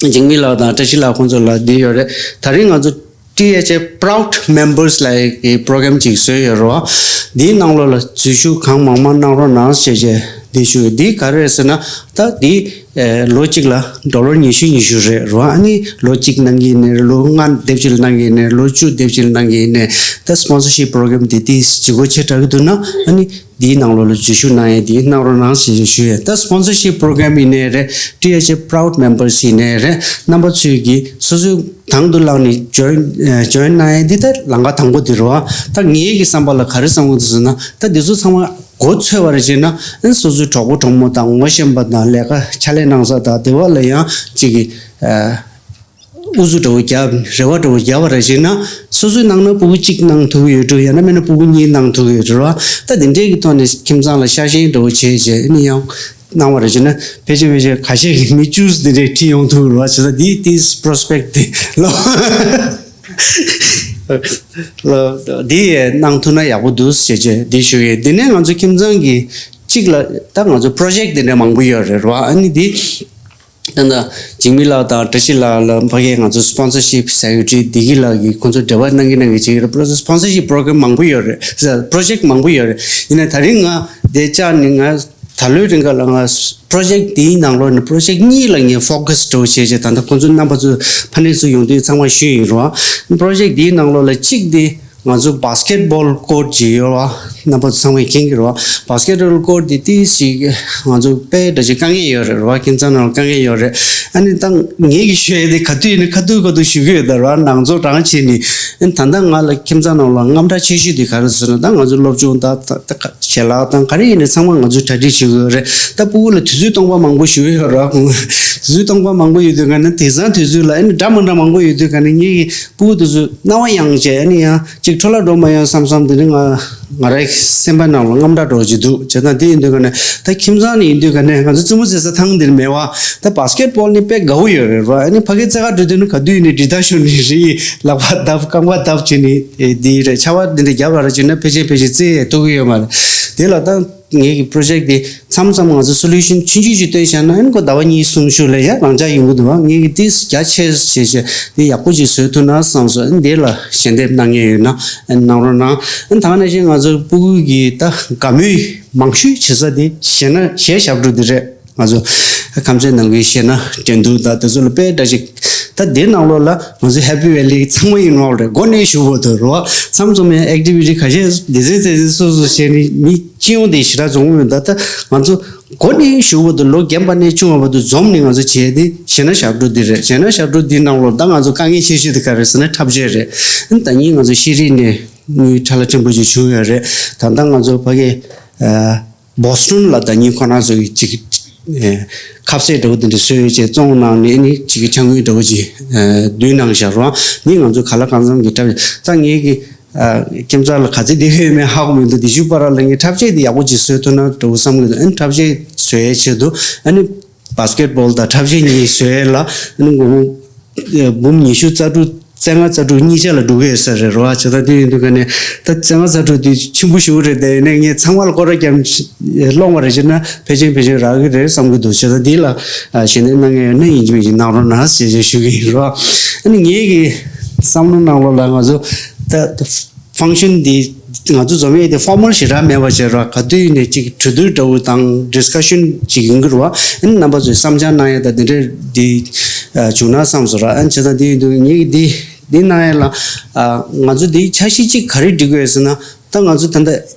འཇིགས་མེད་ལགས་དང་བཀྲ་ཤིས་ལགས་ཁོང་ཚོ་ལ་འདི་ཡོད་རེད། ད་རིང་ང་ཚོ་ཊི་ཨེཆ་ཨེ་པ་རའུ་ཌི་མེམ་བར་སི་ལབ་ཡག་གི་པོ་རོ་གྷ་རམ་ཅིག་བཟོས་ཡོད་རེད་བ། འདིའི་ནང་ལོགས་ལ་འཛུལ་ཞུགས་གང་མང་མང་གནང་རོགས་གནང་ཞེས་བྱས་འདི་ཞུ། འདི་ག་རེ་རེད་ཟེར་ན་ད་འདི་ཨེ་ལོ་གཅིག་ལ་ཌོ་ལར་ཉི་ཤུ་ཉི་ཤུ་རེད་རེད་བ། ཨ་ནི་ལོ་གཅིག་གནང་གི་ཡིན་ནའི་ལོ་ལྔ་དེབ་ཅིག་ལ་གནང་གི་ཡིན་ནའི་ལོ་བཅུ་དེབ་ཅིག་ལ་གནང་གི་ཡིན་ནའི་ད་སི་པོན་སར་ཤིབ་པོ་རོ་གྷ་རམ་འདི་དེ་ལྗིད་ཁོག་ཆེ་དྲགས་ཀྱི་འདུག་ན་ཨ་ནི་འདིའི་ནང་ལོགས་ལ་འཛུལ་ཞུགས་གནང་ཡས་འདི་གནང་རོགས་གནང་ཞེས་ཞུ་ཡས། ད་སི་པོན་སར་ཤིབ་པོ་རོ་གྷ་རམ་ཡིན་ནའི་རེད། ཊི་ཨེཆ་ཨེ་པ་རའུ་ཌི་མེམ་བར་སི་ཡིན་ནའི་རེད། རྣམ་པ་ཚོས་ཀྱིས་སོ་སོའི་དང་དུ་བླངས་ནས་ཇོ་ཡིན་ཨ་ཇོ་ཡིན་གནང་ཡས་འདི་ད་ལམ་ཁ་དང་པོ་འདི་རེད་བ། ད་ངའི་གི་བསམ་པ་ལ་ག་རེ་བསམ་གྱི་འདུག་ཟེར་ན་ད་འདི་ཚོ་ཚང་མ་འགོ་ཚུགས་པ་རེད་བྱས་ན་ཨ་ནི་སོ་སོའི་གྲོགས་པོ་གྲོགས་མོ་དང་ངོ་ཤེས་པ་དང་ལས་ཀ་ཕྱག་ལས་གནང་ས་དང་དེ་བ་ལ་ཡང་གཅིག་གི་ཨ། ཨུ་ཚུགས་འདྲ་བོ་བརྒྱབ་རེ་བ་འདྲ་བོ་བརྒྱབ་པ་རེད་བྱས་ན་སོ་སོའི་གནང་ན་སྤུ་གུ་གཅིག་གནང་ཐུབ་ཀྱི་ཡོད་འགྲོ། ཡང་ན་མིན་ན་སྤུ་གུ་གཉིས་གནང་ཐུབ་ཀྱི་ཡོད་འགྲོ་ར། ད་དེ་འདྲའི་གི་ཐོག་ནས་ཁྱིམ་ཚང་ལ་ཤ་ཞེན་འདྲ་བོ་བྱས་བྱས་ཨ་ནི་ཡང་གནང་བ་རེད་བྱས་ན་ཕལ་ཆེར་ཕལ་ཆེར་ཁ་ཤས་ཀྱིས་མི་བཅུ་དེ་འདྲའི་ཁྲིད་ཡོང་ཐུབ་རེད་བ། བྱས་ཙང་འདི་དེ་པོ་རོ་སི་པེག་ཊི་དེ་ལོ་ལོ་འདི་གནང་ཐུབ་ན་ཡག་པོ་འདུག་ཟེར་བྱས་འདི་ཞུ་གི། འདི་ནས་ང་ཚོ་ཁྱིམ་ཚང་གི་གཅིག་ལ་ད་ང་ཚོ་པོ་རོ་ཇེག་འདི་འདྲ་མང་པོ་ཡོད་རེད་བ། ཨ་ནི་འདི། ད་ལྟ་འཇིགས་མེད་ལགས་དང་བཀྲ་ཤིས་ལགས་ལ་ཕ་གིའི་ང་ཚོ་སི་པོན་སར་ཤིབ་སེ་ཀེ་རེ་ཊི་བདེ་སྐྱིད་ལགས་ཀྱིས་ཁོང་ཚོ་འབྲེལ་བ་གནང་གི་གནང་གི་བྱེད་ཀྱི་རེད། སི་པོན་སར་ཤིབ་པོ་རོ་གྷ་རམ་མང་པོ་ཡོད་རེད། པོ་རོ་ཇེག་མང་པོ་ཡོད་རེད། ཡིན་ནའི་ད་རིང་ང་འདི་བཅར་ནས་ང་ད་ལོའི་རིང་ག་ལ་ང་པོ་རོ་ཇེག་འདིའི་ནང་ལོགས་ནས་པོ་རོ་ཇེག་གཉིས་ལ་ངས་ཕོ་ཁ་སི་འདྲ་བོ་བྱས་བྱས་ད་ལྟ་ཁོང་ཚོ་རྣམ་པ་ཚོ་ཕ་ནས་ཚུར་ཡོང་དུས་ཚང་མ་ཞུས་ཡིན་རོགས། པོ་རོ་ཇེག་འདིའི་ནང་ལོགས་ལ་གཅིག་འདི། ང་ཚོ་བྷ་སི་ཀེ་ཊི་བྷོལ་ཀོར་ཊི་ཅིག་ཡོད་རེད་བ། རྣམ་པ་ཚོ་ཚང་མས་མཁྱེན་གྱི་རེད་བ། བྷ་སི་ཀེ་ཊི་བྷོལ་ཀོར་ཊི་འདི་ཏོག་ཙམ་ང་ཚོ་དཔེ་འདྲ་ཅིག་དཀའ་ངལ་ཡོད་རེད་རེད་བ། ཁྱིམ་ཚང་ནང་ལ་དཀའ་ངལ་ཡོད་རེད། ཨ་ནི་ད་ངེད་ཀྱིས་ཞུ་ཡས་དེ་ག་དུས་ཡིན་ན་ཁ་ཐུག་ཁ་ཐུག་ཞུ་གི་ཡོད་ད་རེད་བ། ནང་ཚོགས་རང་བྱས་ནས། ཨ་ནི་ད་ལྟ་ང་ལ་ཁྱིམ་ཚང་ནང་ལ་དངངས་སྐྲག་ཆེ་ཤོས་དེ་ག་རེ་ཟེར་ན་ད་ང་ཚོ་སློབ་སྦྱོང་ད་ད་ད་ཞལ་ལག་དང་ག་རེ་ཡིན་ན་ཚང་མ་ང་ཚོས་གྲ་སྒྲིག་བྱེད་དགོས་རེད། ད་སྤུ་གུ་ལ་དུས་ཚོད་སྟོང་པ་མང་པོ་ཞིག་ཡོད་རེད་བ། དུས་ཚོད་སྟོང་པ་མང་པོ་ཡོད་དུས་ག་ནས་དེང་སང་དུས་ཚོད་ལ་ཨ་ནི་འདྲ་མི་འདྲ་མང་པོ་ཡོད་དུས་ག་ནས་ངེད་ཀྱི། སྤུ་གུ་དེ་ཚོ་སྣང་བ་ཡངས་བྱས་ཨ་ནི་ཡང་གཅིག་འཕྲོ་བརླག་འགྲོ་མ་ཡོང་བསམ་བསམ་དེ་ནི་ང་ང་རའི་སེམས་པ་ནང་ལ་དངངས་སྐྲག་འདྲ་བོ་ཅིག་འདུག་བྱས་ཙང་དེ་ཡིན་དུས་ག་ནས་ད་ཁྱིམ་ཚང་ནས་ཡིན་དུས་ག་ནས་ང་ཚོ་རྩེད་མོ་རྩེ་ས་ཐང་དེ་ནི་མེད་བ། ད་བྷ་སི་ཀེ་ཊི་བྷོལ་ནི་དཔེ་དགའ་བོ་ཡོད་རེད་བ། ཨ་ནི་ཕ་གིར་རྩེད་གར་འགྲོ་དུས་ནི་ག་དུས་ནི་འགྲིག་ཐག་ཆོད་ནི་རེད། ལག་པ་བརྡབ་རྐང་པ་བརྡབ་བྱས་ནི་དེ་རེད། ཆར་པ་འདི་འདྲ་བརྒྱབ་ལ་ར་བྱས་ན་ཕལ་ཆེར་ཕལ་ཆེར་རྩེད་ཐུབ་ཀྱི་ཡོད་མ་རེད། དེ་ལ་ད། ངེད་ཀྱི་པོ་རོ་ཇེག་འདི་མཚམས་མཚམས་ང་ཚོ་སོ་ལུ་ཤན་ཆུང་ཆུང་ཞིག་བཏོན་བཞག་ན་ཨ་ནི་ཁོ་ཟླ་བ་གཉིས་གསུམ་ཤུལ་ལ་ཡང་རང་འཇགས་ཡོང་གི་འདུག་བ། ངེད་ཀྱིས་འདི་རྒྱ་ཆེ་བྱས་བྱས་འདི་ཡག་པོ་ཅིག་བཟོས་ཐུབ་ན་བསམ་སོང་། ཨ་ནི་འདི་ལ་ཞལ་འདེབས་གནང་མཁན་ཡོད་ན་ཨ་ནི་གནང་རོགས་གནང་། ཨ་ནི་ད་ག་ནང་བཞིན་ང་ཚོ་སྤུ་གུ་གི་ད་དགའ་མོས་མང་ཤོས་བྱེད་ས་འདི་གཞས་ན་གཞས་ཞབས་བྲོ་འདི་རེད། ང་ཚོ་ཁམས་ཚན་ནང་གི་གཞས་སྣ་འགྲན་བསྡུར་དང་དེ་ཚོ་ལ་དཔེ་འདྲ་ཞིག་ད་འདིའི་ནང་ལོགས་ལ་ང་ཚོ་ཧེ་པི་ཝེ་ལི་ཚང་མ་ཡིན་ནོག་རེད། འགོ་ནས་ཞུ་བོ་དོ་རོ། མཚམས་མཚམས་ཡང་ཨེག་ཊི་བི་ཊི་ཁ་ཤས་སྡེ་ཚན་སྡེ་ཚན་སོ་སོ་བྱས་ནས་མི་ སྤྲི་ཡོང་དེ་ཞེ་དྲག་འཛོམས་མི་འདུག་ད་ང་ཚོ་འགོ་ནས་ཞུ་བར་དུ་ལོ་རྒན་པ་ནས་ཆུང་བ་བར་དུ་འཛོམས་ནས་ང་ཚོ་བྱས་ཏེ་གཞས་སྣ་ཞབས་བྲོ་འདི་རེད། གཞས་སྣ་ཞབས་བྲོ་འདི་ནང་ལོགས་ད་ང་ཚོ་དཀའ་ངལ་ཆེ་ཤོས་དེ་ག་རེ་ཟེར་ན་འཁྲབ་ཆས་རེད། ཨ་ནི་ད་ནི་ང་ཚོ་ཤེས་རིག་ནས་དངུལ་ཁྲ་ལ་ཕྲན་བུ་ཅིག་བྱུང་ཡོད་རེད། ད་ལྟ་ང་ཚོ་ཕ་གི་ཨ་བོ་སི་ཊོན་ལ་ད་ནི་ཁོ་རང་ཚོ་གི་ཅིག་ཨ་ཁ་ཟས་འདྲ་བོ་དེ་འདྲ་བཟོས་བྱས་བཙོང་གནང་ནས་ཨ་ནི་ཅིག་གི་ཕྱག་དངུལ་འདྲ་བོ་ཅིག་ཨ་བསྡུས་གནང་བཞག་རོགས། ནི་ང་ཚོ་ག་ལ་གང་འཚམ་གྱི་འཁྲབ་ཆས་ད་ངེད་ཀྱི་ཨ་ཁྱིམ་ཚང་ལ་ག་ཚོད་བསྡད་ཡོད་མེད་ཧ་གོ་མི་འདུག་དེ་ཤུ་པ་ར་ལ་ངས་འཁྲབ་ཆས་དེ་ཡག་པོ་ཅིག་བཟོས་ཐུབ་ན་འདྲ་བོ་བསམ་གི་འདུག་ཨ་ནི་འཁྲབ་ཆས་བཟོ་ཡའི་ཆེད་དུ་ཨ་ནི་བྷ་སི་ཀེ་ཊི་བྷོལ་དང་འཁྲབ་ཆས་གཉིས་བཟོ་ཡས་ལ་ཨ་ནི་སྒོར་མོ་འབུམ་ཉི་ཤུ་རྩ་དྲུག་རྩ་ལྔ་རྩ་དྲུག་གཉིས་ཆ་ལ་འགྲོ་གི་ཡོད་ས་རེད་རོ། བྱས་ཙང་དེ་ཡིན་དུས་ཀ་ནས་ད་རྩ་ལྔ་རྩ་དྲུག་དེ་ཆེན་པོ་ཞེ་པོ་རེད། དེ་ཡིན་ནའི་ངས་ཚང་མ་ལ་སྐོར་ར་བརྒྱབ་སློང་བ་རེད་བྱས་ན་ཕལ་ཆེར་ཕལ་ཆེར་རག་གི་རེད་བསམ་གི་འདུག་བྱས་ཙང་དེ་ལ་ཞལ་འདེབས་གནང་མཁན་ཡོད་ན་ཡིན་གཅིག་མིན་གཅིག་གནང་རོགས་གནང་ཞེས་ཞུ་གི་ཡིན་རོ། ཨ་ནི་ངེད་ཀྱི་བསམ་བློ་ནང་ལོགས་ལ་ང་ཚོ་ད། ཕང་ཤན་འདི་ང་ཚོ་འཛོམས་ཡས་དེ་ཕོར་མལ་ཞེ་དྲག་མེད་པ་བྱས་རོགས། ག་དུས་ནས་ཅིག་གྲོས་བསྡུར་འདྲ་བོ་དང་ཌི་སི་ཀ་ཤན་ཅིག་ཡོང་གི་རེད་བ། ཨ་ནི་རྣམ་པ་ཚོས་བསམ་འཆར་གནང་ཡས་དང་དེ་འདྲས་འདི་བྱུང་ན་བསམ་སོང་ར། ཨ་ནི་བྱས་ཙང་དེ་ཡིན་དུས་ངེད་ཀྱི་འདི་འདི་གནང་ཡས་ལ་ང་ཚོ་འདི་འཆར་གཞི་གཅིག་ག་རེ་སྒྲིག་དགོས་ཟེར་ན། ད་ང་ཚོ་ད་ལྟ་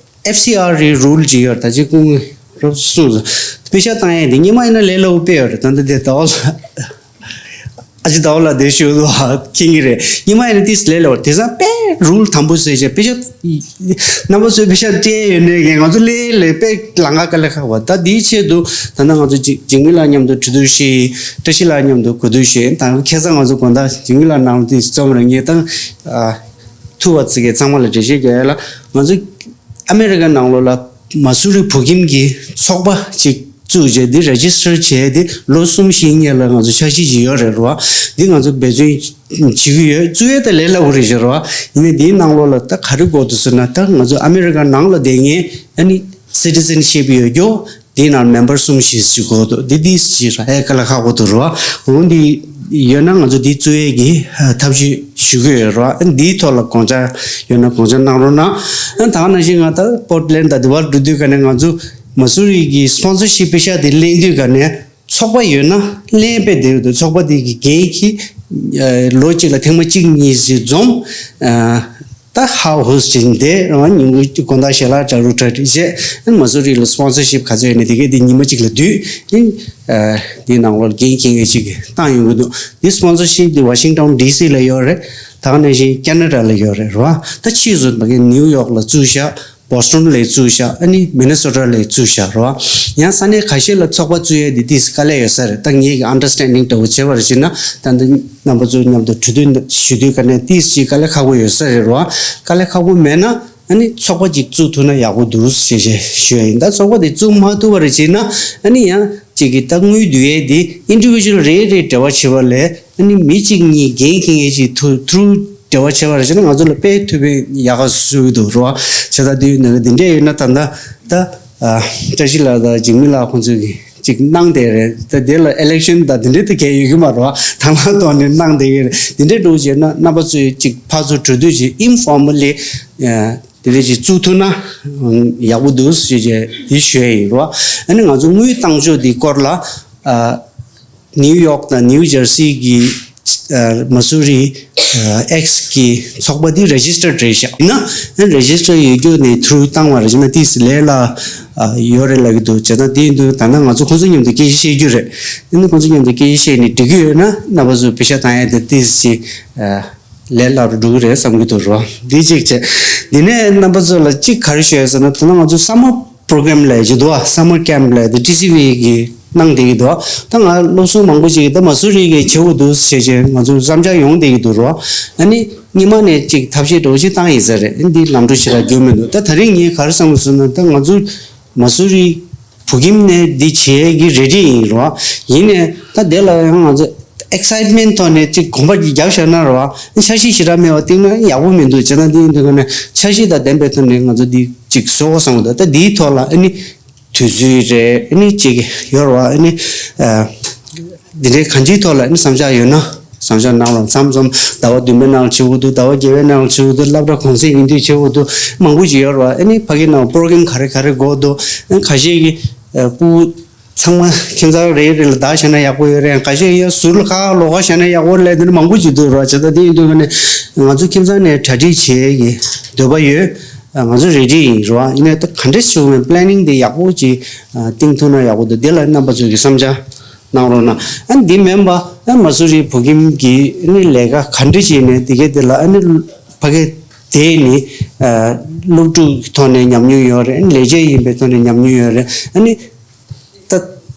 ཨེཕ་སི་ཨར་རི་རུལ་ཅིག་ཡོད་རེད། ད་ཅིག་སྐུ་ངོ་རོབ་གསུངས་སོང་། པེ་ཤག་བཏང་ཡས་འདི་ཉི་མ་ཡིན་ན་ལས་སླ་པོ་དཔེ་ཡོད་རེད། ད་ལྟ་དེ་ཟླ་བ་ལ། ཨ་ཅེ་ཟླ་བ་ལགས་དེ་ཞུ་དོ་མཁྱེན་གྱི་རེད། ཉི་མ་ཡིན་ན་ཏིས་ལས་སླ་པོ་དེང་སང་དཔེ་རུལ་དམ་པོ་བཟོས་བྱས་པེ་ཤག་རྣམ་པ་ཚོས་པེ་ཤག་སྤྲད་ཡོད་ནས་ཀྱང་ང་ཚོ་ལས་ལས་དཔེ་ལང་ཀ་དཀའ་ལས་ཁག་པ། ད་དེའི་ཆེད་དུ་ད་ནང་ང་ཚོ་འཇིགས་འཇིགས་མེད་ལགས་མཉམ་དུ་གྲོས་བསྡུར་བྱས། བཀྲ་ཤིས་ལགས་མཉམ་དུ་གོ་བསྡུར་བྱས། ད་ཁ་སང་ང་ཚོ་དགོང་དག་འཇིགས་མེད་ལགས་ནང་ལ་ཏིས་རྩོམ་རེ་ངས་ད་ཐུག་པ་ཚིག་གི་ཚང་མ་ལ་འགྲེལ་བཤད་རྒྱག་ཡ་ལ་ང་ཚོ་ཨ་མེ་རི་ཀ་ནང་ལོགས་ལ་མ་སུ་རི་བོད་ཁྱིམ་གྱི་ཚོགས་པ་ཅིག་བཙུགས་བྱས་འདི་རེ་ཇི་སི་ཊར་བྱས་ཏེ་ལོ་གསུམ་བཞི་སྔོན་ལ་ང་ཚོ་འཆར་གཞི་ཅིག་ཡོད་རེད་རོ། འདི་ང་ཚོ་འབད་བརྩོན་བྱེད་ཀྱི་ཡོད། བཙུགས་ཡས་ད་ལས་སླ་པོ་རེད་ཤག་རོ། ཡིན་ནའི་འདིའི་ནང་ལོགས་ལ་ད་ག་རེ་དགོས་འདུག་ཟེར་ན། ད་ང་ཚོ་ཨ་མེ་རི་ཀ་ནང་ལ་བསྡད་མཁན་ཨ་ནི་སི་ཊི་ཟེན་ཤིབ་ཡོད་རྒྱུ། འདི་ནང་མེམ་བར་གསུམ་བཞི་ཞིག་དགོས་འདུག་འདི་འདི་ཞིག་རག་ཡས་དཀའ་ལས་ཁག་པོ་འདུག་རོ། འོ་འདི་ཡོད་ན་ང་ཚོ་འདི་བཙུགས་ཡས་ཀྱི་ཐབས་ཤེས་ཞུ་གི་ཡོད་རོ། འདིའི་ཐོག་ལ་དགོངས་འཆར་ཡོད་ན་དགོངས་འཆར་གནང་རོགས་གནང་། ད་ག་ནང་བཞིན་ང་ད་པོར་ཊི་ལེན་ཌི་དང་འདི་བར་འགྲོ་དུས་ག་ནས་ང་ཚོ་མ་སུ་རི་གི་སི་པོན་སར་ཤིབ་པེ་ཤག་དེ་ལེན་དུས་ག་ནས་ཚོགས་པ་ཡོད་ན་ལེན་པའི་དེ་ཡོད་དུ་ཚོགས་པ་དེ་གི་འགན་གྱིས་ལོ་གཅིག་ལ་ཐེངས་མ་གཅིག་གཉིས་ཞིག་འཛོམས། ད་ཧའུ་ཧུས་ཅིག་འདི་རང་ཉིན་གུང་དགོང་དག་ཞལ་ལག་གྲ་རུ་གྲ་སྒྲིག་བྱས། ཨ་ནི་མ་སུ་རི་ལ་སི་པོན་སར་ཤིབ་ག་ཚོད་ཡོད་ནས་དེ་གས་དེ་ཉི་མ་གཅིག་ལ་བསྡུས། ཨ་ནི་འདིའི་ནང་ལོགས་འགན་འཁྱེར་མཁན་ཅིག་བཏང་ཡོང་གི་འདུག་འདི་སི་པོན་སར་ཤིབ་འདི་ཝ་ཤིང་ཊོན་ཌི་སི་ལ་ཡོད་རེད། ད་ག་ནང་བཞིན་ཁེ་ན་ཌ་ལ་ཡོད་རེད་རོ། ད་ཕྱིས་སུ་ཕ་གི་ནིའུ་ཡོག་ལ་བཙུགས་ཤག་བོ་སི་ཊོན་ལ་བཙུགས་ཤག་ཨ་ནི་མི་ནི་སོ་ཊ་ལ་བཙུགས་ཤག་རོ། ཡང་ས་གནས་ཁ་ཤས་ལ་ཚོགས་པ་བཙུགས་ཡས་འདི་ཏིས་དཀའ་ལས་ཡོད་ས་རེད། ད་ངེད་ཀྱི་ཨན་ཌར་སི་ཊེན་ཌིང་འདྲ་བོ་བྱས་པར་བྱས་ན་ད་འདི་རྣམ་པ་ཚོ་མཉམ་དུ་གྲོས་བསྡུར་ཞུ་དུས་ག་ནས་ཏིས་ཅིག་དཀའ་ལས་ཁག་པོ་ཡོད་ས་རེད་རོ། དཀའ་ལས་ཁག་པོ་མེད་ན་ཨ་ནི་ཚོགས་པ་ཅིག་བཙུགས་ཐུབ་ན་ཡག་པོ་འདུག་ཞེས་ཞུ་ཡ་ཡིན། ད་ཚོགས་པ་དེ་བཙུགས་མ་ཐུབ་པར་བྱས་ན་ཨ་ནི་ཡང་ཅིག་གི་ད་དངུལ་བསྡུ་ཡས་འདི་ཨིན་ཌི་བི་ཇུ་ཨལ་རེ་རེ་འབྲེལ་བ་བྱེད་པ་ལས་ཨ་ནི་མི་གཅིག་གཉིས་འགན་འཁྱེར་མཁན་ཅིག་ཐུ་ཐུ་རུ་འབྲེལ་བ་བྱས་པར་བྱས་ན་ང་ཚོ་ལ་དཔེ་ཐུབ་པའི་ཡག་ག་བཟོ་གི་འདུག་རོ། བྱས་ཙང་དེ་ཡོད་ན་འདི་འདྲས་ཡོད་ན་ད་ལྟ་ད་ཨ་བཀྲ་ཤིས་ལགས་དང་འཇིགས་མེད་ལགས་ཁོང་ཚོས་ཀྱི་ཅིག་གནང་བསྡད་རེད། ད་དེ་ལ་ཨི་ལེག་ཤན་དང་དེ་འདྲས་དེ་གས་ཡོད་ཀྱི་མ་རེད་བ། དང་བླངས་ཐོག་ནས་གནང་བསྡད་ཀྱི་རེད། དེ་འདྲས་འགྲོ་བྱས་ན་རྣམ་པ་ཚོས་ཅིག་ཕར་ཚུར་གྲོས་བསྡུར་བྱས་ཨིན་ཕོར་མལ་ལི་དེ་འདྲས་ཅིག་བཙུགས་ཐུབ་ན་ཡག་པོ་འདུག་ཞེས་བྱས་དེ་ཞུ་ཡ་ཡིན་རོ། ཨ་ནི་ང་ཚོ་དངུལ་བཏང་ཕྱོགས་དེ་སྐོར་ལ་ཨ། ནིའུ་ཡོག་དང་ནིའུ་ཇར་སི་གི་ཨ་མ་སུ་རི་ཨ་ཨེག་སི་གི་ཚོགས་པ་འདི་རེ་ཇི་སི་ཊར་རེད་ཤག་ཡིན་ན་རེ་ཇི་སི་ཊར་ཡོད་རྒྱུ་ནས་ཐུ་རུ་བཏང་བ་རེད་ཅེ་ན་ཏིས་ལས་སླ་ཨ་ཡོད་རེད་ལབ་ཀྱི་འདུག་བྱས་ཙང་དེ་ཡིན་དུས་ད་ལྟ་ང་ཚོ་ཁོང་ཚོ་མཉམ་དུ་སྐད་ཆ་བཤད་རྒྱུ་རེད། ཡིན་ན་ཁོང་ཚོ་མཉམ་དུ་སྐད་ཆ་བཤད་ནས་འགྲིག་གི་ཡོད་ན་རྣམ་པ་ཚོ་པེ་ཤག་བཏང་ཡ་དེ་ཏིས་ཅིག་ཨ་ལས་སླ་རུ་འགྲོ་གི་རེད་བསམ་གྱི་འདུག་རོ། འདི་གཅིག་བྱས། འདི་ནས་རྣམ་པ་ཚོ་ལ་གཅིག་ག་རེ་ཞུ་ཡ་ཟེར་ན་ད་ལྟ་ང་ཚོ་སམ་མར་པོ་རོ་གྷ་རམ་ལབ་ཀྱི་འདུག་སམ་མར་ཀེམ་ལབ་དེ་ཊི་སི་ཝི་གི་གནང་བསྡད་ཀྱི་འདུག་ད་ང་སློབ་ཟུར་མང་པོ་ཅིག་གིས་ད་མ་སུ་རི་གི་བྱེད་དགོས་འདུག་ཟེར་བྱས་ང་ཚོ་བསམ་འཆར་ཡོང་བསྡད་ཀྱི་འདུག་རོ། ཨ་ནི་སྔོན་མ་ནས་ཅིག་ཐབས་ཤེས་འདྲ་བོ་ཅིག་བཏང་ཡིན་ས་རེད། ཨ་ནི་འདི་ལམ་འགྲོ་ཞེ་དྲག་རྒྱུ་མི་འདུག་ད་ད་རིང་ངས་ག་རེ་བསམ་གྱི་ཟེར་ན་ད་ང་ཚོ་མ་སུ་རི་བོད་ཁྱིམ་ནས་འདི་བྱེད་ཀྱི་རེ་ཌི་ཡིན་རོ། ཡིན་ནས་ད་དེ་ལ་ཡང་ང་ཚོ་ཨེག་སའེཊ་མེན་ཊི་ཐོག་ནས་ཅིག་གོམ་པ་ཅིག་བརྒྱབ་བཞག་ན་རོ། འཆར་གཞི་ཞེ་དྲག་མེད་པ་བཏིང་ན་ཡག་པོ་མི་འདུག་བྱས་ཙང་འདི་ཡིན་དུས་ཀ་ནས་འཆར་གཞི་དང་ལྡན་པའི་ཐོག་ནས་ང་ཚོ་འདི་ཅིག་བཟོ་དགོས་བསམ་གྱི་འདུག་ད་འདིའི་ཐོག་ལ་ཨ་ནི་དུས་ཚོད་རེད། ཨ་ནི་ཅིག་ཡོད་རོ། ཨ་ནི་ཨ་འདི་འདྲའི་གང་ཅིའི་ཐོག་ལ་ཨ་ནི་བསམ་འཆར་ཡོད་ན་བསམ་འཆར་གནང་རོགས། མཚམས་མཚམས་ཟླ་བ་བདུན་པའི་ནང་ལ་བྱེད་དགོས་འདུག་ཟླ་བ་བརྒྱད་པའི་ནང་ལ་བྱེད་དགོས་འདུག་སློབ་གྲྭ་གུང་སེང་ཡིན་དུས་བྱེད་དགོས་འདུག་མང་པོ་ཅིག་ཡོད་རོ། ཨ་ནི་ཕ་གི་ནང་པོ་རོ་གྷ་རམ་ག་རེ་ག་རེ་དགོས་འདུག་ཨ་ནི་ཁ་ཤས་ཀྱིས་ཨ་ཕྲུ་གུ་ཚང་མ་ཁྱིམ་ཚང་རེ་རེ་ལ་བདག་བྱས་ན་ཡག་པོ་ཡོད་རེད། ཁ་ཤས་ཡང་ཟུར་ལ་ཁ་ཁ་ལོག་ཁ་བྱས་ན་ཡག་པོ་རེད་ལབ་དེ་འདྲ་མང་པོ་ཅིག་འདུག་ར། བྱས་ཙང་དེ་ཡིན་དུས་ཀ་ནས་ང་ཚོ་ཁྱིམ་ཚང་ནས་གྲ་སྒྲིག་བྱེད་ཀྱི་འདོད་པ་ཡོད། ང་ཚོ་རེ་ཌི་ཡིན་རེད་བ། ཡིན་ནའི་ད་ག་འདྲ་ཞིག་ཡོང་བའི་པི་ལེ་ནིང་དེ་ཡག་པོ་ཅིག་བཏིང་ཐུབ་ན་ཡག་པོ་འདུག་དེ་ལ་རྣམ་པ་ཚོས་ཀྱི་བསམ་འཆར་གནང་རོགས་གནང་། ཨ་འདི་མིན་པ་ཨ་མ་སུ་རི་བོད་ཁྱིམ་གྱི་ཨ་ནི་ལས་ཀ་ག་འདྲ་བྱས་ནས་དེ་གའི་དེ་ལ་ཨ་ནི་ཕ་གི་དེ་ནི་སློབ་ཕྲུག་གི་ཐོག་ནས་ཉམས་མྱོང་ཡོད་རེད། ཨ་ནི་ལས་བྱེད་ཡིན་པའི་ཐོག་ནས་ཉམས་མྱོང་ཡོད་རེད། ཨ་ནི། ད་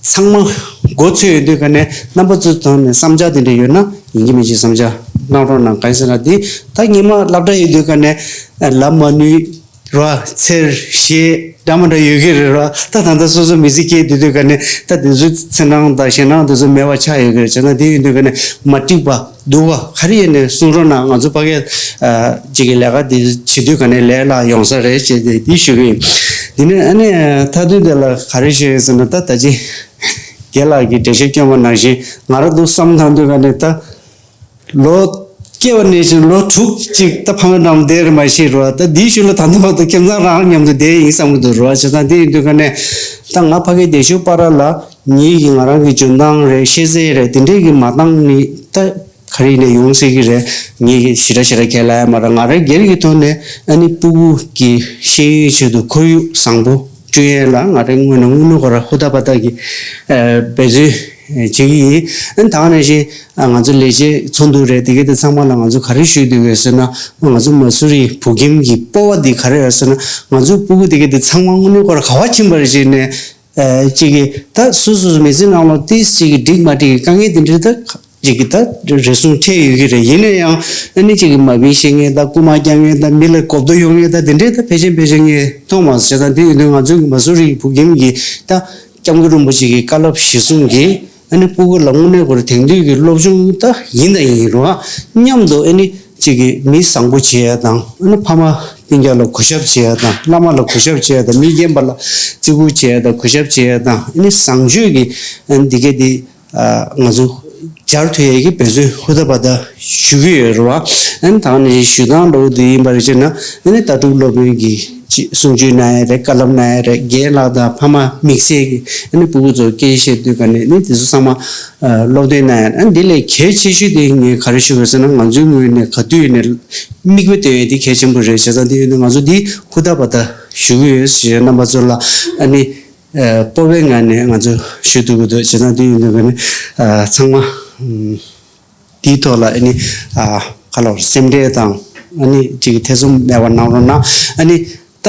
ཚང་མ་མགོ་ཚོས་ཡོད་དུས་ཀ་ནས་རྣམ་པ་ཚོའི་ཐོག་ནས་བསམ་འཆར་དེ་འདྲ་ཡོད་ན་ཡིན་གཅིག་མིན་གཅིག་བསམ་འཆར་གནང་རོགས་གནང་། གང་ཡིན་ཟེར་ན་དེ་ད་ཉི་མ་སློབ་གྲྭ་ཡོད་དུས་ཀ་ནས་ལབ་མ་ནུས་ར་ཚེར་ཞེས་འདྲ་མ་འདྲ་ཡོད་ཀྱི་རེད་ར། ད་ད་ལྟ་སོ་སོ་མི་ཚེ་སྐྱེལ་སྡོད་དུས་ཀ་ནས་ད་དེ་ཚོའི་ཚེར་སྣང་དང་ཞེད་སྣང་དེ་ཚོ་མེད་པ་ཆགས་ཡོད་ཀྱི་རེད། བྱས་ཙང་དེ་ཡོད་དུས་ཀ་ནས་མ་འགྲིག་པ། སྡུག་ག་ག་རེ་ཡིན་ནའི་གསུང་རོགས་གནང་། ང་ཚོ་ཕ་གིར་ཅིག་གི་ལས་ཀ་འདི་བྱེད་དུས་ག་ནས་ལས་སླ་ཡོང་ས་རེད་ཅེས་དེ་འདི་ཞུ་གི་ཡིན། འདི་ནས་ཨ་ནི་མཐའ་མཐུན་དེ་ལ་ག་རེ་ཞུ་ཡིན་ཟེར་ན། ད་ད་ཅི་རྒན་ལགས་ཀྱིས་འགྲེལ་བཤད་སྐྱོན་པ་ནང་བཞིན་ང་རང་འདུག་བསམ་བཏང་དུས་ག་ནས་ད་ལོ་སྐྱེ་བ་ནས་བཞིན་ལོ་དྲུག་ཅིག་ད་ཕ་མའི་འགྲམ་བསྡད་རེད་མ་ཤེས་རོ། ད་འདིའི་ཤུལ་ལ་ད་ལྟ་བར་དུ་ཁྱིམ་ཚང་རང་མཉམ་དུ་བསྡད་ཡིན་བསམ་གི་འདུག་རོ། བྱས་ཙང་དེ་ཡིན་དུས་ག་ནས་ད་ང་ཕ་གིར་བསྡད་ཤུལ་བར་ལ་ངེད་ཀྱི་ང་རང་གི་འཇོན་ཐང་རེད། ཤེས་ཚད་རེད། དེ་འདྲས་ཀྱི་མ་བཏང་ནི་ད། ག་རེ་ཡིན་ནའི་ཡོང་སྲིད་ཀྱི་རེད། ངེད་ཀྱིས་ཞེ་དྲག་ཞེ་དྲག་ཁས་ལེན་ཡ་མ་རེད། ང་རང་སྒེར་གྱི་ཐོག་ནས་ཨ་ནི་སྤུ་གུ་གི་ཤེས་ཡོན་ཆེད་དུ་ཁོར་ཡུག་བཟང་པོ་བསྐྲུན་ཡས་ལ་ང་རང་དངོས་གནས་དངོས་གནས་ཁོ་རང་ཧུར་ཐག་པ་ཐག་གིས་འབད་བརྩོན་བྱེད་ཀྱི་ཡིན། ཨ་ནི་ད་ག་ནང་བཞིན་ང་ཚོ་ལས་བྱེད་ཚོགས་འདུ་རེད། དེ་གའི་དེ་ཚང་མ་ལ་ང་ཚོ་ག་རེ་ཞུ་འདོད་ཡོད་ཟེར་ན། ང་ཚོ་མ་སུ་རི་བོད་ཁྱིམ་གྱི་སྤོབས་པ་འདི་ག་རེ་རེད་ཟེར་ན། ང་ཚོའི་སྤུ་གུ་དེ་གའི་དེ་ཚང་མ་དངོས་གནས་ཁོ་རང་ག་བ་ཕྱིན་པ་རེད་ཅེས་ནས། ཨ་གཅིག་གིས་ད་སོ་སོ་སོ་མི་ཚེ་ནང་ལ་ཏིས་གཅིག་གིས་འགྲིག་མ་འགྲིག་གི་དཀའ་ངལ་དེ་འདྲ་ད་གཅིག་གིས་ད་རེ་ཟུང་འཕྲད་ཡོད་ཀྱི་རེད། ཡིན་ན་ཡང་ཨ་ནི་གཅིག་གིས་མ་བི་ཤེས་མཁན་དང་རྐུ་མ་རྐྱང་མཁན་དང་མི་ལ་གོ་བརྡ་ཡོང་མཁན་དང་དེ་འདྲའི་ད་ཕལ་ཆེར་ཕལ་ཆེར་ངས་མཐོང་མ་སོང་། བྱས་ཙང་དེ་ཡིན་དུས་ང་ཚོའི་མ་སུ་རི་བོད་ཁྱིམ་གྱི་ད་སྐྱབས་མགོན་རིན་པོ་ཆེ་གི་བཀའ་སློབ་གཞིར་བཟུང་གིས། ཨ་ནི་སྤུ་གུ་ལ་དངོས་གནས་ཁོ་རང་དེང་དུས་ཀྱི་སློབ་སྦྱོང་ད་ཡིན་དང་ཡིན་རུང་མཉམ་དུ་ཨ་ནི་གཅིག་གིས་མི་བཟང་པོ་བྱེད་ཡ་དང་། ཨ་ནི་ཕ་མ་སྤུན་ཀྱག་ལ་གུས་ཞབས་བྱེད་ཡ་དང་། བླ་མ་ལ་གུས་ཞབས་བྱེད་ཡ་དང་། མི་རྒན་པ་ལ་བརྩི་བཀུར་བྱེད་ཡ་དང་། གུས་ཞབས་བྱེད་ཡ་དང་། ཨ་ནི་བཟང་སྤྱོད་ཀྱི་ཨ་ནི་འདི་ག་འདི་ང་ཚོ་སྦྱར་ཐུབ་ཡ་གི་འབད་བརྩོན་ཧུར་ཐག་པ་ད་ཞུ་གི་ཡོད་རེད་བ། ཨ་ནི་ད་ནི་ཞུ་སྟངས་འདྲ་བོ་འདི་ཡིན་པ་རེད་ཅེ་ན། ཨ་ནི་ལྟ་གྲུབ་སློབ་དཔོན་གྱིས་ཅིག་གསུང་ཆོས་གནང་ཡ་རེད། བཀའ་སློབ་གནང་ཡ་རེད། རྒན་ལགས་དང་ཕ་མ་དམིགས་བསལ་གྱིས་ཨ་ནི་སྤུ་གུ་ཚོ་སྐད་ཆ་བཤད་དུས་ག་ནས་ནི་དེ་ཚོ་ཚང་མ་སློབ་སྟོན་གནང་ཡ་རེད། ཨ་ནི་དེ་ལས་གལ་ཆེ་ཤོས་དེ་ངས་ག་རེ་ཞུ་དགོས་ཟེར་ན། ང་ཚོའི་ངོས་ནས་ག་དུས་ནས་མིག་དཔེ་སྟོན་ཡ་དེ་གལ་ཆེན་པོ་རེད། བྱས་ཙང་དེ་ཡོད་ན་ང་ཚོ་འདི་ཧུར་ཐག་པ་ད་ཞུ་གི་ཡོད་ཞེས་རྣམ་པ་ཚོ་ལ་ཨ་ནི་སྤོབས་པའི་ངང་ནས་ང་ཚོ་ཞུ་ཐུབ་ཀྱི་འདུག་བྱས་ཙང་དེ་ཡོད་ན་ག་ནས་ཚང་མ། དེའི་ཐོག་ལ་ཨ་ནི་ཨ་ག་ལ་བར་སེམས་ཁྲལ་དང་ཨ་ནི་ཅིག་ཐེ་ཚོམ་མེད་པ་གནང་རོགས་གནང་། ཨ་ནི་ད་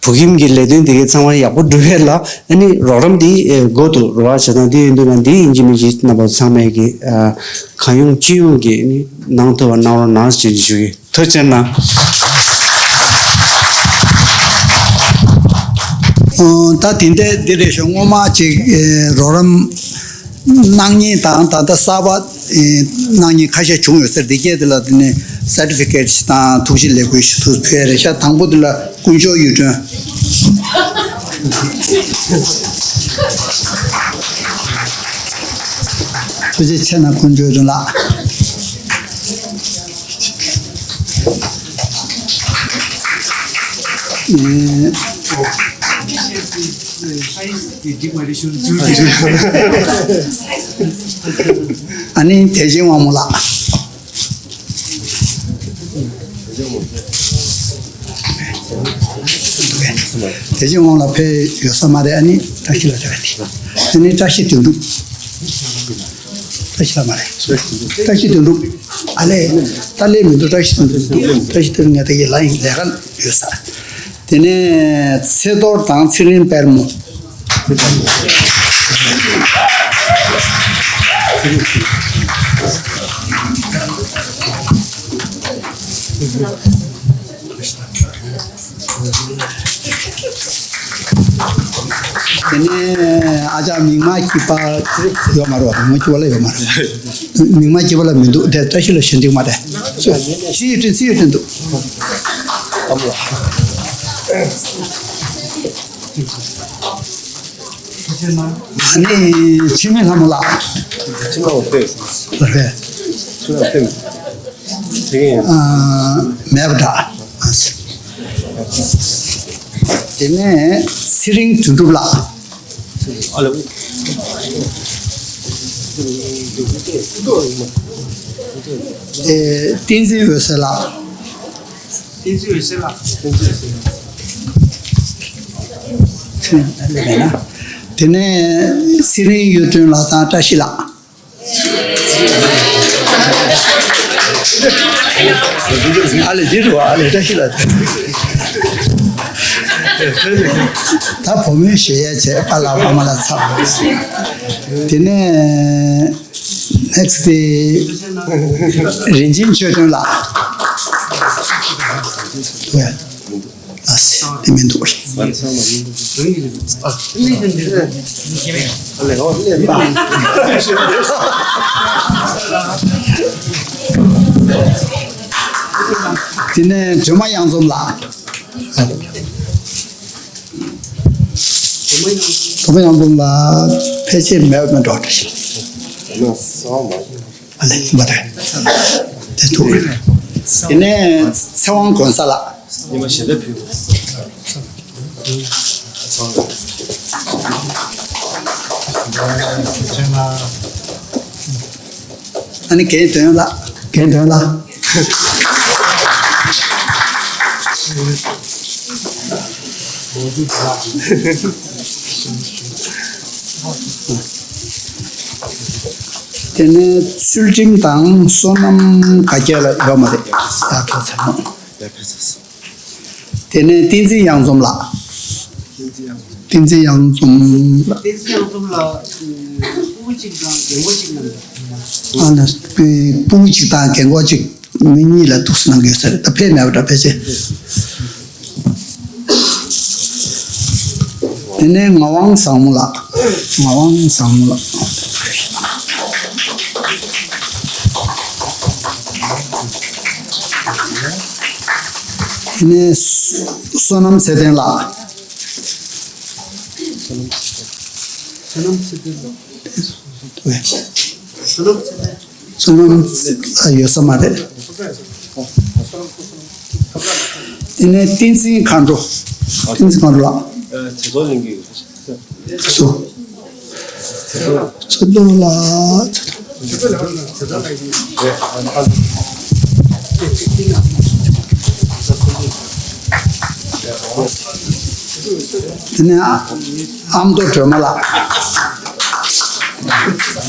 བོད་ཁྱིམ་གྱི་ལས་དོན་དེ་གའི་ཚང་མ་ཡག་པོ་འགྲུབ་ཡས་ལ་ཨ་ནི་རོགས་རམ་དེ་དགོས་འདུག་རོགས། བྱས་ཙང་དེ་ཡིན་དུས་ན་འདི་ཡིན་གཅིག་མིན་གཅིག་རྣམ་པ་ཚང་མས་ཀྱི་ཨ་གང་ཡོང་ཅི་ཡོང་གི་ཨ་ནི་གནང་ཐུབ་པ་གནང་རོགས་གནང་ཞེས་ཞུ་གི། ཐུགས་རྗེ་གནང་། ཨོ། ད་དེ་འདྲ་འདི་རེད་ཤག་སྔོན་མ་ཅིག་ཨེ་རོགས་རམ་གནང་མཁན་དང་ད་ལྟ་གསར་པ་ཨེ་གནང་མཁན་ཁ་ཤས་བྱུང་ཡོད་ས་རེད། འདི་གས་དེ་ལ་དེ་ནས་སར་ཊི་ཕི་ཀེཊ་དང་ཐུགས་རྗེ་ལེགས་འབུལ་ཞུ་ཐུབ་ཕུལ་ཡ་རེད་ཤག་དང་པོ་དེ་ལ་དཀོན་མཆོག་གཡུ་སྒྲོན། ཐུགས་རྗེ་ཆེ་གནང་། དཀོན་མཆོག་གཡུ་སྒྲོན་ལགས། ཨ་ནི་བདེ་ཆེན་དབང་མོ་ལགས། བདེ་ཆེན་དབང་ལགས་ཕེབས་ཡོད་ས་མ་རེད། ཨ་ནི་བཀྲ་ཤིས་ལགས་རེད་པ། ཨ་ནི་བཀྲ་ཤིས་དོན་གྲུབ། བཀྲ་ཤིས་ལགས་མ་རེད། བཀྲ་ཤིས་དོན་གྲུབ། ཨ་ལས། ད་ལས་མི་འདུག་བཀྲ་ཤིས་དོན་གྲུབ་འདུག་བཀྲ་ཤིས་དོན་གྲུབ་ངས་ད་ཡི་ལ་ཡིན་ལས་ཀ་ཡོད་ས། དེ་ནས་ཚེ་རྡོར་དང་ཚེ་རིང་དཔལ་མོ། དེ་ནས་ཨ་ཅག་མིག་དམར་སྐྱིད་པ་ཡོད་མ་རེད་པ། མིག་དམར་སྐྱིད་པ་ལ་ཡོད་མ་རེད། མིག་དམར་སྐྱིད་པ་ལ་མི་འདུག་དེ་བཀྲ་ཤིས་ལ་ཞེ་འདུག་མ་རེད། ཚེ་ཡོད་དྲན། ཚེ་ཡོད་དྲན་འདུག་ཨ་ནི་འཆི་མེད་ལྷ་མོ་ལགས། འཆི་མེད་ལྷ་མོ་ལགས། རེད། འཆི་མེད་ལྷ་མོ་ལགས། དེ་ག་ཡིན། ཨ། མེད་པ་འདྲ། དེ་ནས་ཚེ་རིང་དོན་གྲུབ་ལགས། ཨ་ལེ། ཨེ། བསྟན་འཛིན་འོད་ཟེར་ལགས། བསྟན་འཛིན་འོད་ཟེར་ལགས། བསྟན་འཛིན་འོད་ཟེར། དེ་ནས་ཚེ་རིང་གཡུ་སྒྲོན་ལགས་དང་བཀྲ་ཤིས་ལགས། ཨ་ལེ་འདི་རུ་ཨ་ལེ་བཀྲ་ཤིས་ལགས། ད་བུ་མོའི་ཞལ་ཡས་བྱས་པཱ་ལགས་པཱ་མ་ལགས་ཚར། དེ་ནས་next དེ་རིན་ཆེན་ཆོས་སྒྲོན་ལགས། ཨ་སི་དེ་མི་འདུག་དེ་ནས་སྒྲོལ་མ་གཡང་འཛོམས་ལགས། སྒྲོལ་མ་གཡང་འཛོམས་ལགས་ཕལ་ཆེར་མེད་པ་འགྲོ་འདྲ་ཞིག་ཨ་ལེ་མ་རེད། དེ་ཐུག་དེ་ནས་ཚེ་དབང་དགོན་གསར་ལགས། ཉི་མ་ཞལ་འདེབས་ཕུལ། ཨ་ནི་རྒན་དོན་ལགས། རྒན་དོན་ལགས། དེ་ནས་ཚུལ་ཁྲིམས་དང་བསོད་ནམས་ག་རྒྱལ་ལ་ཡོད་མ་རེད། ཡར་ཕེབས་ཚར་སོང་། ཡར་ཕེབས་ཚར་སོང་། དེ་ནས་བསྟན་འཛིན་གཡང་འཛོམས་ལགས། བསྟན་འཛིན་གཡང་འཛོམས་ལགས། བསྟན་འཛིན་གཡང་འཛོམས་ལགས་སྤུ་གུ་གཅིག་དང་རྒན་གོག་གཅིག་གནང་འདུག་ཨ་ནི་སྤུ་གུ་གཅིག་དང་རྒན་གོག་གཅིག་མི་གཉིས་ལ་འདུག་སེ་གནང་གི་ཡོད་ས་རེད། ད་ཕེབས་མེད་པ་འདྲ་ཕལ་ཆེར། དེ་ནས་ངག་དབང་བཟང་མོ་ལགས། ངག་དབང་བཟང་མོ་ལགས། དེ་ནས་བསོད་ནམས་ཚེ་བརྟན་ལགས། བསོད་ནམས་ཚེ་བརྟན་ལགས། བསོད་ནམས་ཚེ་བརྟན། བསོད་ནམས་ལགས་ཡོད་ས་མ་རེད། དེ་ནས་བསྟན་འཛིན་མཁའ་འགྲོ། བསྟན་འཛིན་མཁའ་འགྲོ་ལགས། ཚེ་ཐོག་ལེན་གྱི་ཡོད། སུ། ཚེ་ཐོག་ལགས། དེ་ནས་ཨ་མདོ་སྒྲོལ་མ་ལགས།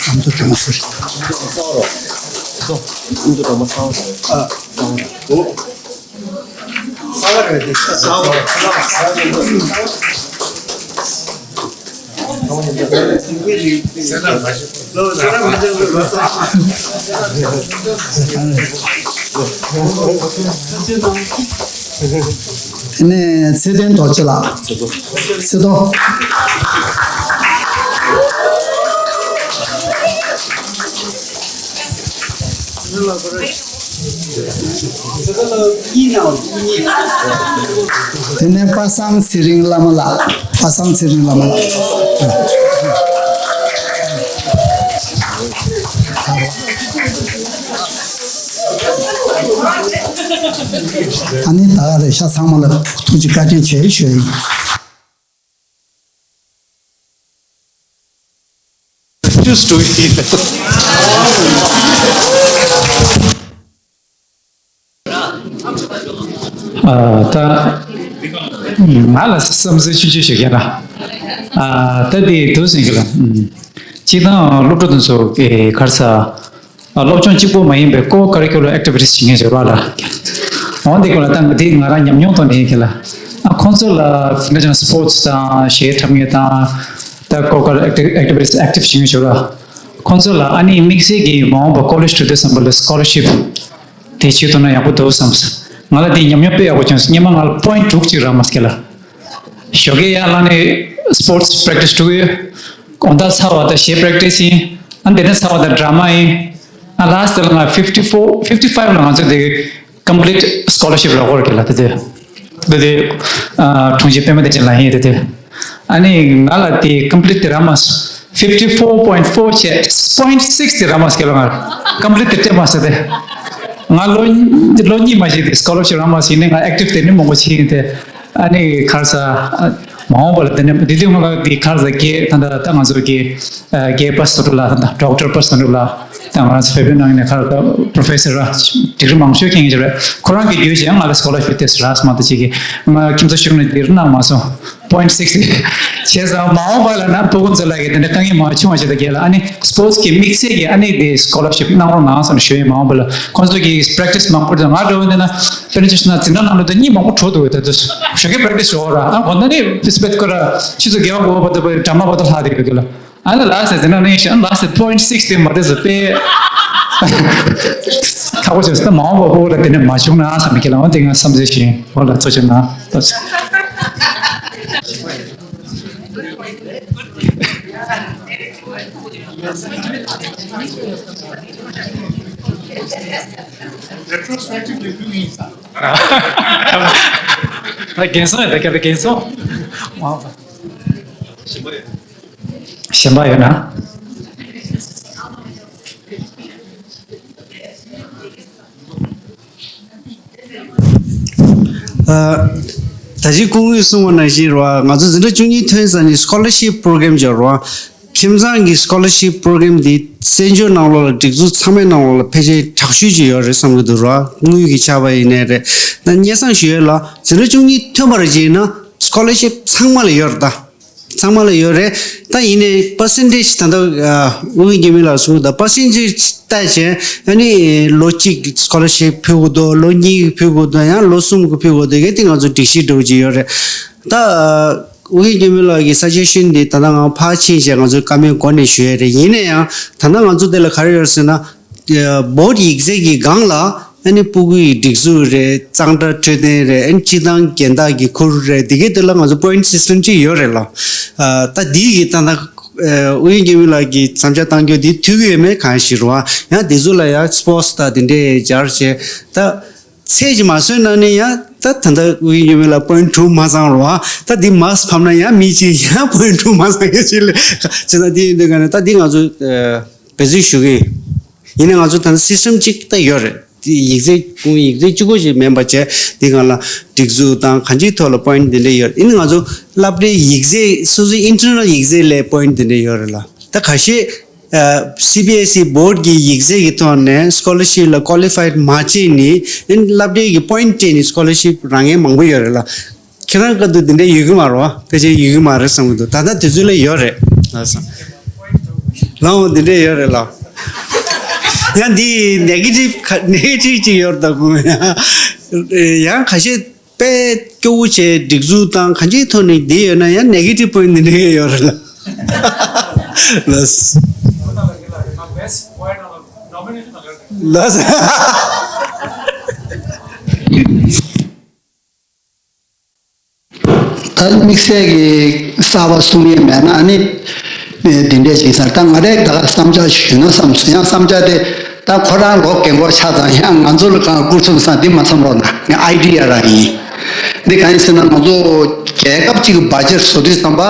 ཨ་མདོ་སྒྲོལ་མ་སུ་རེད། ཨ་མདོ་སྒྲོལ་མ་ཚང་། ཨ། དེ་ནས་ཚེ་བརྟན་རྡོ་རྗེ་ལགས། ཚེ་རྡོ། དེ་ནས་པ་སངས་ཚེ་རིང་བླ་མ་ལགས། པ་སངས་ཚེ་རིང་བླ་མ་ལགས། ཨ་ནི་ད་ག་རེད་ཤག་ཚང་མ་ལ་ཐུགས་རྗེ་བཀའ་དྲིན་ཆེ་ཞུ་ཡིན། Just do it. ཨ། ད་ང་ལ་བསམ་ཚུལ་ཆུང་ཆུང་ཞིག་ཡོད་ན། ཨ། ད་དེ་འདུག་ཟེར་གི་ལ། ཨུམ། སྤྱིར་བཏང་སློབ་ཕྲུག་དེ་ཚོ་གི་ག་རེ་ཟེར། ཨ། སློབ་སྦྱོང་གཅིག་པོ་མ་ཡིན་པའི་core curricular activities བྱེད་མཁན་ཞིག་རེད་པ་ལ། འོ་དེ་སྐོར་ལ་ད་འདི་ང་རང་ཉམས་མྱོང་ཐོག་ནས་ཡིན་གི་ལ། ཨ། ཁོང་ཚོ་ལ་ད་ལྟ་སྤོར་ཊི་དང་གཞས་འཁྲབ་མཁན་དང་། ད་core curricular activities active བྱེད་མཁན་ཞིག་རེད་པ། ཁོང་ཚོ་ལ་ཨ་ནི་དམིགས་བསལ་གྱི་མ་འོངས་པ་ཀོ་ལེཇ་འགྲོ་དུས་ཙམ་པ་ལ་scholarship དེ་བྱེད་ཐུབ་ན་ཡག་པོ་འདུག་བསམ་སོང་། ང་ལ་དེ་ཉམས་མྱོང་དཔེ་ཡག་པོ་བྱུང་སོང་། སྔོན་མ་ང་ལ་པོའིན་ཊི་དྲུག་ཅིག་རག་མ་སོང་གི་ལ། ཞོགས་ཀས་ཡར་ལངས་ནས་སྤོར་ཊི་པེ་རེག་ཊི་སི་འགྲོ་གི་ཡོད། དགོང་དག་ཚར་བ་དང་གཞས་པེ་རེག་ཊི་སི་ཡིན། ཨ། དེ་ནས་ཚར་བ་དང་ཌ་ར་མ་ཡིན། ཨ། ལ་སི་ཊི་ལ་ང་ཕིབ་ཊི་ཕོར། ཕིབ་ཊི་ཕའིབ་ལ་ང་ཚོ་དེ་ཀམ་པི་ལིཊ་སི་ཀོ་ལར་ཤིབ་རག་གི་ཡོད་གི་ལ། དེ་དུས་དེ་དུས། ཨ། དྲུང་ཆེ་པད་མ་བདེ་ཆེན་ལགས་ཡིན་དེ་དུས། ཨ་ནི་ང་ལ་དེ་ཀམ་པི་ལིཊ་དེ་རག་མ་སོང་། ཕིབ་ཊི་ཕོར་པོའིན་ཊི་ཕོར་བྱས། པོའིན་ཊི་སིག་སི་དེ་རག་མ་སོང་གི་ལ། ང་ཀམ་པི་ལིཊ་དེ་སྤྲད་མ་སོང་སྟེ། ང་ལོ་ལོ་གཉིས་མ་ཞིག་དེ་སི་ཀོ་ལར་ཤིབ་རག་མ་སོང་། ཡིན་ནའི་ང་ཨེག་ཊིབ་དེ་ནི་མང་པོ་བྱས་ཡིན་ཏེ། ཨ་ནི་ག་རེ་ཟེར། མ་འོངས་པ་ལ་དེ་ནས་དེ་དུས་ང་ལ་དེ་ག་རེ་ཟེར། རྒན་ད་ལྟ་ད་ང་ཚོ་གི་རྒན་པ་སངས་དོན་གྲུབ་ལགས། ད་ལྟ་ཌོག་ཊར་པ་སངས་དོན་གྲུབ་ལགས། ད་ང་རང་ཚོ་བོད་པའི་ནང་ནས་ག་རེ་ད་པོ་རོ་ཕེ་སར་ར་ཌིག་རི་མང་ཤོས་མཁྱེན་གྱི་རེད། ཁོ་རང་གི་བརྒྱུད་བྱས་ང་ལ་སི་ཀོ་ལར་ཤིབ་དེ་རག་སོང་མ་གཏོགས་ཅིག་གི་ང་ཁྱིམ་ཚང་གཞུང་ནས་དེ་རུ་གནང་མ་སོང་། པོའིན་ཊི་སིག་སི་ བྱས་ཙང་མ་འོངས་པ་ལ་ན་ཕྲུ་གུ་ཚོ་ལ་གི་དེ་འདྲ་དཀའ་ངལ་མང་བ་བྱུང་བ་ཞིག་ད་རྒྱལ་ལ་ཨ་ནི་སི་པོར་ཊི་གི་དམིགས་བསལ་གྱི་ཨ་ནི་དེ་སི་ཀོ་ལར་ཤིབ་གནང་རོགས་གནང་ཟེར་ནས་ཞུ་ཡས་མ་འོངས་པ་ལ་ཁོང་ཚོ་གི་པེ་རེག་ཊི་སི་མང་པོ་རེད། ང་འདྲ་བོ་འདི་ན་པེ་རེན་ཊི་ཊི་ཆེ་ན་འཛིན་གྲྭ་ནང་ལ་ད་གཉིད་མང་པོ་བྲོ་འདུག་ད་དུ་ཞོགས་ཀས་པེ་རེག་ཊི་སི་ཞོག་ར་ཨ་གོ་ན་ནི་ཕི་སི་པེ་ཏི་ཀོ་ར་ཆུ་ཚོད་བརྒྱད་པ་དགུ་པ་བར་དུ་འགྲམ་པ་བར་དུ་ལྷག་དེ་ཡོད་གི་ལ། ཨ་ན་ལ་སེ་ཟེར་ན་ནི་ཤ་ལ་སེ་པོ་ཡིན་ཊི་སིག་སི་དེ་མ་དེ་ཟེར་པས། ཁག་པོ་བྱས་ད་མ་འོངས་པ་པོ་ལ་དེ་ནས་མ་བྱུང་ན་བསམ་གི་ལ་འོ་དེ་ང་བསམ་ཚུལ་ཞིག་འོ་ལ་ཚོ་བྱུང་ན་ལྟོས། Retrospective review ཡིན་ས། ད་རྒན་སོང་ཡ་ད་སྐྱབས་རེ་རྒན་སོང་། གཞན་པ་ཡོད་ན། ཨ། ད་ཅི་སྐུ་ངོས་གསུངས་པ་ནང་བཞིན་རེད་བ། ང་ཚོ་འཛིན་གྲྭ་བཅུ་གཉིས་ཐོན་ས་ནས་སི་ཀོ་ལར་ཤིབ་པོ་རོ་གྷ་རམ་ཅིག་ཡོད་རེད་བ། ཁྱིམ་ཚང་གི་སི་ཀོ་ལར་ཤིབ་པོ་རོ་གྷ་རམ་འདི་བཙན་བྱོལ་ནང་ལོགས་ལ་སྒྲིག་འཛུགས་ཚང་མའི་ནང་ལོགས་ལ་ཕལ་ཆེར་དྲག་ཤོས་ཅིག་ཡོད་རེད་བསམ་གྱི་འདུག་ར། དངུལ་གྱི་ཆ་བ་ཡིན་ནའི་རེད། ད་སྙན་སེང་ཞུ་ཡས་ལ་འཛིན་གྲྭ་བཅུ་གཉིས་ཐོན་པ་རེད་ཅེ་ན་སི་ཀོ་ལར་ཤིབ་ཚང་མ་ལ་ཡོད་རེད་ད། ཚང་མ་ལ་ཡོད་རེད། ད་ཡིན་ནའི་པར་སེན་ཊེ་ཇི་ད་ལྟ་ཨ་ཨུ་ཡོན་རྒྱལ་མི་ལགས་གསུངས་ད་པར་སེན་ཊེ་ཇི་ལྟ་བྱས་ཨ་ནི་ལོ་གཅིག་གི་སི་ཀོ་ལར་ཤིབ་ཕུལ་དགོས་འདུག་ལོ་གཉིས་ཀྱི་ཕུལ་དགོས་འདུག་ཡང་ལོ་གསུམ་གྱི་ཕུལ་དགོས་འདུག་གལ་ཏེ་ང་ཚོ་སྒྲིག་གཞི་འདྲ་བོ་ཅིག་ཡོད་རེད་ད། ཨུ་ཡོན་རྒྱལ་མི་ལགས་ཀྱི་སཱ་ཇེ་ཤན་འདི་ད་ལྟ་ང་ཕར་ཕྱིན་བྱས་ང་ཚོའི་བཀའ་མོལ་འགོ་ནས་ཞུ་ཡས་རེད། ཡིན་ན་ཡང་ད་ལྟ་ང་ཚོ་འདི་ལ་ག་རེ་ཡོད་ཟེར་ན་བོ་ཌི་ཡིག་ཚད་ཀྱི་སྒང་ལ་ཨ་ནི་སྤུ་གུ་ཡི་སྒྲིག་འཛུགས་རེད། གཙང་སྦྲ་འཕྲོད་བསྟེན་རེད། ཨ་ནི་སྤྱི་བཏང་སྒེར་བདག་གི་ཁུར་རེད། འདི་གའི་དེ་ལ་ང་ཚོ་པོ་ཡིན་ཊི་སི་སི་ཊེམ་ཅིག་ཡོད་རེད་ལ། ད་འདི་གི་ད་ལྟ་ཨུ་ཡོན་རྒྱལ་མི་ལགས་ཀྱི་མཚམས་སྦྱར་གཏང་རྒྱུ་འདི་ཐུག་གི་ཡོད་མེད་གང་ཞིག་རེད་བ། ཡང་འདི་ཚོ་ལ་ཡང་སི་པོར་ཊི་ད་འདི་འདྲས་སྦྱར་བྱས་ད། ཚད་ཅིག་མ་བཟོས་ན་ནི་ཡང་ད་ད་ལྟ་ཨུ་ཡོན་རྒྱལ་མི་ལགས་པོ་ཡིན་ཊི་དྲུག་མ་ཚང་རོ། ད་འདི་མར་ཕབ་ན་ཡང་མི་གཅིག་ཡང་པོ་ཡིན་ཊི་དྲུག་མ་ཚང་ཡ་ཅིག་ལས་བྱས་ན་འདི་ཡིན་དུས་ག་ནས་ད་འདི་ང་ཚོ་འབད་བརྩོན་ཞུ་གི་ཡིན། ཡིན་ནའི་ང་ཚོ་ད་ལྟ་སི་སི་ཊེམ་གཅིག་ད་ཡོད་རེད། འདི་ཡིག་ཚད་ཁུངས་ཡིག་ཚད་གཅིག་པོ་ཞིག་མིན་པ་བྱས་འདི་སྒང་ལ་སྒྲིག་འཛུགས་དང་གང་ཅིའི་ཐོག་ལ་པོ་ཡིན་ཊི་འདི་འདྲས་ཡོད་རེད། ཡིན་ནའི་ང་ཚོ་སློབ་གྲྭའི་ཡིག་ཚད་སོ་སོའི་ཨིན་ཊར་ནལ་ཡིག་ཚད་ལས་པོ་ཡིན་ཊི་འདི་འདྲས་ཡོད་རེད་ལ། ད་ཁ་ཤས། སི་བི་ཨེ་སི་བོར་ཌི་གི་ཡིག་ཚད་ཀྱི་ཐོག་ནས་སི་ཀོ་ལར་ཤིབ་ལ་ཀོ་ལི་ཕའི་མ་བྱས་ནས་ཨིན་སློབ་གྲྭའི་གི་པོ་ཡིན་ཊི་སྤྲད་ནས་སི་ཀོ་ལར་ཤིབ་རག་མཁན་མང་པོ་ཡོད་རེད་ལ། ཁྱེད་རང་སྐབས་དུ་འདི་འདྲའི་ཡོད་གི་མ་རེད་བ། ཕལ་ཆེར་ཡོད་གི་མ་རེད་བསམ་གི་འདུག་ད་ལྟ་དུས་ཚོད་ལ་ཡོད་རེད་ལགས་སོ། ལའང་འདི་འདྲའི་ཡོད་རེད་ལ། ཡང་འདི་ནེ་གེ་ཊིབ་ཁ་ནེ་གེ་ཊིབ་ཅིག་ཡོད་རེད་ད་གོ། ཡང་ཁ་ཤས། དཔེ་སྐྱོ་བོ་བྱས་སྒྲིག་འཛུགས་དང་གང་ཅིའི་ཐོག་ནས་བསྡད་ཡོད་ན་ཡང་ནེ་གེ་ཊིབ་པོ་ཡིན་འདི་འདྲ་ཡོད་རེད་ལ། ལགས། ལགས། ད་དམིགས་བསལ་གྱི་གསར་པ་གསུང་ཡས་མེད་ན་ནི་འདི་འདྲས་ཞིག་ཟེར། ད་ང་རས་ད་ག་བསམ་འཆར་ཞུས་ན་བསམ་སོང་། ཡང་བསམ་འཆར་དེ། ད་ཁོ་རང་ལོ་རྒན་གོག་ཆགས་ཙང་ཡང་ང་ཚོ་ལ་གང་བསྐུར་ཐུབ་ས་འདི་མ་འཚམ་རོགས་གནང་། ངའི་ཨའི་ཌི་ཡ་རང་ཡིན། འདི་གང་ཡིན་ཟེར་ན་ང་ཚོ་རྒྱལ་ཁབ་གཅིག་གི་བ་ཇེ་ཊི་བཟོ་དུས་ཙམ་པ།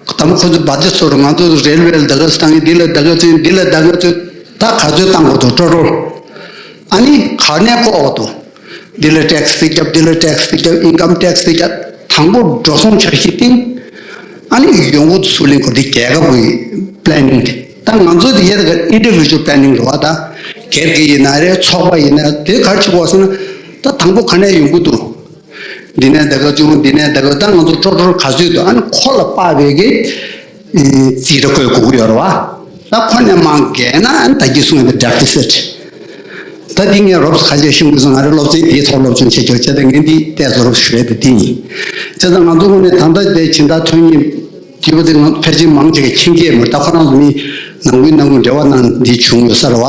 ད་མ་ཁོ་ཚོ་བ་ཇེ་ཊི་བཟོ་རུ་ང་ཚོ་རེལ་ཝེ་ལ་ད་ག་བཏང་ཡིན། འདི་ལ་ད་ག་བཏང་ཡིན། འདི་ལ་ད་ག་བཏང་། ད་ག་ཚོད་བཏང་དགོས་འདུག་ཊོ་ཊལ། ཨ་ནི་ག་ནས་བཀོག་འདུག་འདི་ལ་ཊེག་སི་རྒྱབ། འདི་ལ་ཊེག་སི་རྒྱབ། ཨིན་ཀམ་ཊེག་སི་རྒྱབ། དང་པོ་འགྲོ་སོང་འཆར་གཞི་བཏིང་། ཨ་ནི་ཡོང་སྒོ་ཚུར་ལེན་དགོས། འདི་རྒྱལ་ཁབ་ཀྱི་པི་ལེ་ནིང་དེ། ད་ང་ཚོ་དེ་ཡས་ད་ག་ཨིན་ཌི་བི་ཇུ་ཨལ་པི་ལེ་ནིང་རེད་བ། ད་སྒེར་གྱི་ཡིན་ན་རེད། ཚོགས་པ་ཡིན་ན་དེ་ག་རེ་བྱེད་དགོས་ཟེར་ན། ད་དང་པོ་ག་ནས་ཡོང་གི་འདུག་འདི་ནས་ད་ག་བྱུང་། འདི་ནས་ད་ག་ད་ང་ཚོ་ཊོ་ཊལ་ག་ཚོད་འདུག་ཨ་ནི་ཁོ་ལ་དཔག་པའི་གི་རྩིས་ཁྲ་བཀོད་དགོས་ཀྱི་ཡོད་རེད་བ། ད་ཁོ་ནས་མར་བརྒལ་ན་ཨ་ནི་ད་གིན་གསུངས་ཡོད་པའི་ཌེ་ཕི་སིཊ། ད་འདི་ངས་རོབ་ཙམ་ཁ་ཤས་ཤེས་དགོས་སོང་། ང་རང་སློབ་ཚན་འདིའི་ཐོག་སློབ་སྦྱོང་བྱེད་རྒྱུ་བྱས་ཏེ་ངས་འདི་ཏོག་ཙམ་རོབ་ཞུ་ཡས་དེ་འདི་ཡིན། བྱས་ཙང་ང་ཚོ་ངོས་ནས་ད་ལྟ་དེ་ཕྱི་ཟླ་ཐོན་ཉིན་དེ་བ་དེ་ང་ཕལ་ཆེར་མང་ཆེ་གིས་མཁྱེན་གྱི་མེད། ད་ཁོ་རང་ཚོ་མི་ནང་ཁུལ་ནང་ཁུལ་འབྲེལ་བ་གནང་འདི་བྱུང་ཡོད་ས་རེད་བ།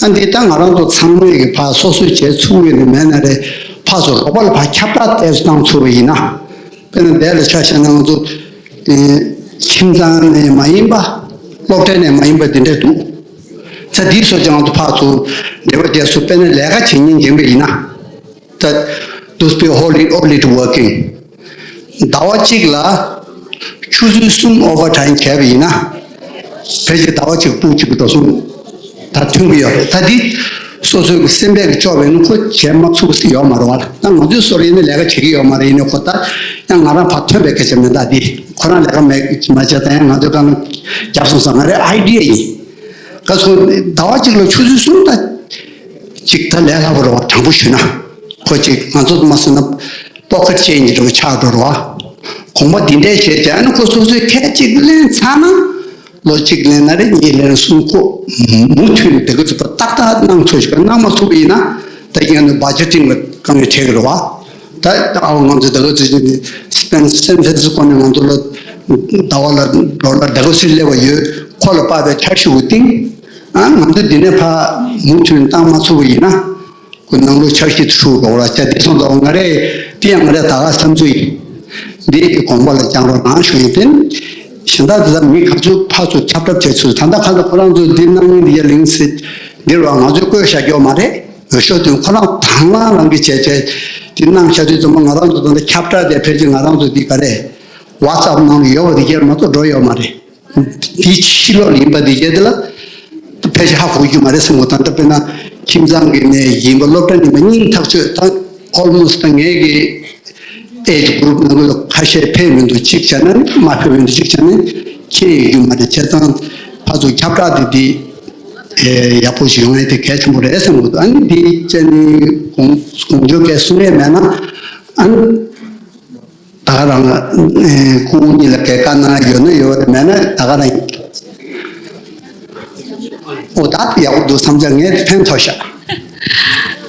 ཨ་འདི་ད་ང་རང་ཚོ་ཚང་མས་ཀྱི་ཕར་སོ་སོས་བྱས་ཚུགས་ཡོད་ནི་མེད་ན་རེད། ཕར་ཚུར་རོགས་པ་ལ་ཕར་ཁྱབ་བསྒྲགས་ཏོག་ཙམ་བཏང་ཚུགས་པ་ཡིན་ན། དཔེར་ན་འདི་ལ་ཆ་བཞག་ན་ང་ཚོ་ཁྱིམ་ཚང་ནས་མ་ཡིན་པ། སློབ་གྲྭ་ནས་མ་ཡིན་པ་འདི་འདྲ་འདུག་ཚ་འདི་སོ་ཅང་དུ་ཕར་ཚུར་འབྲེལ་བ་བྱས་སོ། དཔེར་ན་ལས་ཀ་བྱེད་ཉིན་རྒན་པ་ཡིན་ན། ད་those people who are already working. ཟླ་བ་གཅིག་ལ་ཆུ་ཚོད་གསུམ་ཨོ་ཝར་ཊའིམ་བྱས་པ་ཡིན་ན། ཕལ་ཆེར་ཟླ་བ་གཅིག་སྤུ་གཅིག་གི་འགྲོ་སོང་ད་ཐོན་གྱི་ཡོད་རེད། ད་འདི་སོ་སོའི་གི་སེམས་པའི་གི་ལྕོགས་པས་ནི་ཁོ་བྱས་མ་ཚུགས་པ་ཞིག་ཡོད་མ་རེད་བ། ད་ང་ཚོའི་སོ་རེ་ནི་ལས་ཀ་བྱེད་ཀྱི་ཡོད་མ་རེད། ཡིན་ནའི་ཁོ་ད་ཡང་ང་རང་ཕར་ཐོན་པའི་སྐད་ཆ་མིན། ད་འདི་ཁོ་རང་ལས་ཀ་མེད་མ་བྱས་ད་ཡང་ང་ཚོའི་གང་རྒྱབ་སོང་ས་ང་རའི་ཨའི་ཌི་ཡ་ཡིན། ག་སོང་ཟླ་བ་གཅིག་ལ་ཆུ་ཚོད་གསུམ་ད་གཅིག་ད་ལས་སླ་པོ་རེད་བ། དྲང་པོ་ཞུས་ན་ཁོ་གཅིག་ང་ཚོ་མ་སོང་ན་པོ་ཀེཊ་ཅེན་ཇི་འདྲ་བོ་ཆགས་འགྲོ་རེད་བ། དགོངས་པ་འདི་འདྲས་བྱས་ཏེ། ཨ་ནི་ཁོ་སོ་སོའི་ཁས་གཅིག་ལེན་ཚར་ན། ལོ་གཅིག་ལེན་ན་རེད། གཉིས་ལེན་ན་གསུམ། ཁོ་མུ་མཐུད་ནས་དེ་ག་ཚོད་པ་ཏག་ཏག་གནང་ཐུབ་ཤིག་གནང་མ་ཐུབ་པ་ཡིན་ན། ད་ཡིན་ན་བ་ཇེ་ཊིང་ལ་དཀའ་ངལ་འཕྲད་ཀྱི་རེད་བ། ད་ཨ་བ་ང་ཚོ་དེ་ག་ཚོད་ཅིག་ནི་སི་པན་སན་ཧྥ་རན་སི་སྐོ་ནས་ང་ཚོ་ལ་ཟླ་བ་ལ་ཌོ་ལར་དེ་ག་ཚོད་སླེབས་པ་ཡོད། ཁོ་ལ་དཔག་པའི་འཆར་གཞི་འུ་ཏིང་། ཨ་ང་ཚོ་འདི་ནས་ཕར་མུ་མཐུད་ནས་བཏང་མ་ཐུབ་པ་ཡིན་ན། ཁོ་ནང་ལོགས་འཆར་གཞི་དེ་ཧྲུག་འགྲོ་བ་ལ་བྱ་དེ་སོང་ཙང་། ང་རེ་དེ་ཡང་ང་རེ་ད་ག་བསམ་ཚུལ་ཡིན། འདི་དགོངས་པ་ལ་བཅངས་རོགས་གནང་ཞུ་ཡིན། དེ་གཞན་དག་དེ་ཚོ་མི་ག་ཚོད་ཕར་ཚུར་ཁྱབ་བསྒྲགས་བྱས་ཚུལ། ད་ལྟ་ཁ་ལ་ཁོ་རང་ཚོས་འདི་གནང་མིན་འདི་ཡ་ལིང་སི་འདིར་བ་ང་ཚོས་བཀོད་བཞག་རྒྱུ་མ་རེད། འོས་ཤོག་དེ་ཁོ་རང་དང་བླངས་རང་གིས་བྱས་བྱས་དེ་གནང་བཞག་དུས་ཙམ་པ། ང་རང་ཚོ་ད་ལྟ་ཁྱབ་བསྒྲགས་དེ་ཕལ་ཆེར་ང་རང་ཚོ་འདི་ག་རེ་ཝ་ཙབ་ནང་ལ་ཡོད་པ་དེ་གྱེར་མ་གཏོགས་འགྲོ་ཡོད་མ་རེད། དེའི་ཕྱི་ལོགས་ལ་ཡིན་པ་དེ་བྱས་དེ་ལ་ཕལ་ཆེར་ཧ་གོ་རྒྱུ་མ་རེད་བསམ་གོ། ད་ལྟ་དཔེར་ན་ཁྱིམ་ཚང་གི་ནས་ཡིན་པ། སློབ་གྲྭ་ནས་མ་སྙིང་ཐག་ཆོད། ད་ཨོལ་མོ་སི་ཊི་ད་ངའི་གི་ཨེ་ཇི་གུ་རུབ་ནང་ལ་ཁ་ཤས་ཕེབས་མི་འདུག་གཅིག་བྱས་ན་ནི། མ་ཕེབས་མི་འདུག་གཅིག་བྱས་ན་ནི་མཁྱེན་ཡོད་རྒྱུ་མ་རེད། བྱས་ཙང་ཕར་ཚུར་ཁྱབ་བསྒྲགས་དེ་དེ་ཨེ་ཡག་པོ་ཞིག་ཡོང་ཡ་དེ་གལ་ཆེན་པོ་རེད་བསམ་གོ་འདུག་ཨ་ནི་དེ་བྱས་ནི་དགོངས་དགོངས་འཇོག་གས་གསུང་ཡས་མེད་ན། ཨ་ནི། ད་ག་རང་ལ་ཨེ་སྐུ་ངོ་གཉིས་ལ་གལ་བཀའ་གནང་ཡོད་ན་ཡོད། མེད་ན་ད་ག་རང་ཡིན། ཨོ་ད་ཡག་པོ་འདུག་བསམ་ཚར། ངས་ཕན་ཐོགས་ཤག་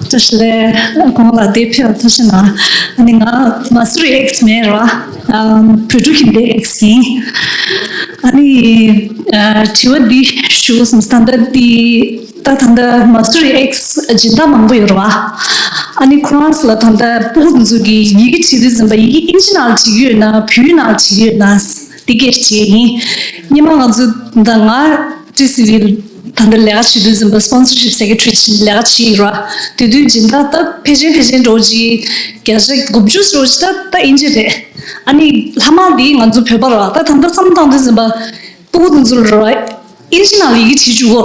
བཀྲ་ཤིས་བདེ་ལེགས། གོང་ལ་དེ་ཕེབས་ཐུགས་རྗེ་གནང་། ཨ་ནི་ང་མ་སུ་རི་ཨེག་སི་མེན་རེད་བ། བོད་ཕྲུག་ཁྱིམ་སྡེ་ཨེག་སི་ཡིན། ཨ་ནི་ཨ་དྲི་བ་འདི་ཞུ་བསམ། ད་ལྟ་འདི་ད་ད་ལྟ་མ་སུ་རི་ཨེག་སི་སྦྱིན་བདག་མང་པོ་ཡོད་རེད་བ། ཨ་ནི་ཁོ་རང་ཚོ་ལ་ད་ལྟ་སྤུ་གུ་དེ་ཚོ་གིས་ཡི་གེ་བྲིས་དུས་ཙམ་པ་ཡི་གེ་ཨིན་ཇི་ནང་ལ་བྲིས་ཀྱི་ཡོད་ན་བོད་ཡིག་ནང་ལ་བྲིས་ཀྱི་ཡོད་ན། འདི་སྐད་ཅིག་ཡིན། སྔོན་མ་ང་ཚོ་ད་ང་ཊི་སི་ཝི་ལ་ད་ལྟ་ལས་ཀ་བྱེད་དུས་ཙམ་པ་སི་པོན་སར་ཤིབ་སེ་ཀེ་ཊི་རི་བྱས་ནས་ལས་ཀ་བྱེད་ཀྱི་ཡོད་རེད་བ། དེ་དུས་སྦྱིན་བདག་ད་ཕལ་ཆེར་ཕལ་ཆེར་འགྲོ་ཅིག་བརྒྱ་ཆ་དགུ་བཅུ་འགྲོ་ཅིག་ད་ད་ཨིན་ཇི་རེད། ཨ་ནི་ལྷག་མ་འདི་ང་ཚོ་བོད་པ་རེད་བ། ད་ད་ལྟ་བསམ་བློ་བཏང་དུས་ཙམ་པ། སྤུ་གུ་དེ་ཚོ་ལ་ར་ཨིན་ཇི་ནང་ལ་ཡི་གེ་བྲིས་བཅུག་གོ།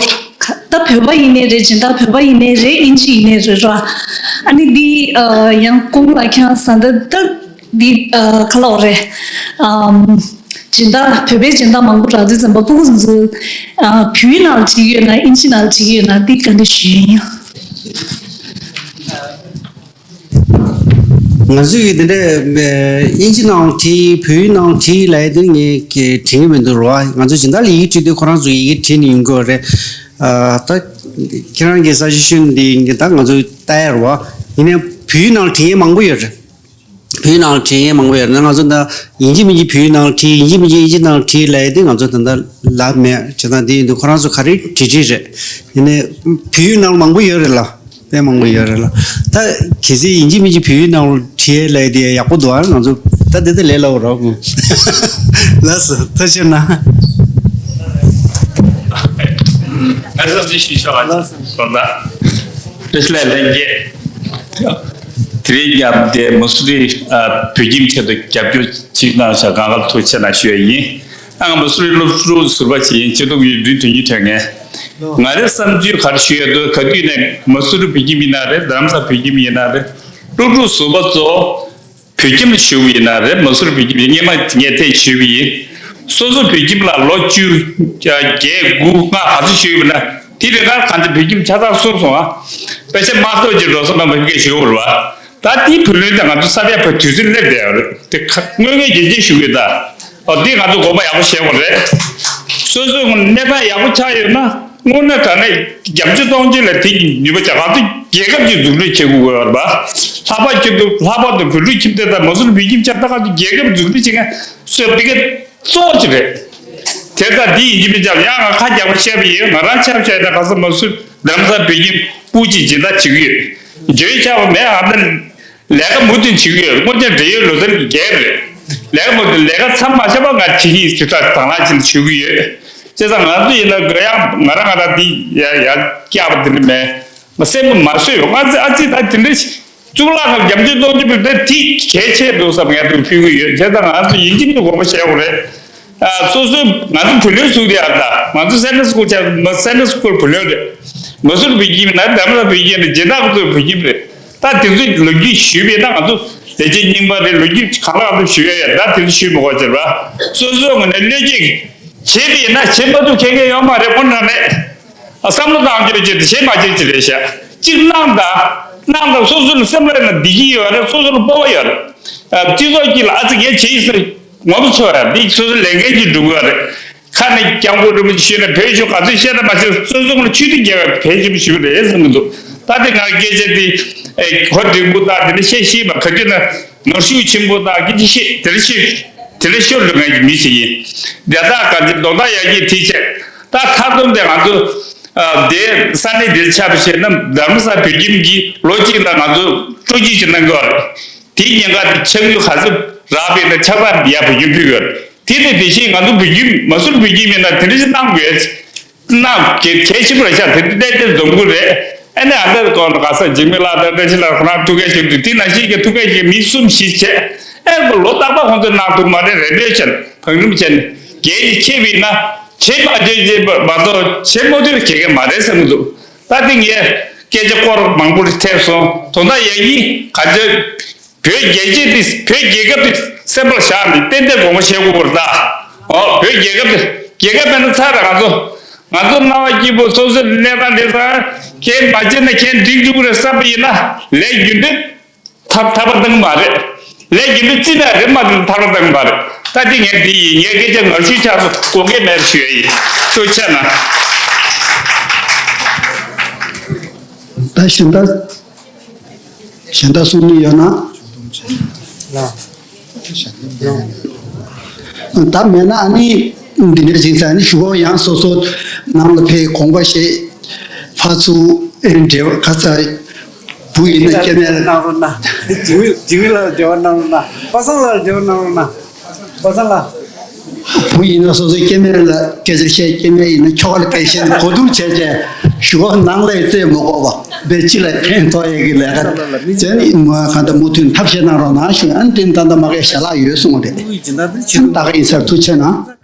ད་བོད་པ་ཡིན་ནའི་རེད། སྦྱིན་བདག་བོད་པ་ཡིན་ནའི་རེད། ཨིན་ཇི་ཡིན་ནའི་རེད་ར། ཨ་ནི་འདི་ཨ་ཡང་སྐུ་ངོ་ལགས་ཁྱེད་རང་ཟ་འདི་ད་འདི་ཨ་ག་ལབ་དགོས་རེད། ཨམ་སྦྱིན་བདག་བོད་པའི་སྦྱིན་བདག་མང་པོ་རག་དུས་ཙམ་པ་སྤུ་གུ་དེ་ཚོ་ཨ་བོད་ཡིག་ནང་ལ་བྲིས་ཡོད་ན་ཨིན་ཇི་ནང་ལ་བྲིས་ཡོད་ན་འདི་བཀའ་འདྲི་ཞུ་ཡིན། ང་ཚོས་ཀྱི་དེ་འདྲའི་ཨིན་ཇི་ནང་བྲིས་བོད་ཡིག་ནང་བྲིས་ལབ་ཡ་དེ་ངས་ཀྱི་དྲན་གྱི་མི་འདུག་རོ། ང་ཚོ་སྦྱིན་བདག་ལ་ཡི་གེ་བྲིས་དུས་ཁོ་རང་ཚོ་ཡི་གེ་བྲིས་ནས་ཡོང་གི་ཡོད་རེད། ཨ་ད་ཁྱེད་རང་གི་ས་ཞིག་ཤོད་འདི་ད་ང་ཚོས་ལྟ་ཡ་རོ། ཡིན་ནའི་བོད་ཡིག་ནང་བྲིས་ཡ་མང་པོ་ཡོད་རེད། བོད་ཡིག་ནང་བྲིས་ཡ་མང་པོ་ཡོད་རེད། ང་ཚོ་ད་ཡིན་གཅིག་མིན་གཅིག་བོད་ཡིག་ནང་བྲིས། ཡིན་གཅིག་མིན་གཅིག་ཨིན་ཇི་ནང་བྲིས་ལབ་ཡ་དེ་ང་ཚོ་ད་ལྟ་ལབ་མེད། བྱས་ཙང་དེ་ཡིན་དུས་ཁོ་རང་ཚོ་ག་རེ་བྲིས་བྲིས་རེད། ཡིན་ནའི་བོད་ཡིག་ནང་མང་པོ་ཡོད་རེད་ལ། དཔེ་མང་པོ་ཡོད་རེད་ལ། ད་གལ་སྲིད་ཡིན་གཅིག་མིན་གཅིག་བོད་ཡིག་ནང་བྲིས་ལབ་དེ་ཡག་པོ་འདུག་ཨ་ང་ཚོ་ད་དེ་ད་ལས་སླ་བོ་རོགས། ལགས་སོ། ཐུགས་རྗེ་གནང་། ལགས་སོ། ཞུ་ཆོག་ཨ། ལགས་སོ། དགོངས་དག་བཀྲ་ཤིས་བདེ་ལེགས། ལྷན་རྒྱས། དེ་རིང་རྒྱབ་དེ་མ་སུ་རི་ཨ་བོད་ཁྱིམ་ཆེད་དུ་རྒྱབ་སྐྱོར་ཅིག་གནང་བྱ་གང་ག་ཐུགས་རྗེ་གནང་ཞུ་ཡ་ཡིན། ཨ་ང་མ་སུ་རི་སློབ་ཕྲུག་ཟུར་པ་ཅིག་ཡིན། སྤྱི་འཐུས་ཀྱི་འདུས་དོན་གཉིས་ཐོན་ངེས། ང་རའི་བསམ་ཚུལ་ག་རེ་ཞུ་ཡ་འདུག་ག་དུས་ནས་མ་སུ་རི་བོད་ཁྱིམ་ཡིན་ན་རེད། རྡ་རམ་ས་བོད་ཁྱིམ་ཡིན་ན་རེད། སློབ་ཕྲུག་ཟུར་པ་ཚོ་བོད་ཁྱིམ་ལ་ཞུགས་པ་ཡིན་ན་རེད། མ་སུ་རི་བོད་ཁྱིམ་ཡིན། སྔོན་མ་ངས་དེ་ཞུས་པ་ཡིན། སོ་སོ་བོད་ཁྱིམ་ལ་ལོ་བཅུ་བརྒྱད་དགུ་ལྔ་ག་ཚོད་ཞུས་པ་ན་དེ་རེ་གར་གང་ཚེ་བོད་ཁྱིམ་ཆ་ཚང་གསུངས་སོང་ཨ། དཔེ་ཆ་མ་གཏོགས་ཀྱི་འགྲོ་ས་མ་མི་སྐད་ཞུ་བར་བ། ད་དེའི་བུ་ལོན་དེ་ང་ཚོ་ས་ཡ་བར་དུས་ཚོད་སླེབས་བསྡད་ཡོད་རེད། དེ་ཁ་དངོས་གནས་རྒྱལ་གཅེས་ཞུ་གི་ད། ཨོ་འདི་ང་ཚོ་དགོངས་པ་ཡག་པོ་བཞེས་དགོས་རེད། སོ་སོའི་ངོས་ནས་གནས་སྟངས་ཡག་པོ་ཆགས་ཡོད་ན་དངོས་གནས་དྲང་གནས་རྒྱབ་སྐྱོར་གཏོང་ཆེད་ལ་དེ་ནུས་པ་ཆགས། ང་ཚོ་རྒྱལ་ཁབ་ཅིག་འཛུགས་སྐྲུན་བྱེད་དགོས་ཡོད་རེད་པ། ལྷག་པར་ཁྱེད་ཚོ་ལྷག་པར་དུ་བོད་ཕྲུག་ཁྱིམ་སྡེ་དང་མ་སུ་རི་བོད་ཁྱིམ་ཆ་ད་ག་ཚོད་རྒྱལ་ཁབ་འཛུགས་སྐྲུན་བྱེད་མཁན་སོ་སོ་དེ་ག་གཙོ་བོ་ཅིག་རེད། དེ་ལྟར་འདི་ཡིན་གྱི་མི་འཇམ། ཡང་ང་ཁ་རྒྱག་པ་བཤད་པ་ཡིན། ང་རང་ཆབ་ཆ་ཡིན་ན་ག་ས་མ་སུ་རྡ་རམ་ས་བོད་ཁྱིམ་སྤུ་གཅིག་སྦྱིན་བདག་བྱེད་ཀྱི་ཡོད། འཇོན་ཆགས་པ་མེད། ཨ་ད་ལས་ཀ་མུ་མཐུད་བྱེད་ཀྱི་ཡོད། སྔོན་ཆད་འབྲེལ་ཡོད་ལོ་ཙཱ་རི་གི་རྒྱལ་རེད། ལས་ཀ་མུ་མཐུད་ལས་ཀ་མཚམས་མ་བཞག་པ་ང་བྱེད་ཀྱི་ཡིན་ཟེར་ད་དང་བླངས་བྱེད་ཞུ་གི་ཡོད། བྱས་ཙང་ང་ཚོ་ཡིན་ན་དགོས་ཡག་ང་རང་ང་རང་འདི་ཡ་ཡ་སྐྱག་པ་འདི་འདྲ་མེད། ང་སེམས་པ་མ་བཟོད་ཡོད། ང་ཚོ་ཨ་ཙི་ད་དེ་འདྲ་གཙུག་ལག་ཁང་རྒྱབ་སྐྱོར་གཏོང་རྒྱུ་བོད་དེ་གལ་ཆེ་འདུག་བསམ་ངས་འདུག་ཕུལ་གི་ཡོད། བྱས་ཙང་ང་ཚོ་ཡིན་གཅིག་མིན་གཅིག་དགོངས་པ་བཞེས་དགོས་རེད། ཨ་སོ་སོའི་ང་ཚོ་བུ་ལོན་ཟུག་དེ་ཨ་ད་ང་ཚོ་སེ་ནི་སི་ཀུལ་ཆ་མ་སེ་ནི་སི་ཀུལ་བུ་ལོན་རེད། མ་སུ་རི་བོད་ཁྱིམ་ན་རྡ་རམ་ས་བོད་ཁྱིམ་རེད། སྦྱིན་བདག་ཚོའི་བོད་ཁྱིམ་རེད། ད་དེ་ཚོའི་ལོ་རྒྱུས་ཞུས་པས་ན་ང་ཚོ་ལས་བྱེད་རྙིང་པ་རེད། ལོ་རྒྱུས་གང་ལ་གང་འཚམ་ཞུ་ཡ་ཡ། ད་དེ་ཚོ་ཞུས་མི་དགོས་ཟེར་བ། སོ་སོའི་ངོས་ནས་བློས་འགེལ་བྱེད་པས་ན་བྱེད་མ་ཐུབ་མཁན་མཁན་ཡོད་མ་རེད། ཁོ་ན་མེད། ཨ་བསམ་བློ་བཏང་རྒྱུ་བྱེད་དེ་བྱེད་མ་བྱེད་ཅི་རེད་ཤག་གཅིག་གནང་དང་གནང་དང་སོ་སོ་ལ་སེམས་ལ་ན་བདེ་སྐྱིད་ཡོད་རེད། སོ་སོ་ལ་སྤོབས་པ་ཡོད་རེད། ཨ་སྤྱི་ཚོགས་དཀྱིལ་ལ་ཨ་ཙི་ངས་བྱེད་ཡིན་ཟེར། ངོམ་ཆོག་ཡ་འདི་སོ་སོ་ལས་འགན་གྱི་འགྲུབ་ཡ་རེད། ཁ་ནས་སྐྱབས་མགོན་རིན་པོ་ཆེ་ཞུས་ན་བོད་ཆོས་ག་ཚོད་བཤད་ན་མ་བཤད་སོ་སོ་ངོ་ཆོས་དེ་རྒྱལ་བའི་ཕན་ཆེན་པོ་ཞུ་གི་རེད་བསམ་གི་འདུག་ད་དེ་ང་སྐད་ཆ་དེ་ཨེ་གོ་འགྲིག་པོ་ད་དེ་ནས་བཤད་ཤེས་པ་ག་དུས་ན་ནོར་ཤུགས་ཆེན་པོ་ད་གི་ཅི་ཤེས་དེ་ལ་ཤེས་དེ་ལ་ཤོར་འགྲོ་མཁན་གྱི་མི་ཞིག་ཡིན། དེ་དག་ག་ཚོད་དོན་དག་ཡག་གི་ཐིག་ཆད་ད་མཐའ་སྡོམ་དེ་ང་ཚོ་ཨ་དེ་ས་གནས་དེར་ཆགས་པ་བྱས་ན་རྡ་རམ་ས་བོད་ཁྱིམ་གྱི་ལོ་གཅིག་ལ་ང་ཚོ་སྤྲོ་སྐྱིད་ཅིག་གནང་གི་ཡོད་རེད། དེའི་ཉེན་ཁ་དེ་ཆགས་ཡུལ་ག་ཚོད་རག་པས་ན་ཆགས་པ་འདི་ཡ་བོད་ཁྱིམ་ཕུལ་གི་ཡོད་རེད། དེ་ནས་དེ་བཞིན་ང་ཚོ་བོད་ཁྱིམ་མ་སུར་བོད་ཁྱིམ་ཡིན་ན་དེ་འདྲ་ཞིག་གནང་དགོས། གནང་གལ་གལ་ཆེན་པོ་རེད་ཤག་དེ་ཏན་ཏན་འཛོམས་དགོས་རེད། ཨ་ནི་ཨ་འདྲ་གོང་ལ་ག་ས་འཇིགས་མེད་ལགས་དང་བཀྲ་ཤིས་ལགས་ཁོ་རང་ཐུག་འཕྲད་བྱེད་དུས་དེ་ནང་བཞིན་གྱི་ཐུག་འཕྲད་བྱེད་མི་གསུམ་བཞི་བྱས་ཨེ་ལོ་རྟག་པར་ཁོང་ཚོས་གནང་ཐུབ་མ་རེད། རེ་འདོད་བྱས་བང་རིམ་བྱས་ནས་གལ་ཆེ་བས་ན་བྱེད་མ་བྱེད་བྱེད་པ་མ་གཏོགས་བྱེད་མ་ཐུབ་ལ་གལ་གལ་མ་རེད་བསམ་གྱི་འདུག་ད་དེ་ངས་སྐད་ཆ་སྐོར་མང་པོ་ཞིག་ཐེབས་སོང་། དོན་དག་ཡག་ཡིན་ག་ཚོད། བོད་རྒྱལ་གཅེས་དེ་བོད་རྒྱལ་ཁབ་དེ་སེམས་པར་བཞག་ནས་ཏན་ཏན་དགོངས་པ་བཞེས་དགོས་པར་གདའ། ཨོ་བོད་རྒྱལ་ཁབ་དེ་རྒྱལ་ཁབ་མེད་ན་ཚར་རེད། ང་ཚོ་ང་ཚོ་སྣང་བ་སྐྱིད་པོ་སོ་སོའི་གནས་སྟངས་དེ་ཚང་ཁྱེད་མ་བྱེད་ན་ཁྱེད་འགྲིག་འགྲོ་གི་རེད་བསམ་པ་ཡིན་ན་ལས་རྒྱུ་འབྲས་ཐབས་ཐབས་པ་བཏང་མ་རེད། ལས་རྒྱུ་འབྲས་རྩིས་ན་རེད་མ་རེད་ཐབས་པ་བཏང་མ་རེད། ད་དེ་ངས་འདི་ཡིན། ངས་སྐད་ཆ་ངར་ཤུགས་ཆགས་སོ་དགོངས་འགལ་མེད་ཞུ་ཡ་ཡིན། ཐུགས་རྗེ་གནང་། ད་གཞན་དག་གཞན་དག་གསུང་མི་ཡོད་ན། ད་མེད་ན་ཨ་ནི་འདི་འདྲ་ཅིག་ཟེར་ནི་ཞུ་གོ་ཡང་སོ་སོ་ནང་ལ་ཕེབས་དགོངས་པ་བཞེས་ཕར་ཚུར་ཨེ་འབྲེལ་བ་ག་ཚ་བུ་ཡིན་ན་སྐྱེ་དམན་ལ་གནང་རོགས་གནང་། འཇིགས་མེད་འཇིགས་མེད་ལ་འབྲེལ་བ་གནང་རོགས་གནང་། པ་སངས་ལ་འབྲེལ་བ་གནང་རོགས་གནང་། པ་སངས་ལ། བུ་ཡིན་ན་སོ་སོའི་སྐྱེ་དམན་ལ་སྐད་ཆ་བཤད། སྐྱེ་དམན་ཡིན་ན་ཁྱོ་ག་ལ་སྐད་བཤད་ན་གོ་བསྡུར་བྱས་བྱས་ཞུ་བ་ནང་ལ་རྩེད་མོ་གོ་བ་བེད་སྤྱི་ལ་ཕན་ཐོགས་ཡས་ཀྱི་ལས་ཀ་བྱས་ནི་མོ་གང་ལྟར་མུ་མཐུད་ཐབས་ཤེས་གནང་རོགས་གནང་ཞུ། ཨ་ནི་དེ་ད་ལྟ་མ་གའི་ཞལ་ལག་ཡོད་གསུངས་པ་རེད། ད་ག་ཡིན་ཟེར་ཐུགས་ཆེ་གནང་།